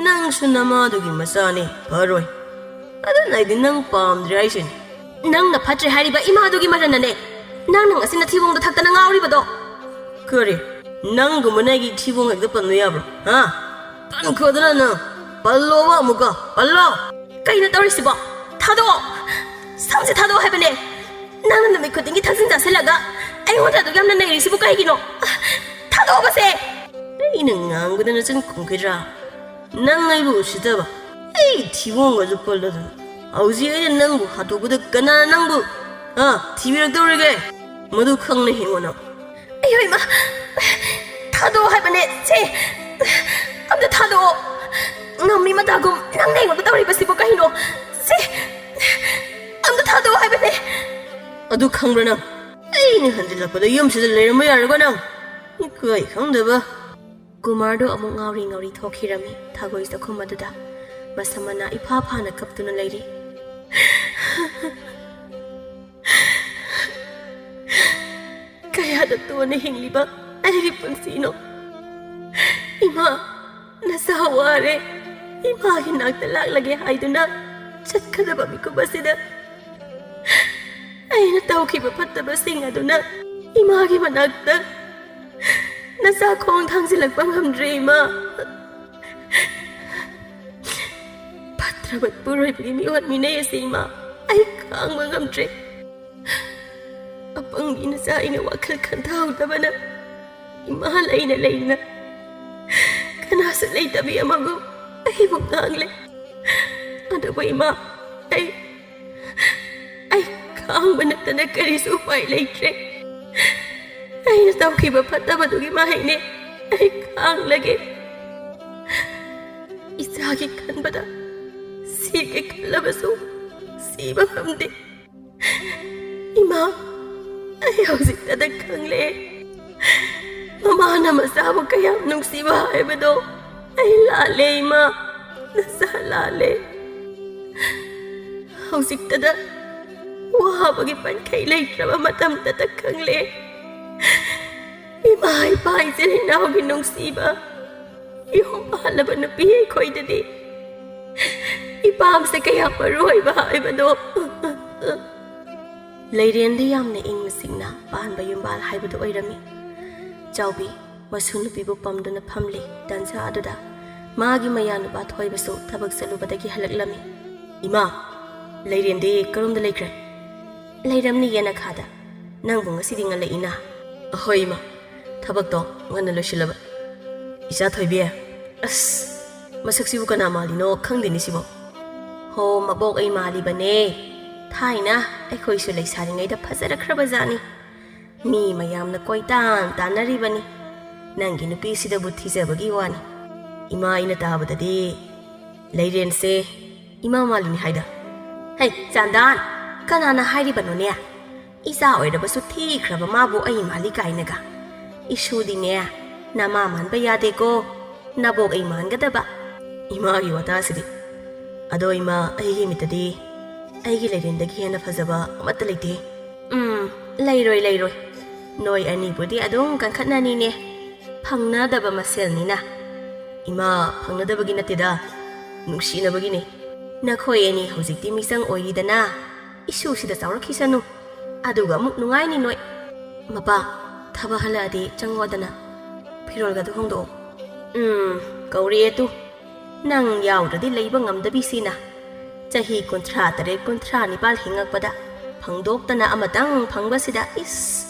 ꯅꯪꯁꯨ ꯅꯃꯥꯗꯨꯒꯤ ꯃꯆꯥꯅꯤ, ꯐꯔꯣꯏ꯫ ꯑꯗꯨꯅ ꯑꯩꯗꯤ ꯅꯪ ꯄꯥꯝꯗ꯭ꯔꯦ ꯍꯥꯏꯁꯤꯅꯤ꯫ ꯅꯪꯅ ꯐꯠꯇ꯭ꯔꯦ ꯍꯥꯏꯔꯤꯕ ꯏꯃꯥꯗꯨꯒꯤ ꯃꯔꯟꯅꯅꯦ ꯅꯪꯅ ꯉꯁꯤ ꯅꯊꯤꯕꯣꯡꯗꯣ ꯊꯛꯇꯅ ꯉꯥꯎꯔꯤꯕꯗꯣ꯫ ꯀꯔꯤ? ꯅꯪꯒꯨꯝꯕꯅ ꯑꯩꯒꯤ ꯏꯊꯤꯕꯣꯡ ꯍꯦꯛꯇ ꯄꯟꯕ ꯌꯥꯕ꯭ꯔꯣ? ꯍꯥ? ꯄꯟꯈꯣꯗꯅ ꯅꯪ꯫ ꯄꯜꯂꯣꯕ ꯑꯃꯨꯛꯀ꯫ ꯄꯜꯂꯣ꯫ ꯀꯩꯅꯣ ꯇꯧꯔꯤꯁꯤꯕꯣ? ꯊꯥꯗꯣꯛꯑꯣ꯫ ꯁꯝꯁꯦ ꯊꯥꯗꯣꯛꯑꯣ ꯍꯥꯏꯕꯅꯦ꯫ ꯅꯪꯅ ꯅꯨꯃꯤꯠ ꯈꯨꯗꯤꯡꯒꯤ ꯊꯛꯆꯤꯟ ꯆꯥꯁꯤꯜꯂꯒ ꯑꯩꯉꯣꯟꯗ ꯑꯗꯨꯛ ꯌꯥꯝꯅ ꯅꯩꯔꯤꯁꯤꯕꯨ ꯀꯩꯒꯤꯅꯣ? ꯊꯥꯗꯣꯛꯑꯣꯕꯁꯦ꯫ ꯑꯩꯅ ꯉꯥꯡꯕꯗ ꯅꯆꯤꯟ ꯈꯨꯝꯈꯤꯗ꯭ꯔꯥ? ꯅꯪ ꯑꯩꯕꯨ ꯎꯁꯤꯠꯇꯕ꯫ ꯑꯩ ꯊꯤꯕꯣꯡꯒꯁꯨ ꯄꯜꯂꯗꯅ꯫ ꯍꯧꯖꯤꯛ ꯑꯩꯅ ꯅꯪꯕꯨ ꯍꯥꯠꯇꯣꯛꯄꯗ ꯀꯅꯥꯅ ꯅꯪꯕꯨ, ꯍꯥ, ꯊꯤꯕꯤꯔꯛꯇꯧꯔꯤꯒꯦ? ꯃꯗꯨ ꯈꯪꯅ ꯍꯤꯡꯉꯣ ꯅꯪ꯫ ꯑꯌꯣ ꯏꯃꯥ! ꯊꯥꯗꯣꯛꯑꯣ ꯍꯥꯏꯕꯅꯦ, ꯁꯦ! ꯑꯝꯇ ꯊꯥꯗꯣꯛꯑꯣ! ꯉꯝꯃꯤ ꯃꯇꯥꯒꯨꯝ ꯅꯪꯅ ꯑꯩꯉꯣꯟꯗ ꯇꯧꯔꯤꯕꯁꯤꯕꯨ ꯀꯩꯅꯣ? ꯁꯦ! ꯑꯝꯇ ꯊꯥꯗꯣꯛꯑꯣ ꯍꯥꯏꯕꯅꯦ! ꯑꯗꯨ ꯈꯪꯕ꯭ꯔꯥ ꯅꯪ? ꯑꯩꯅ ꯍꯟꯖꯤꯜꯂꯛꯄꯗ ꯌꯨꯝꯁꯤꯗ ꯂꯩꯔꯝꯕ ꯌꯥꯔꯣꯏꯀꯣ ꯅꯪ? ꯏꯀꯥꯏ ꯈꯪꯗꯕ꯫ ꯀꯨꯃꯥꯔꯗꯣ ꯑꯃꯨꯛ ꯉꯥꯎꯔꯤ ꯉꯥꯎꯔꯤ ꯊꯣꯛꯈꯤꯔꯝꯃꯤ ꯊꯥꯒꯣꯏ ꯆꯥꯛꯈꯨꯝ ꯑꯗꯨꯗ꯫ ꯃꯁꯝ ꯃꯅꯥ ꯏꯐꯥ ꯐꯥꯅ ꯀꯞꯇꯨꯅ ꯂꯩꯔꯤ꯫ ꯀꯌꯥꯗ ꯇꯣꯟꯅ ꯍꯤꯡꯂꯤꯕ ꯑꯩꯒꯤ ꯄꯨꯟꯁꯤꯅꯣ? ꯏꯃꯥ, ꯅꯆꯥ ꯋꯥꯔꯦ, ꯏꯃꯥꯒꯤ ꯅꯥꯛꯇ ꯂꯥꯛꯂꯒꯦ ꯍꯥꯏꯗꯨꯅ ꯆꯠꯀꯗꯕ ꯃꯤꯀꯨꯞ ꯑꯁꯤꯗ ꯑꯩꯅ ꯇꯧꯈꯤꯕ ꯐꯠꯇꯕꯁꯤꯡ ꯑꯗꯨꯅ ꯏꯃꯥꯒꯤ ꯃꯅꯥꯛꯇ ꯅꯆꯥ ꯈꯣꯡ ꯊꯥꯡꯖꯤꯜꯂꯛꯄ ꯉꯝꯗ꯭ꯔꯦ, ꯏꯃꯥ꯫ ꯐꯠꯇ꯭ꯔꯕ ꯄꯨꯔꯣꯏꯕꯒꯤ ꯃꯤꯑꯣꯠ ꯃꯤꯅꯩ ꯑꯁꯤ, ꯏꯃꯥ, ꯑꯩ ꯈꯥꯡꯕ ꯉꯝꯗ꯭ꯔꯦ꯫ ꯑꯄꯪꯕꯤ ꯅꯆꯥ ꯑꯩꯅ ꯋꯥꯈꯜ ꯈꯟꯊꯍꯧꯗꯕꯅ ꯏꯃꯥ ꯂꯩꯅ ꯂꯩꯅ ꯀꯅꯥꯁꯨ ꯂꯩꯇꯕꯤ ꯑꯃꯒꯨꯝ ꯑꯩꯕꯨ ꯉꯥꯡꯂꯦ꯫ ꯑꯗꯨꯕꯨ ꯏꯃꯥ, ꯑꯩ, ꯑꯩ ꯈꯥꯡꯕ ꯅꯠꯇꯅ ꯀꯔꯤꯁꯨ ꯎꯄꯥꯏ ꯂꯩꯇ꯭ꯔꯦ꯫ ꯑꯩꯅ ꯇꯧꯈꯤꯕ ꯐꯠꯇꯕꯗꯨꯒꯤ ꯃꯍꯩꯅꯦ꯫ ꯑꯩ ꯈꯥꯡꯂꯒꯦ꯫ ꯏꯆꯥꯒꯤ ꯈꯟꯕꯗ ꯁꯤꯒꯦ ꯈꯜꯂꯕꯁꯨ ꯁꯤꯕ ꯉꯝꯗꯦ꯫ ꯏꯃꯥ, ꯑꯩ ꯍꯧꯖꯤꯛꯇꯗ ꯈꯪꯂꯦ꯫ ꯃꯃꯥꯅ ꯃꯆꯥꯕꯨ ꯀꯌꯥꯝ ꯅꯨꯡꯁꯤꯕ ꯍꯥꯏꯕꯗꯣ ꯑꯩ ꯂꯥꯜꯂꯦ, ꯏꯃꯥ꯫ ꯅꯆꯥ ꯂꯥꯜꯂꯦ꯫ ꯍꯧꯖꯤꯛꯇꯗ ꯋꯥꯕꯒꯤ ꯄꯟꯈꯩ ꯂꯩꯇ꯭ꯔꯕ ꯃꯇꯝꯗꯇ ꯈꯪꯂꯦ꯫ ꯏꯃꯥ ꯏꯄꯥ ꯏꯆꯤꯜ ꯏꯅꯥꯎꯒꯤ ꯅꯨꯡꯁꯤꯕ, ꯌꯨꯝ ꯄꯥꯜꯂꯕ ꯅꯨꯄꯤ ꯑꯩꯈꯣꯏꯗꯗꯤ ꯏꯄꯥꯝꯁꯦ ꯀꯌꯥ ꯃꯔꯨ ꯑꯣꯏꯕ ꯍꯥꯏꯕꯗꯣ ꯂꯩꯔꯦꯟꯗꯤ ꯌꯥꯝꯅ ꯏꯪꯅ ꯆꯤꯛꯅ ꯄꯥꯟꯕ ꯌꯨꯝꯕꯥꯜ ꯍꯥꯏꯕꯗꯨ ꯑꯣꯏꯔꯝꯃꯤ꯫ ꯆꯥꯎꯕꯤ ꯃꯁꯨ ꯅꯨꯄꯤꯕꯨ ꯄꯝꯗꯨꯅ ꯐꯝꯂꯤ꯫ ꯇꯟꯖꯥ ꯑꯗꯨꯗ ꯃꯥꯒꯤ ꯃꯌꯥꯅꯨꯄꯥ ꯊꯣꯏꯕꯁꯨ ꯊꯕꯛ ꯆꯠꯂꯨꯕꯗꯒꯤ ꯍꯜꯂꯛꯂꯝꯃꯤ꯫ "ꯏꯃꯥ, ꯂꯩꯔꯦꯟꯗꯤ ꯀꯔꯣꯝꯗ ꯂꯩꯈ꯭ꯔꯦ?" "ꯂꯩꯔꯝꯅꯤ ꯌꯦꯅꯈꯥꯗ꯫ ꯅꯪꯕꯨ ꯉꯁꯤꯗꯤ ꯉꯜꯂꯛꯏꯅ?" "ꯑꯍꯣꯏ ꯏꯃꯥ, ꯊꯕꯛꯇꯣ ꯉꯟꯅ ꯂꯣꯏꯁꯤꯜꯂꯕ꯫" "ꯏꯆꯥ ꯊꯣꯏꯕꯤ, ꯑꯁ, ꯃꯁꯛꯁꯤꯕꯨ ꯀꯅꯥ ꯃꯥꯜꯂꯤꯅꯣ ꯈꯪꯗꯦꯅꯦ ꯁꯤꯕꯣ꯫" "ꯍꯣ, ꯃꯕꯣꯛ ꯑꯩ ꯃꯥꯜꯂꯤꯕꯅꯦ꯫ ꯊꯥꯏꯅ ꯑꯩꯈꯣꯏꯁꯨ ꯂꯩꯁꯥꯔꯤꯉꯩꯗ ꯐꯖꯔꯛꯈ꯭ꯔꯕ ꯖꯥꯠꯅꯤ꯫ ꯃꯤ ꯃꯌꯥꯝꯅ ꯀꯣꯏꯇꯥꯟ ꯇꯥꯟꯅꯔꯤꯕꯅꯤ꯫ ꯅꯪꯒꯤ ꯅꯨꯄꯤꯁꯤꯗꯕꯨ ꯊꯤꯖꯕꯒꯤ ꯋꯥꯅꯤ꯫ ꯏꯃꯥ ꯑꯩꯅ ꯇꯥꯕꯗꯗꯤ ꯂꯩꯔꯦꯟꯁꯦ ꯏꯃꯥ ꯃꯥꯜꯂꯤꯅꯤ ꯍꯥꯏꯗ꯫" "ꯍꯩ, ꯆꯥꯟꯗꯥꯟ, ꯀꯅꯥꯅ ꯍꯥꯏꯔꯤꯕꯅꯣꯅꯦ? ꯏꯆꯥ ꯑꯣꯏꯔꯕꯁꯨ ꯊꯤꯈ꯭ꯔꯕ ꯃꯥꯕꯨ ꯑꯩ ꯃꯥꯜꯂꯤ ꯀꯥꯏꯅꯒ꯫ ꯏꯁꯨꯗꯤꯅꯦ, ꯅꯃꯥ ꯃꯥꯟꯕ ꯌꯥꯗꯦꯀꯣ, ꯅꯕꯣꯛ ꯑꯩ ꯃꯥꯟꯒꯗꯕ꯫" "ꯏꯃꯥꯒꯤ ꯋꯥꯇꯥꯁꯤꯗꯤ꯫ ꯑꯗꯣ ꯏꯃꯥ, ꯑꯩꯒꯤ ꯃꯤꯠꯇꯗꯤ ꯑꯩꯒꯤ ꯂꯩꯔꯦꯟꯗꯒꯤ ꯍꯦꯟꯅ ꯐꯖꯕ ꯑꯃꯠꯇ ꯂꯩꯇꯦ꯫" "ꯎꯝ, ꯂꯩꯔꯣꯏ, ꯂꯩꯔꯣꯏ꯫ ꯅꯣꯏ ꯑꯅꯤꯕꯨꯗꯤ ꯑꯗꯨꯝ ꯀꯟꯈꯠꯅꯅꯤꯅꯦ꯫ ꯐꯪꯅꯗꯕ ꯃꯁꯦꯜꯅꯤꯅ꯫" "ꯏꯃꯥ, ꯐꯪꯅꯗꯕꯒꯤ ꯅꯠꯇꯦꯗ, ꯅꯨꯡꯁꯤꯅꯕꯒꯤꯅꯦ꯫ ꯅꯈꯣꯏ ꯑꯅꯤ ꯍꯧꯖꯤꯛꯇꯤ ꯃꯤꯆꯪ ꯑꯣꯏꯔꯤꯗꯅ, ꯏꯁꯨꯁꯤꯗ ꯆꯥꯎꯔꯛꯈꯤꯁꯅꯨ꯫ ꯑꯗꯨꯒ ꯑꯃꯨꯛ ꯅꯨꯡꯉꯥꯏꯅꯤ ꯅꯣꯏ꯫" "ꯃꯄꯥ, ꯊꯕꯛ ꯍꯜꯂꯛꯑꯗꯤ ꯆꯪꯉꯣꯗꯅ, ꯐꯤꯔꯣꯜꯒꯗꯣ ꯍꯣꯡꯗꯣꯛꯑꯣ꯫" "ꯎꯝ, ꯀꯧꯔꯛꯑꯦ ꯇꯨ꯫ ꯅꯪ ꯌꯥꯎꯗ꯭ꯔꯗꯤ ꯂꯩꯕ ꯉꯝꯗꯕꯤꯁꯤꯅ꯫ ꯆꯍꯤ ꯀꯨꯟꯊ꯭ꯔꯥ ꯇꯔꯦꯠ, ꯀꯨꯟꯊ꯭ꯔꯥ ꯅꯤꯄꯥꯜ ꯍꯤꯡꯉꯛꯄꯗ ꯐꯪꯗꯣꯛꯇꯅ ꯑꯃꯇꯪ ꯐꯪꯕꯁꯤꯗ, ꯏꯁ!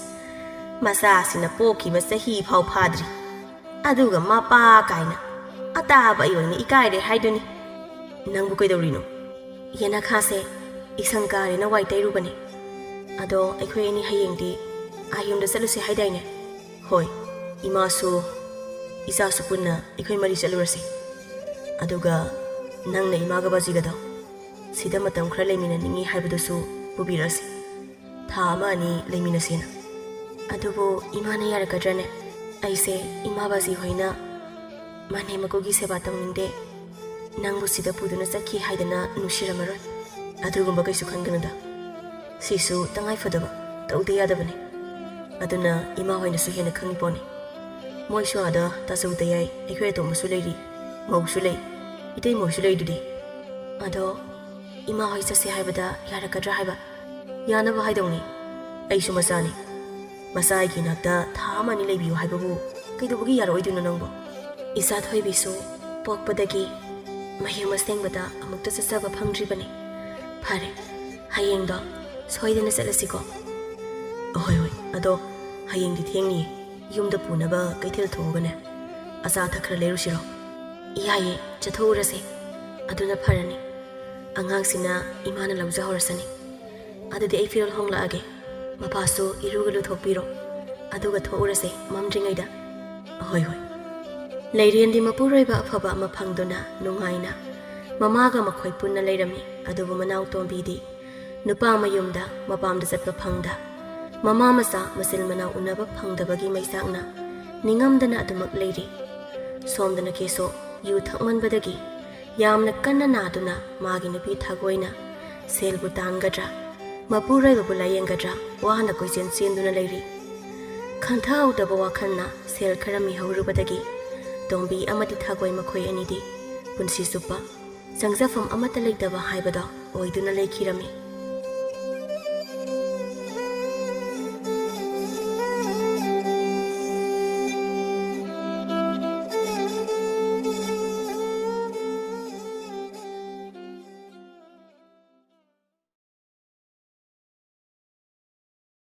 ꯃꯆꯥꯁꯤꯅ ꯄꯣꯛꯈꯤꯕ ꯆꯍꯤ ꯐꯥꯎ ꯐꯥꯗ꯭ꯔꯤ꯫ ꯑꯗꯨꯒ ꯃꯄꯥ ꯀꯥꯏꯅ꯫ ꯑꯇꯥꯕ ꯑꯩ ꯑꯣꯏꯅ ꯏꯀꯥꯏꯔꯦ ꯍꯥꯏꯗꯨꯅꯤ꯫" "ꯅꯪꯕꯨ ꯀꯩꯗꯧꯔꯤꯅꯣ?" "ꯌꯦꯅꯈꯥꯁꯦ ꯏꯁꯪ ꯀꯥꯔꯦꯅ ꯋꯥꯏ ꯇꯩꯔꯨꯕꯅꯦ꯫ ꯑꯗꯣ ꯑꯩꯈꯣꯏ ꯑꯅꯤ ꯍꯌꯦꯡꯗꯤ ꯑꯥ ꯌꯨꯝꯗ ꯆꯠꯂꯨꯁꯦ ꯍꯥꯏꯗꯥꯏꯅꯦ?" "ꯍꯣꯏ, ꯏꯃꯥꯁꯨ ꯏꯆꯥꯁꯨ ꯄꯨꯟꯅ ꯑꯩꯈꯣꯏ ꯃꯔꯤ ꯆꯠꯂꯨꯔꯁꯤ꯫ ꯑꯗꯨꯒ ꯅꯪꯅ ꯏꯃꯥꯒ ꯕꯥꯖꯤꯒꯗꯣ ꯁꯤꯗ ꯃꯇꯝ ꯈꯔ ꯂꯩꯃꯤꯟꯅꯅꯤꯡꯉꯤ ꯍꯥꯏꯕꯗꯨꯁꯨ ꯄꯨꯕꯤꯔꯛꯑꯁꯤ꯫ ꯊꯥ ꯑꯃ ꯑꯅꯤ ꯂꯩꯃꯤꯟꯅꯁꯦꯅ꯫" "ꯑꯗꯨꯕꯨ ꯏꯃꯥꯅ ꯌꯥꯔꯛꯀꯗ꯭ꯔꯅꯦ? ꯑꯩꯁꯦ ꯏꯃꯥ ꯕꯥꯖꯤ ꯍꯣꯏꯅ ꯃꯅꯦꯝ ꯃꯀꯨꯒꯤ ꯁꯦꯕꯥ ꯇꯧꯅꯤꯡꯗꯦ꯫ ꯅꯪꯕꯨ ꯁꯤꯗ ꯄꯨꯗꯨꯅ ꯆꯠꯈꯤ ꯍꯥꯏꯗꯅ ꯅꯨꯡꯁꯤꯔꯝꯃꯔꯣꯏ꯫" "ꯑꯗꯨꯒꯨꯝꯕ ꯀꯩꯁꯨ ꯈꯟꯒꯅꯨꯗ꯫ ꯁꯤꯁꯨ ꯇꯉꯥꯏ ꯐꯗꯕ, ꯇꯧꯗ ꯌꯥꯗꯕꯅꯤ꯫ ꯑꯗꯨꯅ ꯏꯃꯥ ꯍꯣꯏꯅꯁꯨ ꯍꯦꯟꯅ ꯈꯪꯉꯤ ꯄꯣꯠꯅꯤ꯫ ꯃꯣꯏꯁꯨ ꯑꯥꯗ ꯇꯥꯆꯧ ꯇꯌꯥꯏ, ꯑꯩꯈꯣꯏ ꯑꯇꯣꯝꯕꯁꯨ ꯂꯩꯔꯤ, ꯃꯧꯁꯨ ꯂꯩ, ꯏꯇꯩꯃ ꯍꯣꯏꯁꯨ ꯂꯩꯗꯨꯗꯤ꯫ ꯑꯗꯣ ꯏꯃꯥ ꯍꯣꯏ ꯆꯠꯁꯦ ꯍꯥꯏꯕꯗ ꯌꯥꯔꯛꯀꯗ꯭ꯔꯥ ꯍꯥꯏꯕ? ꯌꯥꯅꯕ ꯍꯥꯏꯗꯧꯅꯤ꯫ ꯑꯩꯁꯨ ꯃꯆꯥꯅꯤ꯫ ꯃꯆꯥ ꯑꯩꯒꯤ ꯏꯅꯥꯛꯇ ꯊꯥ ꯑꯃ ꯑꯅꯤ ꯂꯩꯕꯤꯌꯨ ꯍꯥꯏꯕꯕꯨ ꯀꯩꯗꯧꯕꯒꯤ ꯌꯥꯔꯛꯑꯣꯏꯗꯣꯏꯅꯣ ꯅꯪꯕꯣ? ꯏꯆꯥ ꯊꯣꯏꯕꯤꯁꯨ ꯄꯣꯛꯄꯗꯒꯤ ꯃꯌꯨꯝ ꯑꯁꯦꯡꯕꯗ ꯑꯃꯨꯛꯇ ꯆꯠꯆꯕ ꯐꯪꯗ꯭ꯔꯤꯕꯅꯤ꯫ ꯐꯔꯦ, ꯍꯌꯦꯡꯗꯣ ꯁꯣꯏꯗꯅ ꯆꯠꯂꯁꯤꯀꯣ꯫ ꯑꯍꯣꯏ ꯍꯣꯏ, ꯑꯗꯣ ꯍꯌꯦꯡꯗꯤ ꯊꯦꯡꯅꯤꯌꯦ꯫ ꯌꯨꯝꯗ ꯄꯨꯅꯕ ꯀꯩꯊꯦꯜ ꯊꯣꯛꯑꯒꯅꯦ ꯑꯆꯥ ꯑꯊꯛ ꯈꯔ ꯂꯩꯔꯨꯁꯤꯔꯣ? ꯌꯥꯏꯌꯦ, ꯆꯠꯊꯣꯛꯎꯔꯁꯦ꯫ ꯑꯗꯨꯅ ꯐꯔꯅꯤ꯫ ꯑꯉꯥꯡꯁꯤꯅ ꯏꯃꯥꯅ ꯂꯧꯖꯍꯧꯔꯁꯅꯤ꯫ ꯑꯗꯨꯗꯤ ꯑꯩ ꯐꯤꯔꯣꯜ ꯍꯣꯡꯂꯛꯑꯒꯦ꯫ ꯃꯄꯥꯁꯨ ꯏꯔꯨꯒ ꯂꯨꯊꯣꯛꯄꯤꯔꯣ꯫ ꯑꯗꯨꯒ ꯊꯣꯛꯎꯔꯁꯦ ꯃꯝꯗ꯭ꯔꯤꯉꯩꯗ꯫ ꯍꯣꯏ ꯍꯣꯏ꯫ ꯂꯩꯔꯦꯟꯗꯤ ꯃꯄꯨꯔꯣꯏꯕ ꯑꯐꯕ ꯑꯃ ꯐꯪꯗꯨꯅ ꯅꯨꯡꯉꯥꯏꯅ ꯃꯃꯥꯒ ꯃꯈꯣꯏ ꯄꯨꯟꯅ ꯂꯩꯔꯝꯃꯤ꯫ ꯑꯗꯨꯕꯨ ꯃꯅꯥꯎ ꯇꯣꯝꯕꯤꯗꯤ ꯅꯨꯄꯥ ꯃꯌꯨꯝꯗ ꯃꯄꯥꯝꯗ ꯆꯠꯄ ꯐꯪꯗ, ꯃꯃꯥ ꯃꯆꯥ ꯃꯆꯤꯟ ꯃꯅꯥꯎ ꯎꯅꯕ ꯐꯪꯗꯕꯒꯤ ꯃꯩꯆꯥꯛꯅ ꯅꯤꯡꯉꯝꯗꯅ ꯑꯗꯨꯃꯛ ꯂꯩꯔꯤ꯫ ꯁꯣꯝꯗꯅ ꯀꯦꯁꯣ ꯌꯨ ꯊꯛꯃꯟꯕꯗꯒꯤ ꯌꯥꯝꯅ ꯀꯟꯅ ꯅꯥꯗꯨꯅ ꯃꯥꯒꯤ ꯅꯨꯄꯤ ꯊꯥꯒꯣꯏꯅ ꯁꯦꯜꯕꯨ ꯇꯥꯟꯒꯗ꯭ꯔꯥ, ꯃꯄꯨꯔꯣꯏꯕꯕꯨ ꯂꯥꯌꯦꯡꯒꯗ꯭ꯔꯥ ꯋꯥꯅ ꯀꯣꯏꯆꯦꯟ ꯆꯦꯟꯗꯨꯅ ꯂꯩꯔꯤ꯫ ꯈꯟꯊꯍꯧꯗꯕ ꯋꯥꯈꯜꯅ ꯁꯦꯜ ꯈꯔ ꯃꯤꯍꯧꯔꯨꯕꯗꯒꯤ ꯇꯣꯝꯕꯤ ꯑꯃꯗꯤ ꯊꯥꯒꯣꯏ ꯃꯈꯣꯏ ꯑꯅꯤꯗꯤ ꯄꯨꯟꯁꯤ ꯆꯨꯞꯄ ꯆꯪꯖꯐꯝ ꯑꯃꯠꯇ ꯂꯩꯇꯕ ꯍꯥꯏꯕꯗꯣ ꯑꯣꯏꯗꯨꯅ ꯂꯩꯈꯤꯔꯝꯃꯤ꯫